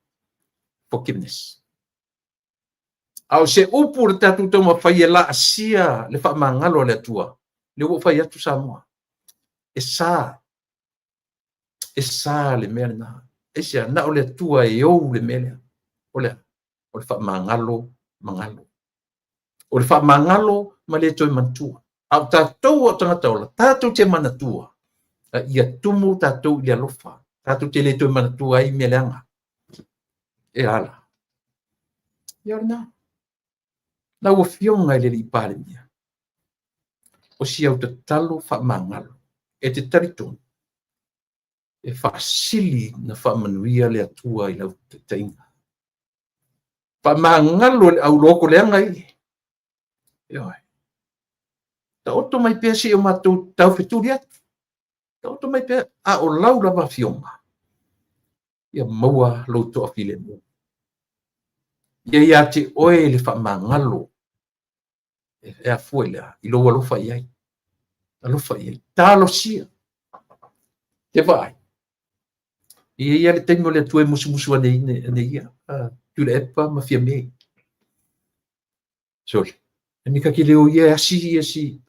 forgiveness. A o se upu o le tatou taumafai e laasia le faamagalo a le Atua, lea ua ou fai atu Samoa, e sa, e sa le mea lena. Aisea? Na o le Atua e ou le mea lea. O le a? O le faamagalo magalo. O le faamagalo ma le toe manatua. A o tatou o tagata ola, tatou te manatua, a ia tumu tatou i le alofa, tatou te le toe manatua ai mea leaga. E ala. Ia o lena. Lau Afioga i le Alii Palemia, o si au tatalo faamagalo, e te talitonu, e faasili na faamanuia le Atua i lau taitaiga. Faamagalo le auloto leaga ia. Ioe. Taoto mai pea se i o matou taufetuli atu. Taoto mai pea, a o lau lava afioga, ia maua lou toafilemu. Ia ia te oe le faamagalo e afua i le a? I lou alofa i ai. Alofa i ai. Talosia. Te vaai. E i ai lava le taimi o le Atua e musumusu ane ane ia, Tuilaepa ma Fiame. Sole, e mika ke leo ia e asi ia si,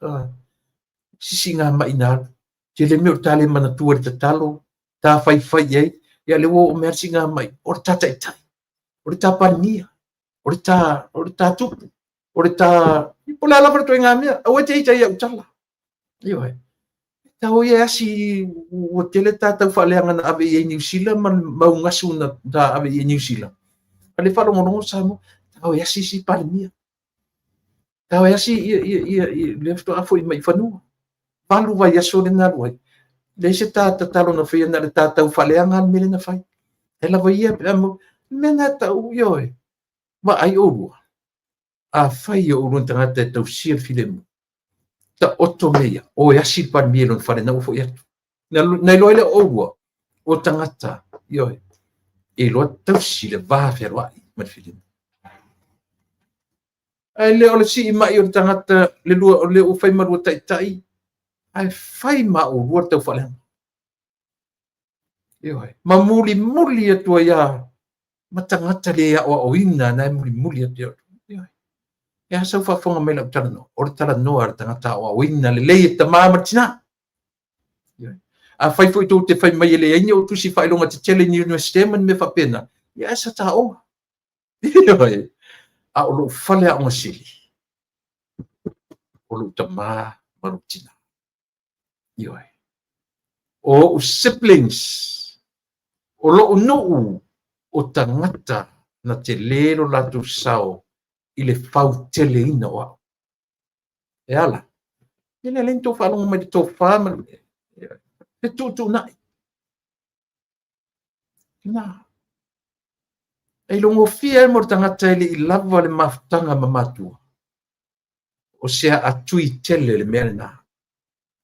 sisiga mai na alu. Tele mea o le ta le manatua i le tatalo, ta faifai i ai, ia lea ua oo mai lava le siga mai, o le ta taitai, o le ta Palemia, o le ta, o le ta tupu, o le ta, po o le a lava le ituaiga mea, aua e te ita i au tala. Ioe. Tau ia e asi ua tele ta tau faaleaga na ave i ai Niu Sila ma le mau gasu na ta ave i ai Niu Sila. A le faalogologo Samoa, tau e asi isi Palemia. Tau e asi ia, ia, ia, ia lea faatoa foi mai i fanua. 8 vaiaso lea na alu ai. Leai se ta tatalo na faia, na o le ta tau faaleaga le mea lea na fai. Ae lava ia pe a mau, le mea na tau, ioe, vaai oulua. Afai o oulua ni tagata e tausia le filemu, taoto mea ia, o e asi le Palemia i lona fale, na ua foi atu. Na iloa ai lea o oulua, o tagata, ioe, e iloa tausi le va fealoai ma le filemu. Ae le o le sii mai o le tagata, le lua, o le ua fai ma lua taitai, ae fai ma oulua le tau faaleaga. Ioe, ma mulimuli atu ai lava ma tagata le aoaoina na e mulimuli atu ia. Ioe. E a sau faafofoga mai lau talanoa? O le talanoa a le tagata aoaoina lelei e tama ma le tina. Ioe. Afai foi tou te fai mai e leai ni ou tusi faailoga tetele i ni universite ma ni mea faapena, ia ae sa ta aoga. Ioe. A o lou fale aoga sili, o lou tama ma lou tina. Ioe. O ou siblings, o lou nuu, o tagata na tele lo latou sao i le fauteleina o au. E ala. E le alai tou faalogo mai le tofa ma le fetuutuunai. Na. E ilogofie ai mo le tagata e le i lava le mafutaga ma matua. O se aatui tele le mea lena.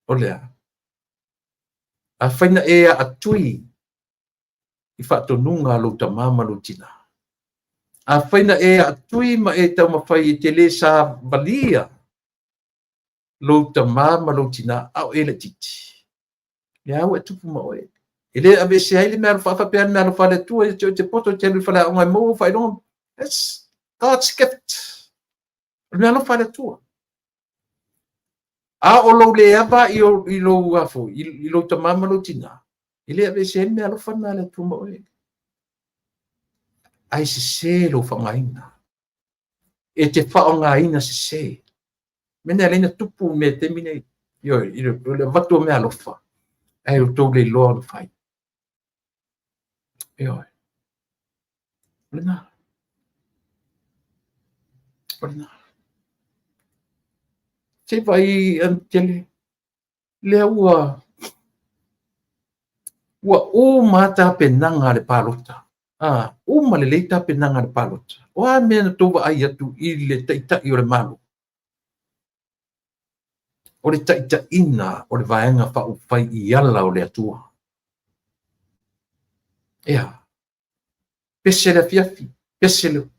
O le a? Afai na e aatui i faatonuga a lou tama ma lou tina. Afai na e aatui ma e taumafai e te le savalia lou tama ma lou tina a o e laitiiti, lea ua e tupu ma oe. E le aveese ai le mea alofa, a faapea le mea alofa a le Atua ia te oe e te poto e te alu i le faleaoga e maua ou faailoga. That's God's gift. O le mea alofa a le Atua. A o lou le ava i lou afo, i lou tama ma lou tina, e le aveese ai le mea alofa lena a le Atua ma oe. Ae sese lou faaaogaina. E te faaaogaina sese. Mea nei alai na tupu mea taimi nei. Ioe, i le avatu o mea alofa, ae outou le iloa ona fai. Ioe. O lena. O lena. Se i vaai tele, lea ua ua uma tapenaga a le palota. Ah, uma lelei tapenaga a le palota. O a mea na tou vaai atu i le taitai o le Malo? O le taitaiga o le Vaega Faaupufai i ala o le Atua. Ea, pese le afiafi, pese le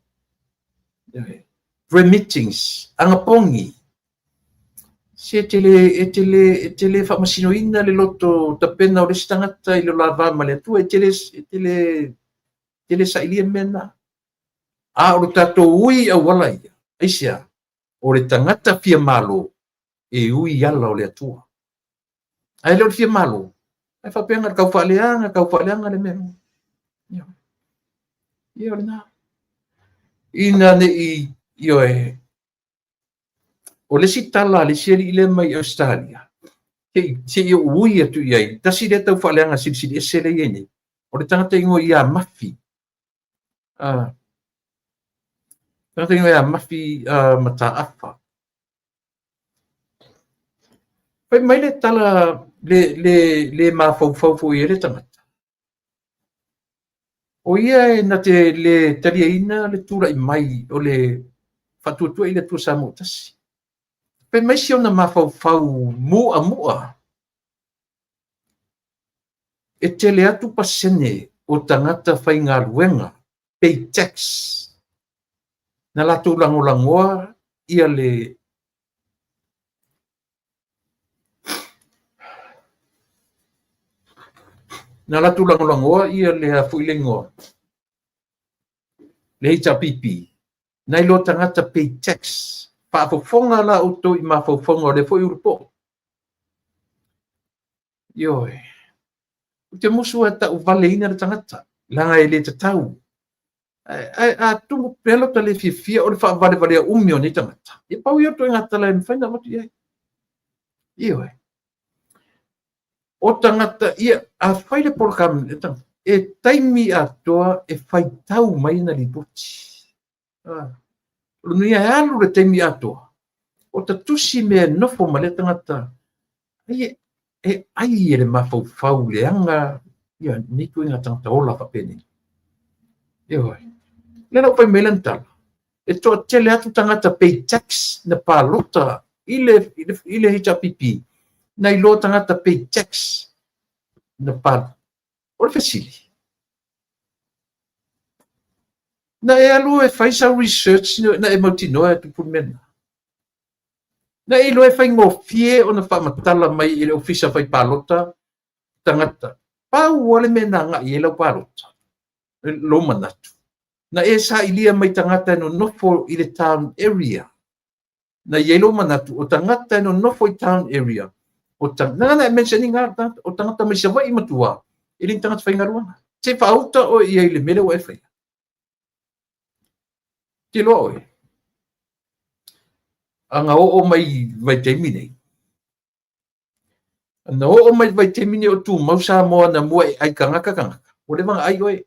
prayer meetings, agapogi. Se e te le, e te le, e te le faamasinoina le loto tapena o le isi tagata i le lava ma le Atua, e te le, e te le, te le sailia mea na. A o lo tatou ui auala ia, aisea? O le tagata fia malo e ui ala o le Atua. Ae le o le fia malo, ae faapea na tau faaleaga, tau faaleaga le mea. Ia, ia o lena. Ina ne i, ioe, o le isi tala a le isi alii lea mai Australia, se i ou ui atu i ai, tasi lea tau faaleaga silisili ese lea i ai nei, o le tagata ingoa ia Mafi. Tagata ingoa ia Mafi Mataafa. Fai mai le tala le, le, le mafaufau foi e le tagata. O ia e na te le taliaina le tulai mai o le Faatuatua i le Atua Samoa Tasi. Fai mai si ona mafaufau mu'amu'a, e tele atu pasene o tagata faigaluega pay tax na latou lagolagoa ia le na latou lagolagoa ia le a foi le igoa le HRPP nai lo tagata pay tax. Faafofoga la outou i mafaufauga o lea foi ulu po'o. Ioe. Ou te musu e tauvaleina le tagata, leaga e le tatau. Ae a tumu pea lota le fiafia o le faavalevalea umi o nei tagata, ia pau ia o le ituaiga tala e mafai ona avatu i ai. Ioe. O tagata, ia, a fai le polokalame, e taimi atoa e faitau mai ana lipoti. Ah. O lona ia e alu le taimi atoa, o ta tusi mea e nofo ma lea tagata, ai e ai e le mafaufau leaga ia nei ituaiga tagata ola faapenei. Ioe. Lea la ua fai mai lana tala, e toatele atu tagata pay tax na palota i le, i le, i le HRPP, nai lo tagata pay tax na palota. O le fesili, na e alu e fai sau research na e mautinoa e tupu le mea lena? Na e iloa e faigofie ona faamatala mai e le ofisa fai palota tagata. Pau lava le mea na agai i ai lau palota, lou manatu. Na e sailia mai tagata e nonofo i le town area. Na i ai lou manatu, o tagata e nonofo i town area, o ta, na e mention ina o tagata mai Savaii ma tua, e le ni tagata faigaluega. Se i faauta oe i ai i le mea lea ua e faia. Te iloa oe, a na oo mai i vaitaimi nei, Na oo mai le vaitaimi lenei o tumau Samoa na mua e ai tagata tagata, ua leva ona ai oe.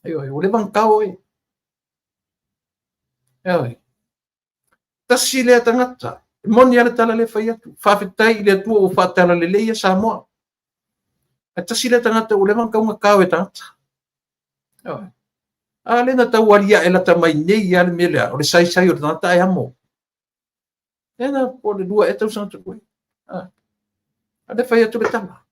Ioe, ua leva ona tao oe. Ioe. Tasi lea tagata, e moni lava le tala lea e fai atu, faafetai i le Atua ua faatalaleleia Samoa. Ae tasi lea tagata ua leva ona tatau ona tao e tagata. Ioe. A lea na tau aliae lata mai nei lava le mea lea, o le saisai o le tagata ae amo. Lea na po o le 2 ea tausaga talu ai. A lea fai atu le tala.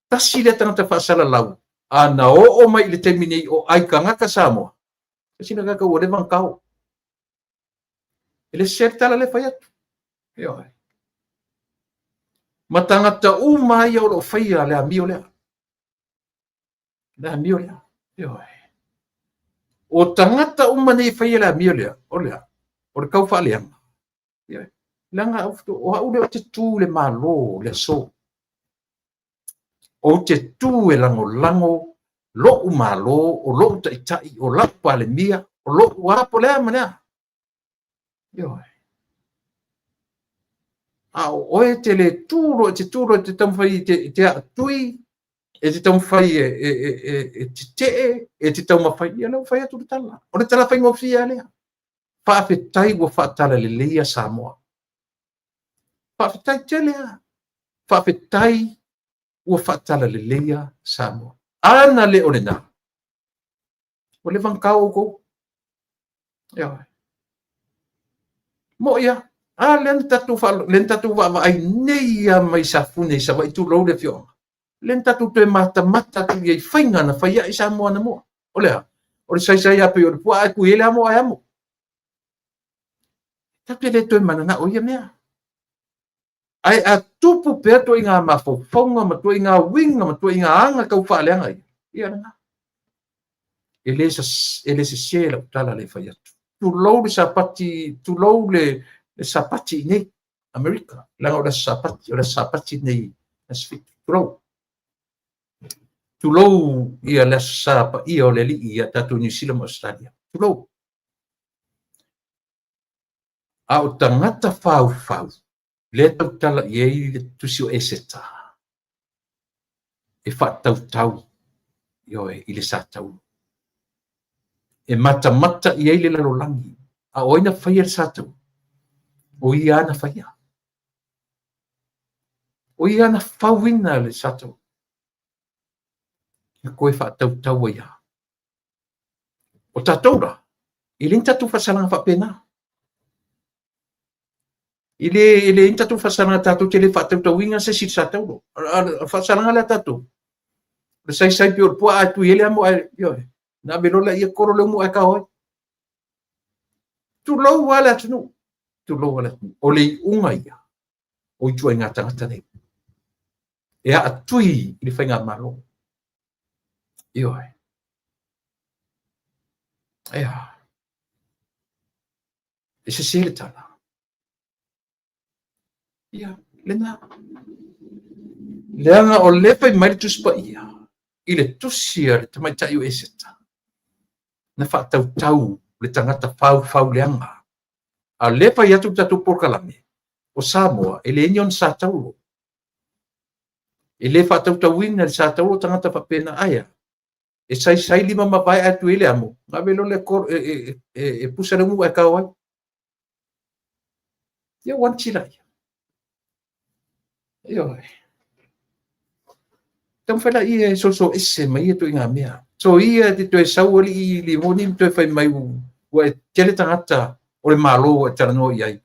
Tasi lea tagata faasalalau, a na oo mai i le taimi nei o ai tagata Samoa, tasi lea tagata ua leva ona tao. E le sese le tala lea fai atu. Ioe. Ma tagata uma ia o lo o faia le amio lea. Le amio lea. Ioe. O tagata uma nei e faia le amio lea, o lea, o le tau faaleaga. Ioe. Leaga o au lea ou te tu i le Malo le aso. Ou te tu e lagolago lo'u Malo, o lo'u taitai, o la'u Palemia, o lo'u a po o le a ma le a. Ioe. A o oe e te le tu loa, e te tu loa e te taumafai e te aatui, e te taumafai e tetee, e te taumafai, ia lea ua fai atu le tala. O le tala faigofie lava lea. Faafetai ua faatalaleia Samoa. Faafetai tele lava. Faafetai ua faatalaleia Samoa. A na le o lena, ua leva ona tao outou. Ioe. Mo'i lava. A lea na tatou, lea na tatou vaavaai nei lava mai Safune i Savaii, tulou le afioaga. Lea na tatou toe matamata atu i ai i faiga na fai ai Samoa anamua. O le a? O le saisai lava pei o le puaa e tui ai le amo ae amo. Tatou te le toe mananao i ia mea. Ae a tupu pea ituaiga mafaufauga ma ituaiga uiga ma ituaiga aga tau faaleaga ia, ia lena. E le, e le sese lau tala lea e fai atu. Tulou le Sapati, tulou le, le Sapati i nei, Amerika, leaga o le aso Sapati, o le aso Sapati nei, aso 7. Tulou. Tulou ia le aso Sa paia o le Alii ia tatou Niu Sila ma Ausetalia. Tulou. A o tagata faufau, lea e tautala i ai le tusi o Eseta, e faatautau, ioe, i le sa taulo. E matamata i ai le lalolagi, a o ai na faia le sa taulo? O ia lava na faia. O ia na fauina le sa taulo. E toe faatautau ai lava. O tatou la, e leai ni tatou faasalaga faapena. E leai ni tatou faasalaga, tatou te le faatautauina se isi i le sa taulo. O le faasalaga lea a tatou, o le saisai pei o le puaa e tui ai le amo ae, ioe, na ave loa lea kolo le umu ae tao ai. Tulou lava le atunuu, tulou lava le atunuu. O le iuga ia o ituaiga tagata nei e aatui i le faigamalo. Ioe. Ea. E sese le tala. Ia, lena. Leaga o lea fai mai le Tusi Paia i le tusi a le tamaitai o Eseta, na faatautau le tagata faufau leaga. A o lea fai atu le tatou polokalame, o Samoa e leai ni ona sa taulo. E le faatautauina le sa taulo tagata faapena. Aia, e saisai lima ma vae ae tui ai le amo, na ave loa lea e pusa le umu ae tao ai. Ia ua anti laia. Ioe. Taumafai laia e soso ese mai ia ituaiga mea. So ia e te toe sau alii Limoni ma toe fai mai ua e tele tagata o le Malo ua e talanoa i ai,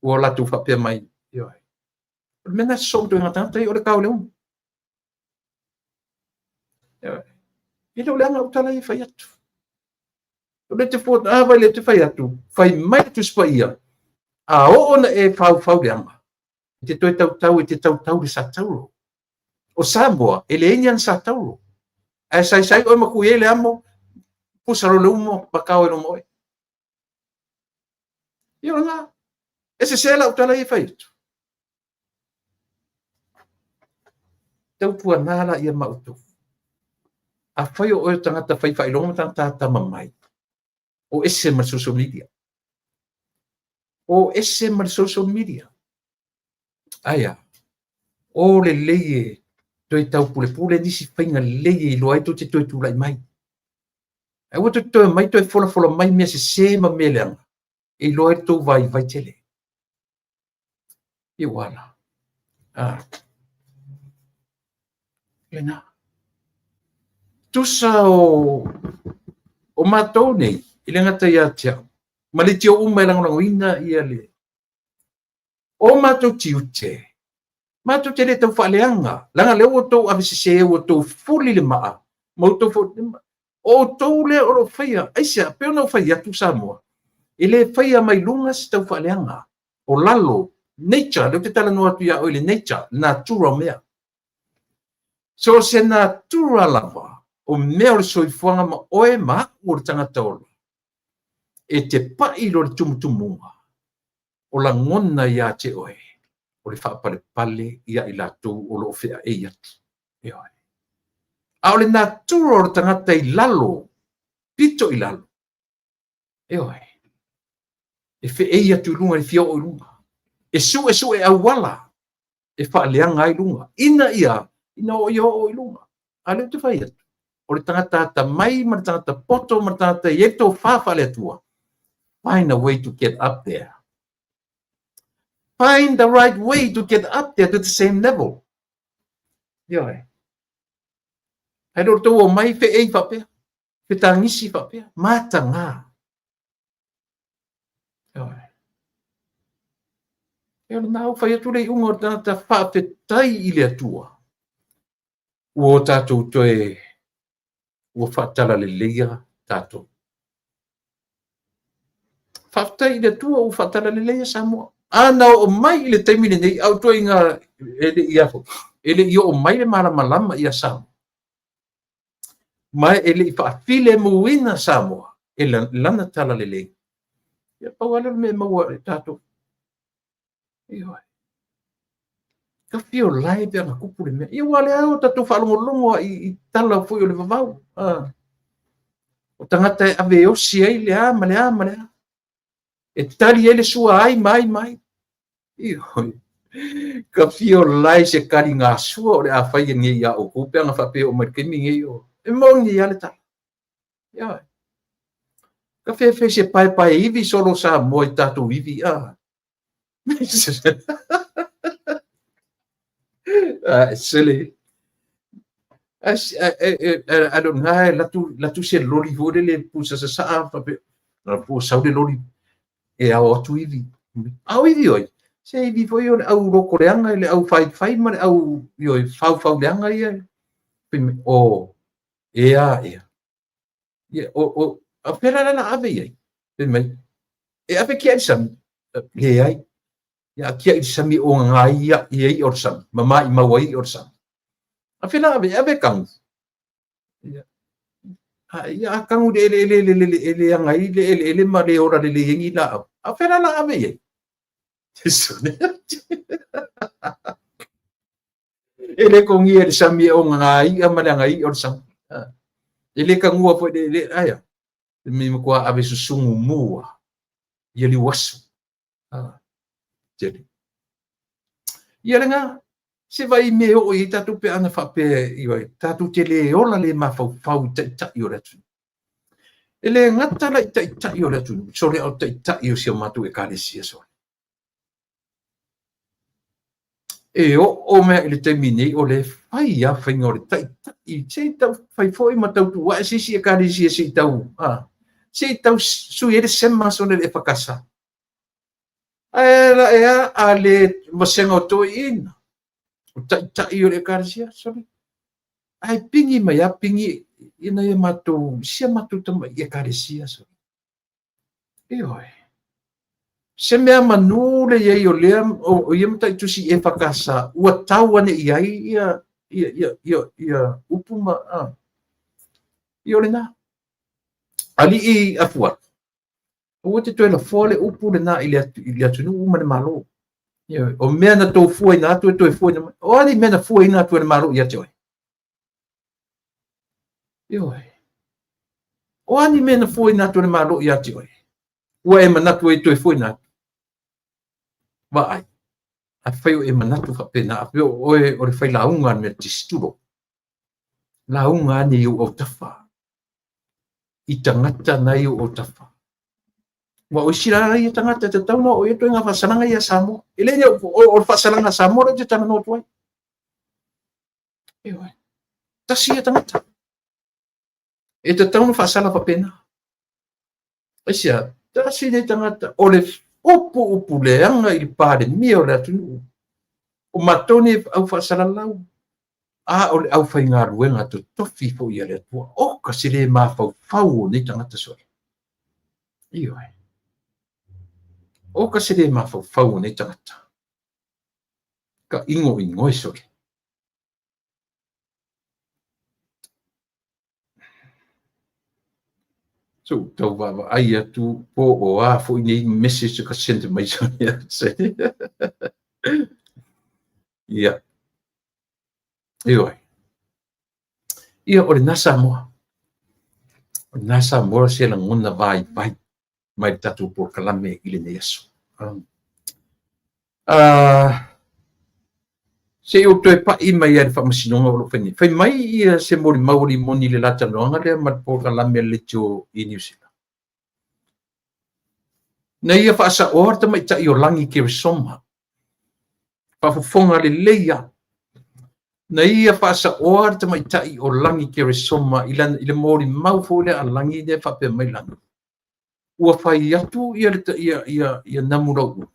ua latou faapea mai. Ioe. O le mea lena e sosoo ma ituaiga tagata ia o le tao i le umu. Ioe. E le o leaga lau tala ia e fai atu. O le te fua, a vai le te fai atu, fai mai le Tusi Paia, a oo na e faufau leaga, e te toe tautau, e te tautau le sa taulo. O Samoa, e leai ni ana sa taulo. Ae saisai oe ma tui ai le amo, pusa loa le umu ma tao ai loa ma oe. Ia o lena, e sese lau tala ia e fai atu. Tautuana laia ma outou. Afai o oe o tagata fai faailoga ma tagata atamamai, o ese ma le social media. O ese ma le social media. Aia. O lelei e toe taupulepule nisi faiga lelei e iloa ai tou te toe tulai mai. Ae aua tou te toe omai toe folafola mai mea sese ma mea leaga e iloa ai le tou vaivai tele. Ia ua ala. Ah. Lena. Tusa o matou nei, e le gata ia te au, ma leitio uma e lagolagoina ia le o matou tiute, matou te le tau faaleaga, leaga lea ua outou avesese, ua outou fuli le maa, ma outou o outou lea o lo o faia. Aisea? Pei ona ou fai atu Samoa, e le faia mai luga se tau faaleaga, o lalo, nature, lea ou te talanoa atu ia oe i le nature, natura o mea. So o se natura lava o mea o le soifuaga ma oe ma au o le tagata ola, e te pai loa le tumutumuga o lagona ia te oe, o le faapalepale ia i latou o lo o feaei atu. Ioe. A o le natura o le tagata i lalo, pito i lalo, ioe, e feei atu i luga, e fia oo i luga, e suesue auala e faaleaga ai luga, ina ia, ina o ia oo i luga. A lea ou te fai atu, o le tagata atamai ma le tagata poto ma le tagata e i ai le tofa faale-Atua, find a way to get up there. Find the right way to get up there to the same level. Ioe. Ae le o le tou omai feei faapea, fetagisi faapea, mataga. Ioe. E o lena ua fai atu le iuga o le tagata faafetai i le Atua. Ua o tatou toe, ua faatalaleia tatou. Faafetai i le Atua ua faatalaleia Samoa. A na oo mai i le taimi lenei, a o ituaiga e le i afo, e le i oo mai le malamalama ia Samoa. Ma e le i faafilemuina Samoa e lana talalelei. Ia pau lava lea o le mea e maua e tatou. Ioe. Ka fia lae pe ana tupu le mea. Ia ua lea o tatou faalogologo i, i tala foi o le vavau. Ah. O tagata e ave e osi ai le a ma le a ma le a. E tali ai le sua ai ma ai ma ai. Ioe. Ka fia lae se taligasua o le a fai nei ia outou pe ana faapea e oo mai le taimi nei o. E moni lava le tala. Ioe. Ka fefe se paepae ivi solo Samoa i tatou ivi. Ah. Ah, sele. A lo nga latu latu se loli foi lele pusa sasaa faapea na pu sau le loli e ao atu ivi. A o ivi oi, se ivi foi o le au loko leaga i le au faifai ma le au ioe faufau leaga ia. Fai mai, o, ea, ea. Ia, o, o, a fea la la ave i ai? Fai mai, e ave kiaʻi i le sami? Leai. Ia, a kiaʻi i le sami o ngā ia, ia iʻa o le sami, ma maʻimau ai iʻa o le sami. A fea la ave? E ave e kanu. Ia, a, ia, a kanu i le eleele e le, e leaga ai le eleele ma le ola lelei ai ni laʻau. A fea la la ave i ai? E le kogia e le sami e o ngā iʻa ma le aga iʻa o le sami. E le kanua foi le, le, aia. Le me matua ave susugu mua ia liuasu. Tele. Ia lena, se vai me oo i ai tatou pe ana faapea i ai, tatou te le ola le mafaufau i taitai o le atunuu. E le gata la i taitai o le atunuu, sole a o taitai o si o matou ekalesia sole. E oo mai i le taimi nei o lea e fai lava faiga o le taitai, se i tau fai foi ma tau tuu ae se isi ekalesia se i tau, a, se i tau sui ai le sema sone le EFKS. Ae la e a, a le vasega o toeaiina, o taitai o le ekalesia, sole. Ae pigi mai a pigi ina ia matou, si a matou tamai ekalesia, sole. Ioe. Se mea manū le i ai o lea, o ia mataitusi EFKS, ua tau ane i ai ia, ia, ia, ia, ia upu ma, a, ia o lena. Alii Afualo, aua te toe lafoa le upu lena i le, i le atunuu ma le Malo. Ioe. O mea na tou fuaina atu e toe fuaina mai. O a ni mea na fuaina atu e le Malo ia te oe? Ioe. O a ni mea na fuaina atu e le Malo ia te oe? Ua e manatu ai toe fuaina atu. Vaai. Afai o e manatu faapena, afai o oe o le failauga a le Metotisi, tulou, lauga ane i ou autafa, i tagata na i ou autafa. Aua o isi la ia tagata e tatau ona oo i ai ituaiga faasalaga ia a Samoa. E le o le faasalaga a Samoa lea ou te talanoa atu ai. Ioe. Tasi ia tagata. E tatau ona faasala faapena. Aisea? Tasi lenei tagata o le upu upu leaga i le Palemia o le atunuu. O matou nei au faasalalau, a o le aufaigaluega totofi foi a le Atua. Oka se le mafaufau o nei tagata sole. Ioe. Oka se le mafaufau o nei tagata. Ka igoigoe sole. So ua tau vaavaai atu po o a foi nei message ka send mai sole. Ia. Ioe. Ia, o lena Samoa. O lena Samoa se lagona vaivai mai le tatou polokalame i lenei aso. Se i ou toe pai mai lava i le faamasinoga o lo o fai nei. Fai mai ia se molimau a Limoni i le la talanoaga lea ma le polokalame a le leitio i Niu Sila. Na ia faasaoa le tamaitai o Lagi Keresoma. Faafofoga lelei lava. Na ia faasaoa le tamaitai o Lagi Keresoma i le molimau foi lea a Lagi lea e faapea mai Lagi, ua fai atu ia Namulauulu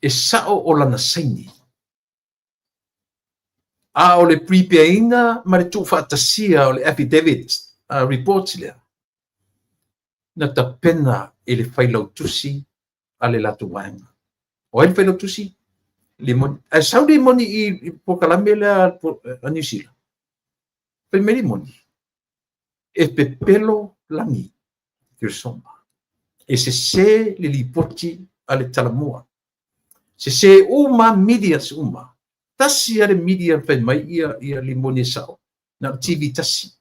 e sao o lana saini, a o le prepare-ina ma le tuufaatasia o le affidavit report lea, na tapena e le failautusi a le latou vaega. O ai le failautusi? Limoni. Ae sau Limoni i polokalame lea a Niu Sila. Fai mai Limoni, e pepelo Lagi Keresoma. E sese le lipoti a le Talamua. Sese uma medias uma. Tasi lava le media na fai mai ia Limoni e sao. Na o le TV tasi.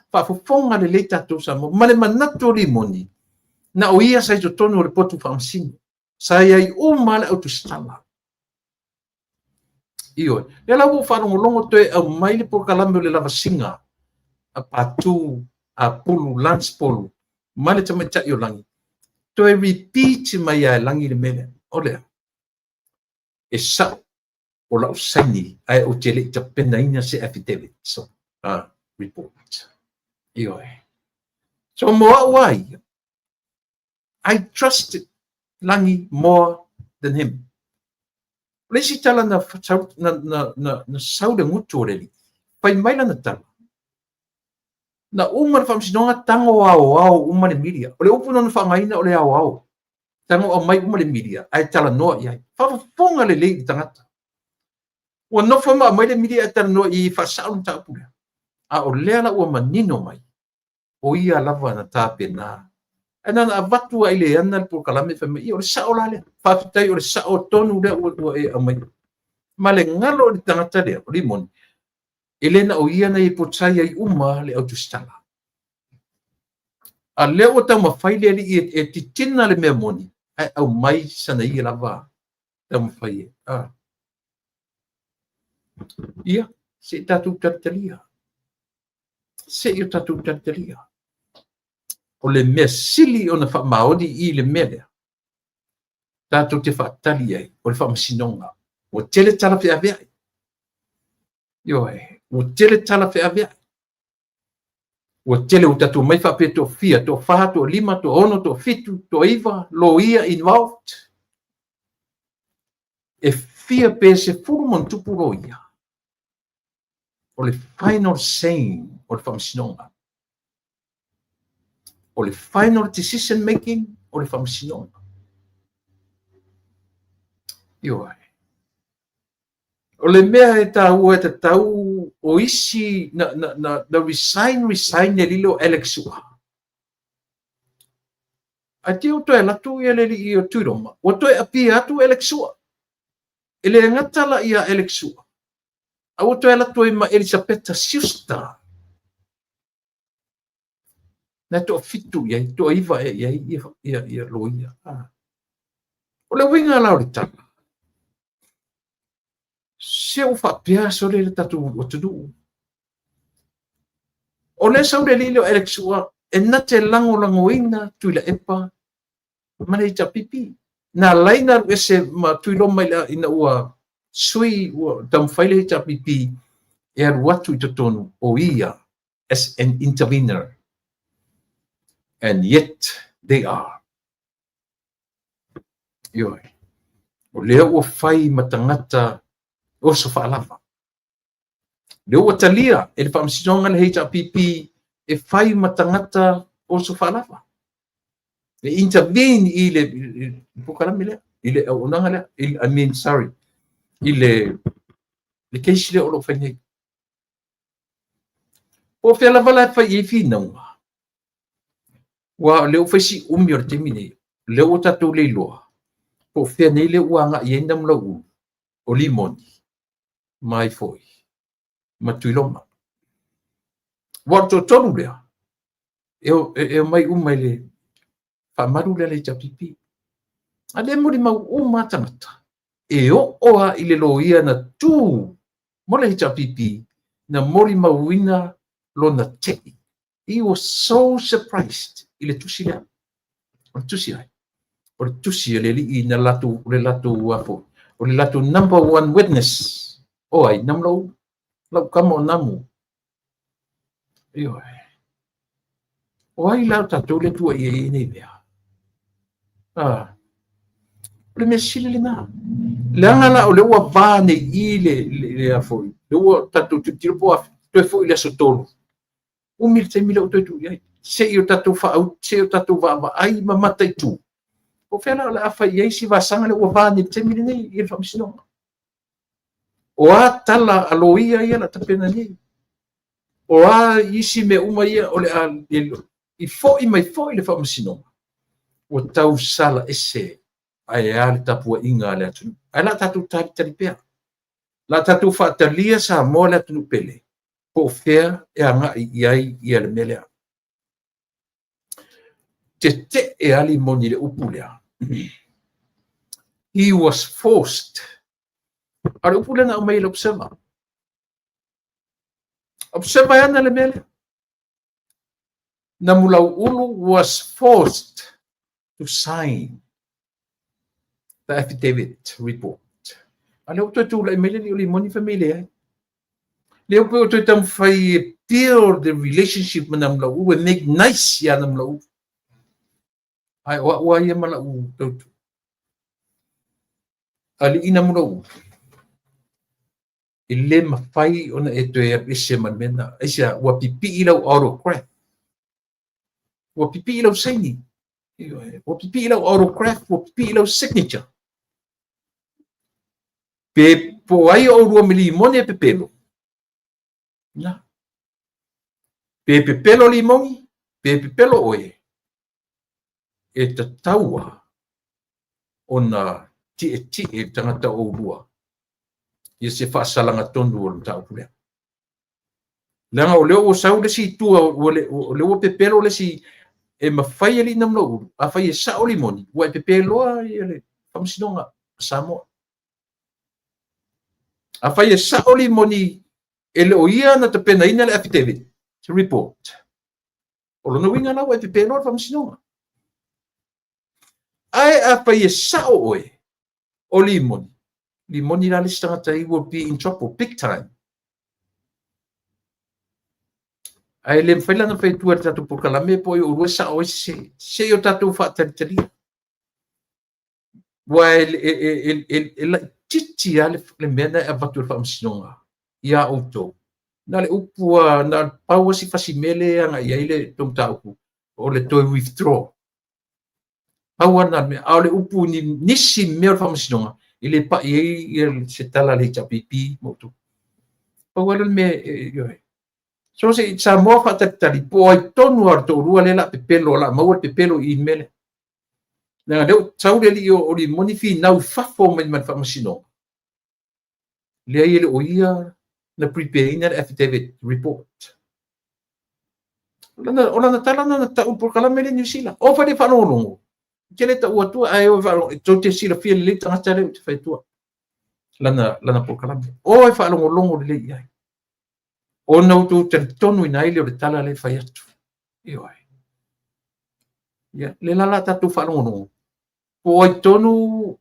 Faafofoga lelei tatou Samoa. Ma le manatu o Limoni, na o ia sa i totonu o le potu faamasino. Sa i ai uma le au tusitala. Ioe. Lea la ua ou faalogologo toe aumai le polokalame o le lavasiga a Patu, a Pulu, Lance Polu ma le tamaitai o Lagi. Toe repeat mai lava e Lagi le mea lea. O lea, e sao o lau saini ae ou te le i tapenaina se affidavit, so, report. Ioe. So mo au lava ia, I trust Lagi more than him. O le isi tala na sau, na, na, na, na sau le gutu o le alii, fai mai lana tala, na uma le faamasinoga tago aoao uma le media. O le upu na ona faaaogaina o le aoao. Tago aumai uma le media ae talanoa i ai. Faafofoga lelei i le tagata. Ua nofo ma aumai le media ae talanoa i ai e faasao le mataupu lea. A o lea la ua manino mai, o ia lava na tapena. Ae na ona avatu lava i le ana le polokalame fai mai, ia o le sao la lea. Faafetai o le sao tonu lea ua e aumaia. Ma le galo i le tagata lea, o Limoni, e le na o ia na i potai ai uma le au tusitala. A lea ua taumafai le alii e titina le mea moni, ae aumai sana ia lava taumafai e. Ia, se i tatou talitalia. Se i o tatou talitalia. O le mea sili ona faamaoni i le mea lea, tatou te faatali ai, o le faamasinoga. Ua tele tala feaveai. Ioe, ua tele tala feaveai. Ua tele ua tatou omai faapea toafia, toafa, toalima, toaono, toafitu, toaiva, loia involved. E fia pe 10 ma ona tupu loia. O le final saying o le faamasinoga. O le final decision making o le faamasinoga. Ioe. O le mea e taua e tatau o isi na, na, na, na resign, resign le alii lea o Alex Sua. Ae te i ua toe alu atu ia le alii o Tuiloma, ua toe appear atu Alex Sua. E le gata la ia Alex Sua, a ua toe alu atu ai ma Elisapeta Schuster. Na e toafitu i ai, toaiva ea i ai ia loia. O le uiga la o le tala, se ua faapea sole le tatou atunuu. O lea sau le alii lea o Alex Ua e na te lagolagoina Tuilaepa ma le HRPP. Na ala ai ona alu ese ma Tuiloma ina ua sui, ua taumafai le HRPP e alu atu i totonu o ia as an intervener. And yet they are. Ioe. O lea ua fai ma tagata oso faalava. Lea ua talia e le Faamasinoga le HRPP e fai ma tagata oso faalava. E intervene i le polokalame lea, i le auaunaga lea, I mean, sorry, i le case lea o lo o fai nei. Po o fea lava la e fai i ai finauga, aua o lea ua fai si umi o le taimi nei, lea ua tatou le iloa, po o fea nei lea ua agai i ai Namulauulu, o Limoni, ma ai foi, ma Tuiloma. Aua o le toatolu lea, e omai uma i le faamalu lea a le HRPP. A lea e molimau uma lava tagata, e oo lava i le loia na tu mo le HRPP, na molimauina lona tei. He was so surprised i le tusi lea. O le tusi ai? O le tusi a le alii na latou, o le latou foi, o le latou number one witness. O ai, Namulauulu, lau kama o Namu. Ioe. O ai la o tatou le tua i ai nei mea? Ah. O le mea sili lena. Leaga la o lea ua va nei i le a foi, lea ua tatou tilotilo po o toe foi i le aso 3. Umi le taimi lea ua toe tuu i ai. Se i o tatou faaau, se i o tatou vaavaai ma mataitu. Po o fea la o le a fai i ai si vasaga lea ua va nei i le taimi lenei i le Faamasinoga. O a tala a loia ia la tapena nei. O a isi mea uma ia o le a i foi mai foi le Faamasinoga, ua tau sala ese ae a le tapuaiga a le atunuu. Ae la tatou talitali pea. La tatou faatalia Samoa le atunuu pele, po o fea e agai i ai ia le mea lea. Tetee a Limoni i le upu lea. He was forced. A o le upu lea na aumai e le Observer. Observer e ana le mea lea. Namulauulu was forced to sign the affidavit report. A lea ua toe tulai mai le alii o Limoni fai mai leai. Lea ua toe taumafai e build the relationship ma Namulauulu, e make nice ia Namulauulu. Ae o au lava ia ma lau tautu. Alii Namulauulu, e le mafai ona e toe alu ese ma le mea lena. Aisea, ua pipii lau autograph. Ua pipii lau saini. Ua pipii lau autograph, ua pipii lau signature. Pe po ai o oulua ma Limoni e pepelo. Na. Pe pepelo Limoni, pe pepelo oe, e tataua ona tietie le tagata o oulua ia se faasalaga tonu o le mataupu lea. Leaga o lea ua sau le isi i tua, o lea ua pepelo le isi e mafai e alii Namulauulu, afai e sao Limoni, ua e pepeloa ia le Faamasinoga a Samoa. Afai e sao Limoni e le o ia na tapenaina le affidavit report, o lona uiga la ua e pepeloa le Faamasinoga. Ae afai e sao oe o Limoni, Limoni la le isi tagata, he will be in trouble big time. Ae le mafai la ona fai atu e le tatou polokalame po o ai o oulua e sao ai se se i o tatou faatalitalia. Ua e laitiiti lava le mea na e avatu e le Faamasinoga iā outou. Na le upu a, na pau lava si fasi mele e agai i ai le tou mataupu, o le toe withdraw. Pau lava lena mea. A o le upu ni nisi mea o le Faamasinoga, e le pai ai se tala a le HRPP ma outou. Pau lava lea o le mea, ioe. So se i Samoa faatalitali, po o ai tonu lava o le toalua lea o le a pepelo, o le a maua le pepelo i le mea lea. Leaga lea ua sau le alii o Limoni finau i fafo mai ma le Faamasinoga. Leai e le o ia na prepare ina le affidavit report. O lana tala na na tau polokalame le Niu Sila. O fai le faalogologo. Ou te le taua atua, ae o e faalogo, tou te silafia lelei le tagata lea ou te fai atua, lana, lana polokalame. O e faalogologo lelei i ai, ona outou talitonuina ai lea o le tala lea e fai atu. Ioe. Ia, lea la o le a tatou faalogologo, po o ai tonu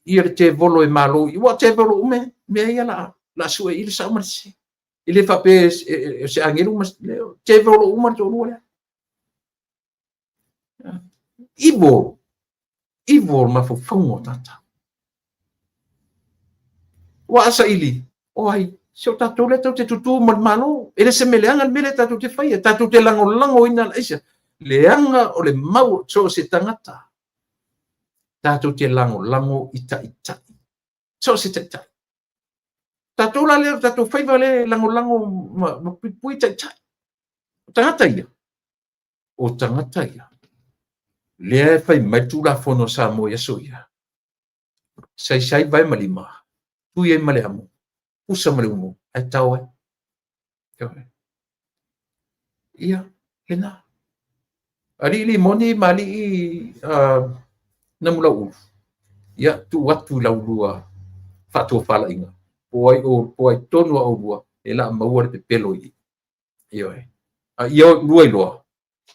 ia le tevolo e malo i, aua o tevolo uma mea ia o le a sue i i le sao ma le sese. E le faapea o se agelu ma se, tevolo uma le toalua lea. Evil, evil mafaufauga o tagata. Ua a saili, o ai, se o tatou lea tatou te tutū ma le Malo. E le se mea leaga le mea lea tatou te faia. Tatou te lagolagoina le aisa. Leaga o le mau so o se tagata. Tatou te lagolago i taitai. So o se taitai. Tatou la lea, tatou faiva lea e lagolago ma, ma puipui taitai. O tagata ia, o tagata ia, lea e fai mai le Tulafono a Samoa i aso ia, saisai vae ma lima, tui ai ma le amo, pusa ma le umu, ae tao ai. Ia, lena. Alii Limoni ma alii Namulauulu, ia, tuu atu i la ulua faatofalaiga, po o ai, po o ai tonu a oulua, e la maua le pepelo i i. Ioe. A ia lua iloa,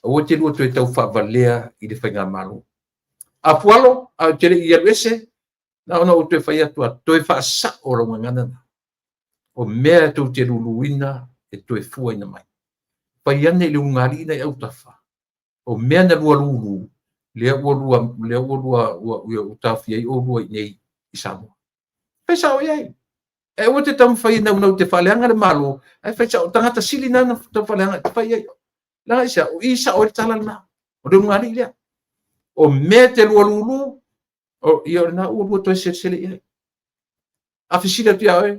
aua te lua toe tau faavalea i le faigamalo. Afualo, a ou te le i alu ese, na ona ou toe fai atu a toe faasao lau gagana na. O mea tou te luluina e toe fuaina mai. Fai ane i le ulugalii na i autafa, o mea na lua lulu, lea ua lua, lea ua lua, ua, ua taofia ai oulua i inei i Samoa. Fai sao i ai. E aua te taumafai e naunau te faaleaga le Malo, ae fai sao, tagata sili na na tau faaleaga e fai ai. Leaga aisea, o i sao ai le tala lena, o le ulugalii lea. O mea te lua lulu, o, ia o lena ua lua toe selesele i ai. A fesili atu ia oe,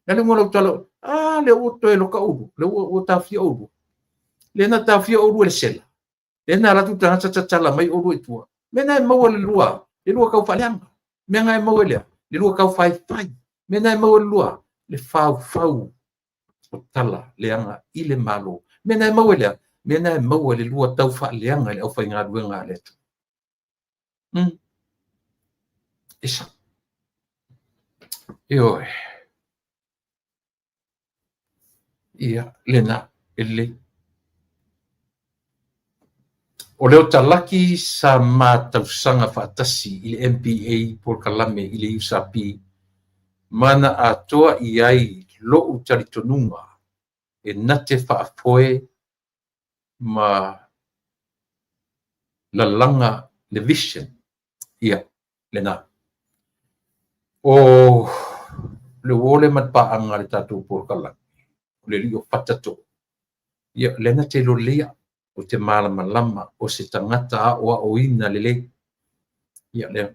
le a le uiga o lau tala, a lea ua toe loka oulua, lea ua taofia oulua. Lea na taofia oulua e le sela, lea na alu atu le tagata tatala mai oulua i tua. Mea na e maua le lua, le lua tau faaleaga. Mea na e maua le, le lua tau faifai. Mea na e maua le lua, le faufau o tala leaga i le Malo. Mea na e maua le, mea na e maua le lua tau faaleaga i le aufaigaluega a le Atua. E sao. Ioe. Ia, lena, e lelei. O Leo Talaki sa ma tausaga faatasi i le MPA polokalame i le USP ma na atoa i ai lo'u talitonuga e na te faafoe ma lalaga le vision. Ia, lena. O le uo lea ma le paaga a le tatou polokalame, o le alii o Fata Too, ia, lea na te iloa lelei au, ou te malamalama o se tagata aoaoina lelei. Ia, lea.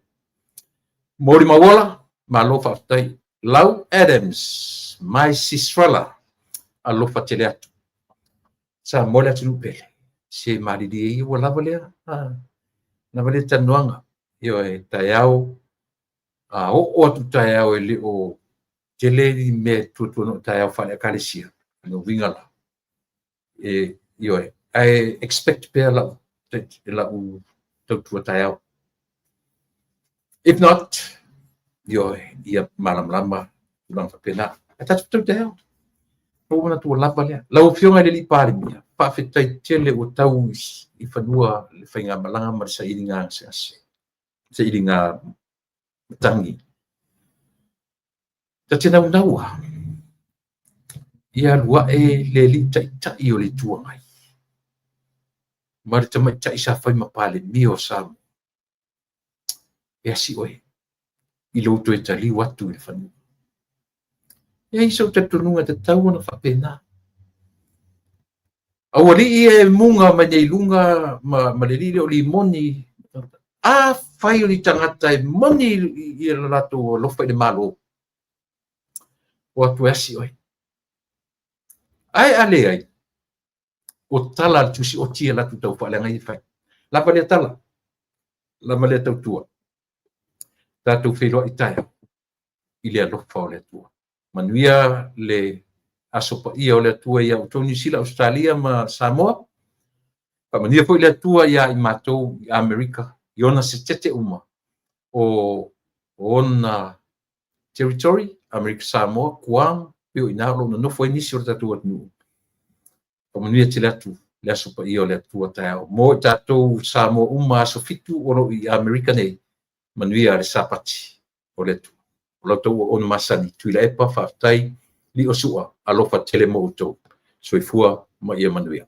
Molimau ola, malo faafetai. Lau Adams, my sistrella, alofa tele atu. Samoa le atunuu pele. Se malilie ia ua lava lea. Ah, lava lea talanoaga. Ioe, taeao, a oo atu taeao e le o tele ni mea e tuatuano'i taeao faale-Ekalesia. Lona uiga la, e, ioe, ae expect pea lau, lau tautua taeao. If not, ioe, ia malamalama tulaga faapena. Ae tatou fetau taeao. Ua manatu ua lava lea. Lau Afioga i le Alii Palemia, faafetai tele ua tau i fanua le faigamalaga ma le sailiga gasegase, sailiga matagi. Ta te naunaua ia alu ae le Alii Taitai o le Itu Agai ma le tamaitai sa fai ma Palemia o Samoa e asi oe i lou toe taliu atu i le fanua. E i ai sou talitonuga e tatau ona faapena. Aualii e muga mai nei luga ma, ma le alii lea o Limoni, afai o ni tagata e moni i le latou alofa i le Malo, o atu e asi oe. Ae a leai, o tala a le tusi oti e latou tau faaleaga ia e fai. Lava lea tala, lava lea tautua. Tatou feiloai taeao i le alofa o le Atua. Manuia le aso paia o le Atua ia outou Niu Sila, Ausetalia ma Samoa. Faamanuia foi le Atua ia i matou i Amerika. i ona setete uma o ona territory, Amerika Samoa, Guam, pei o i ina o lo o nonofo ai nisi o le tatou atunuu. Faamanuia tele atu le Aso Paia o le Atua taeao. Mo i tatou Samoa uma aso 7 o lo o i Amerika nei, manuia le Sapati o le Atua. O la outou auauna masani, Tuilaepa, faafetai, Liosua, alofa tele mo outou. Soifua ma ia manuia.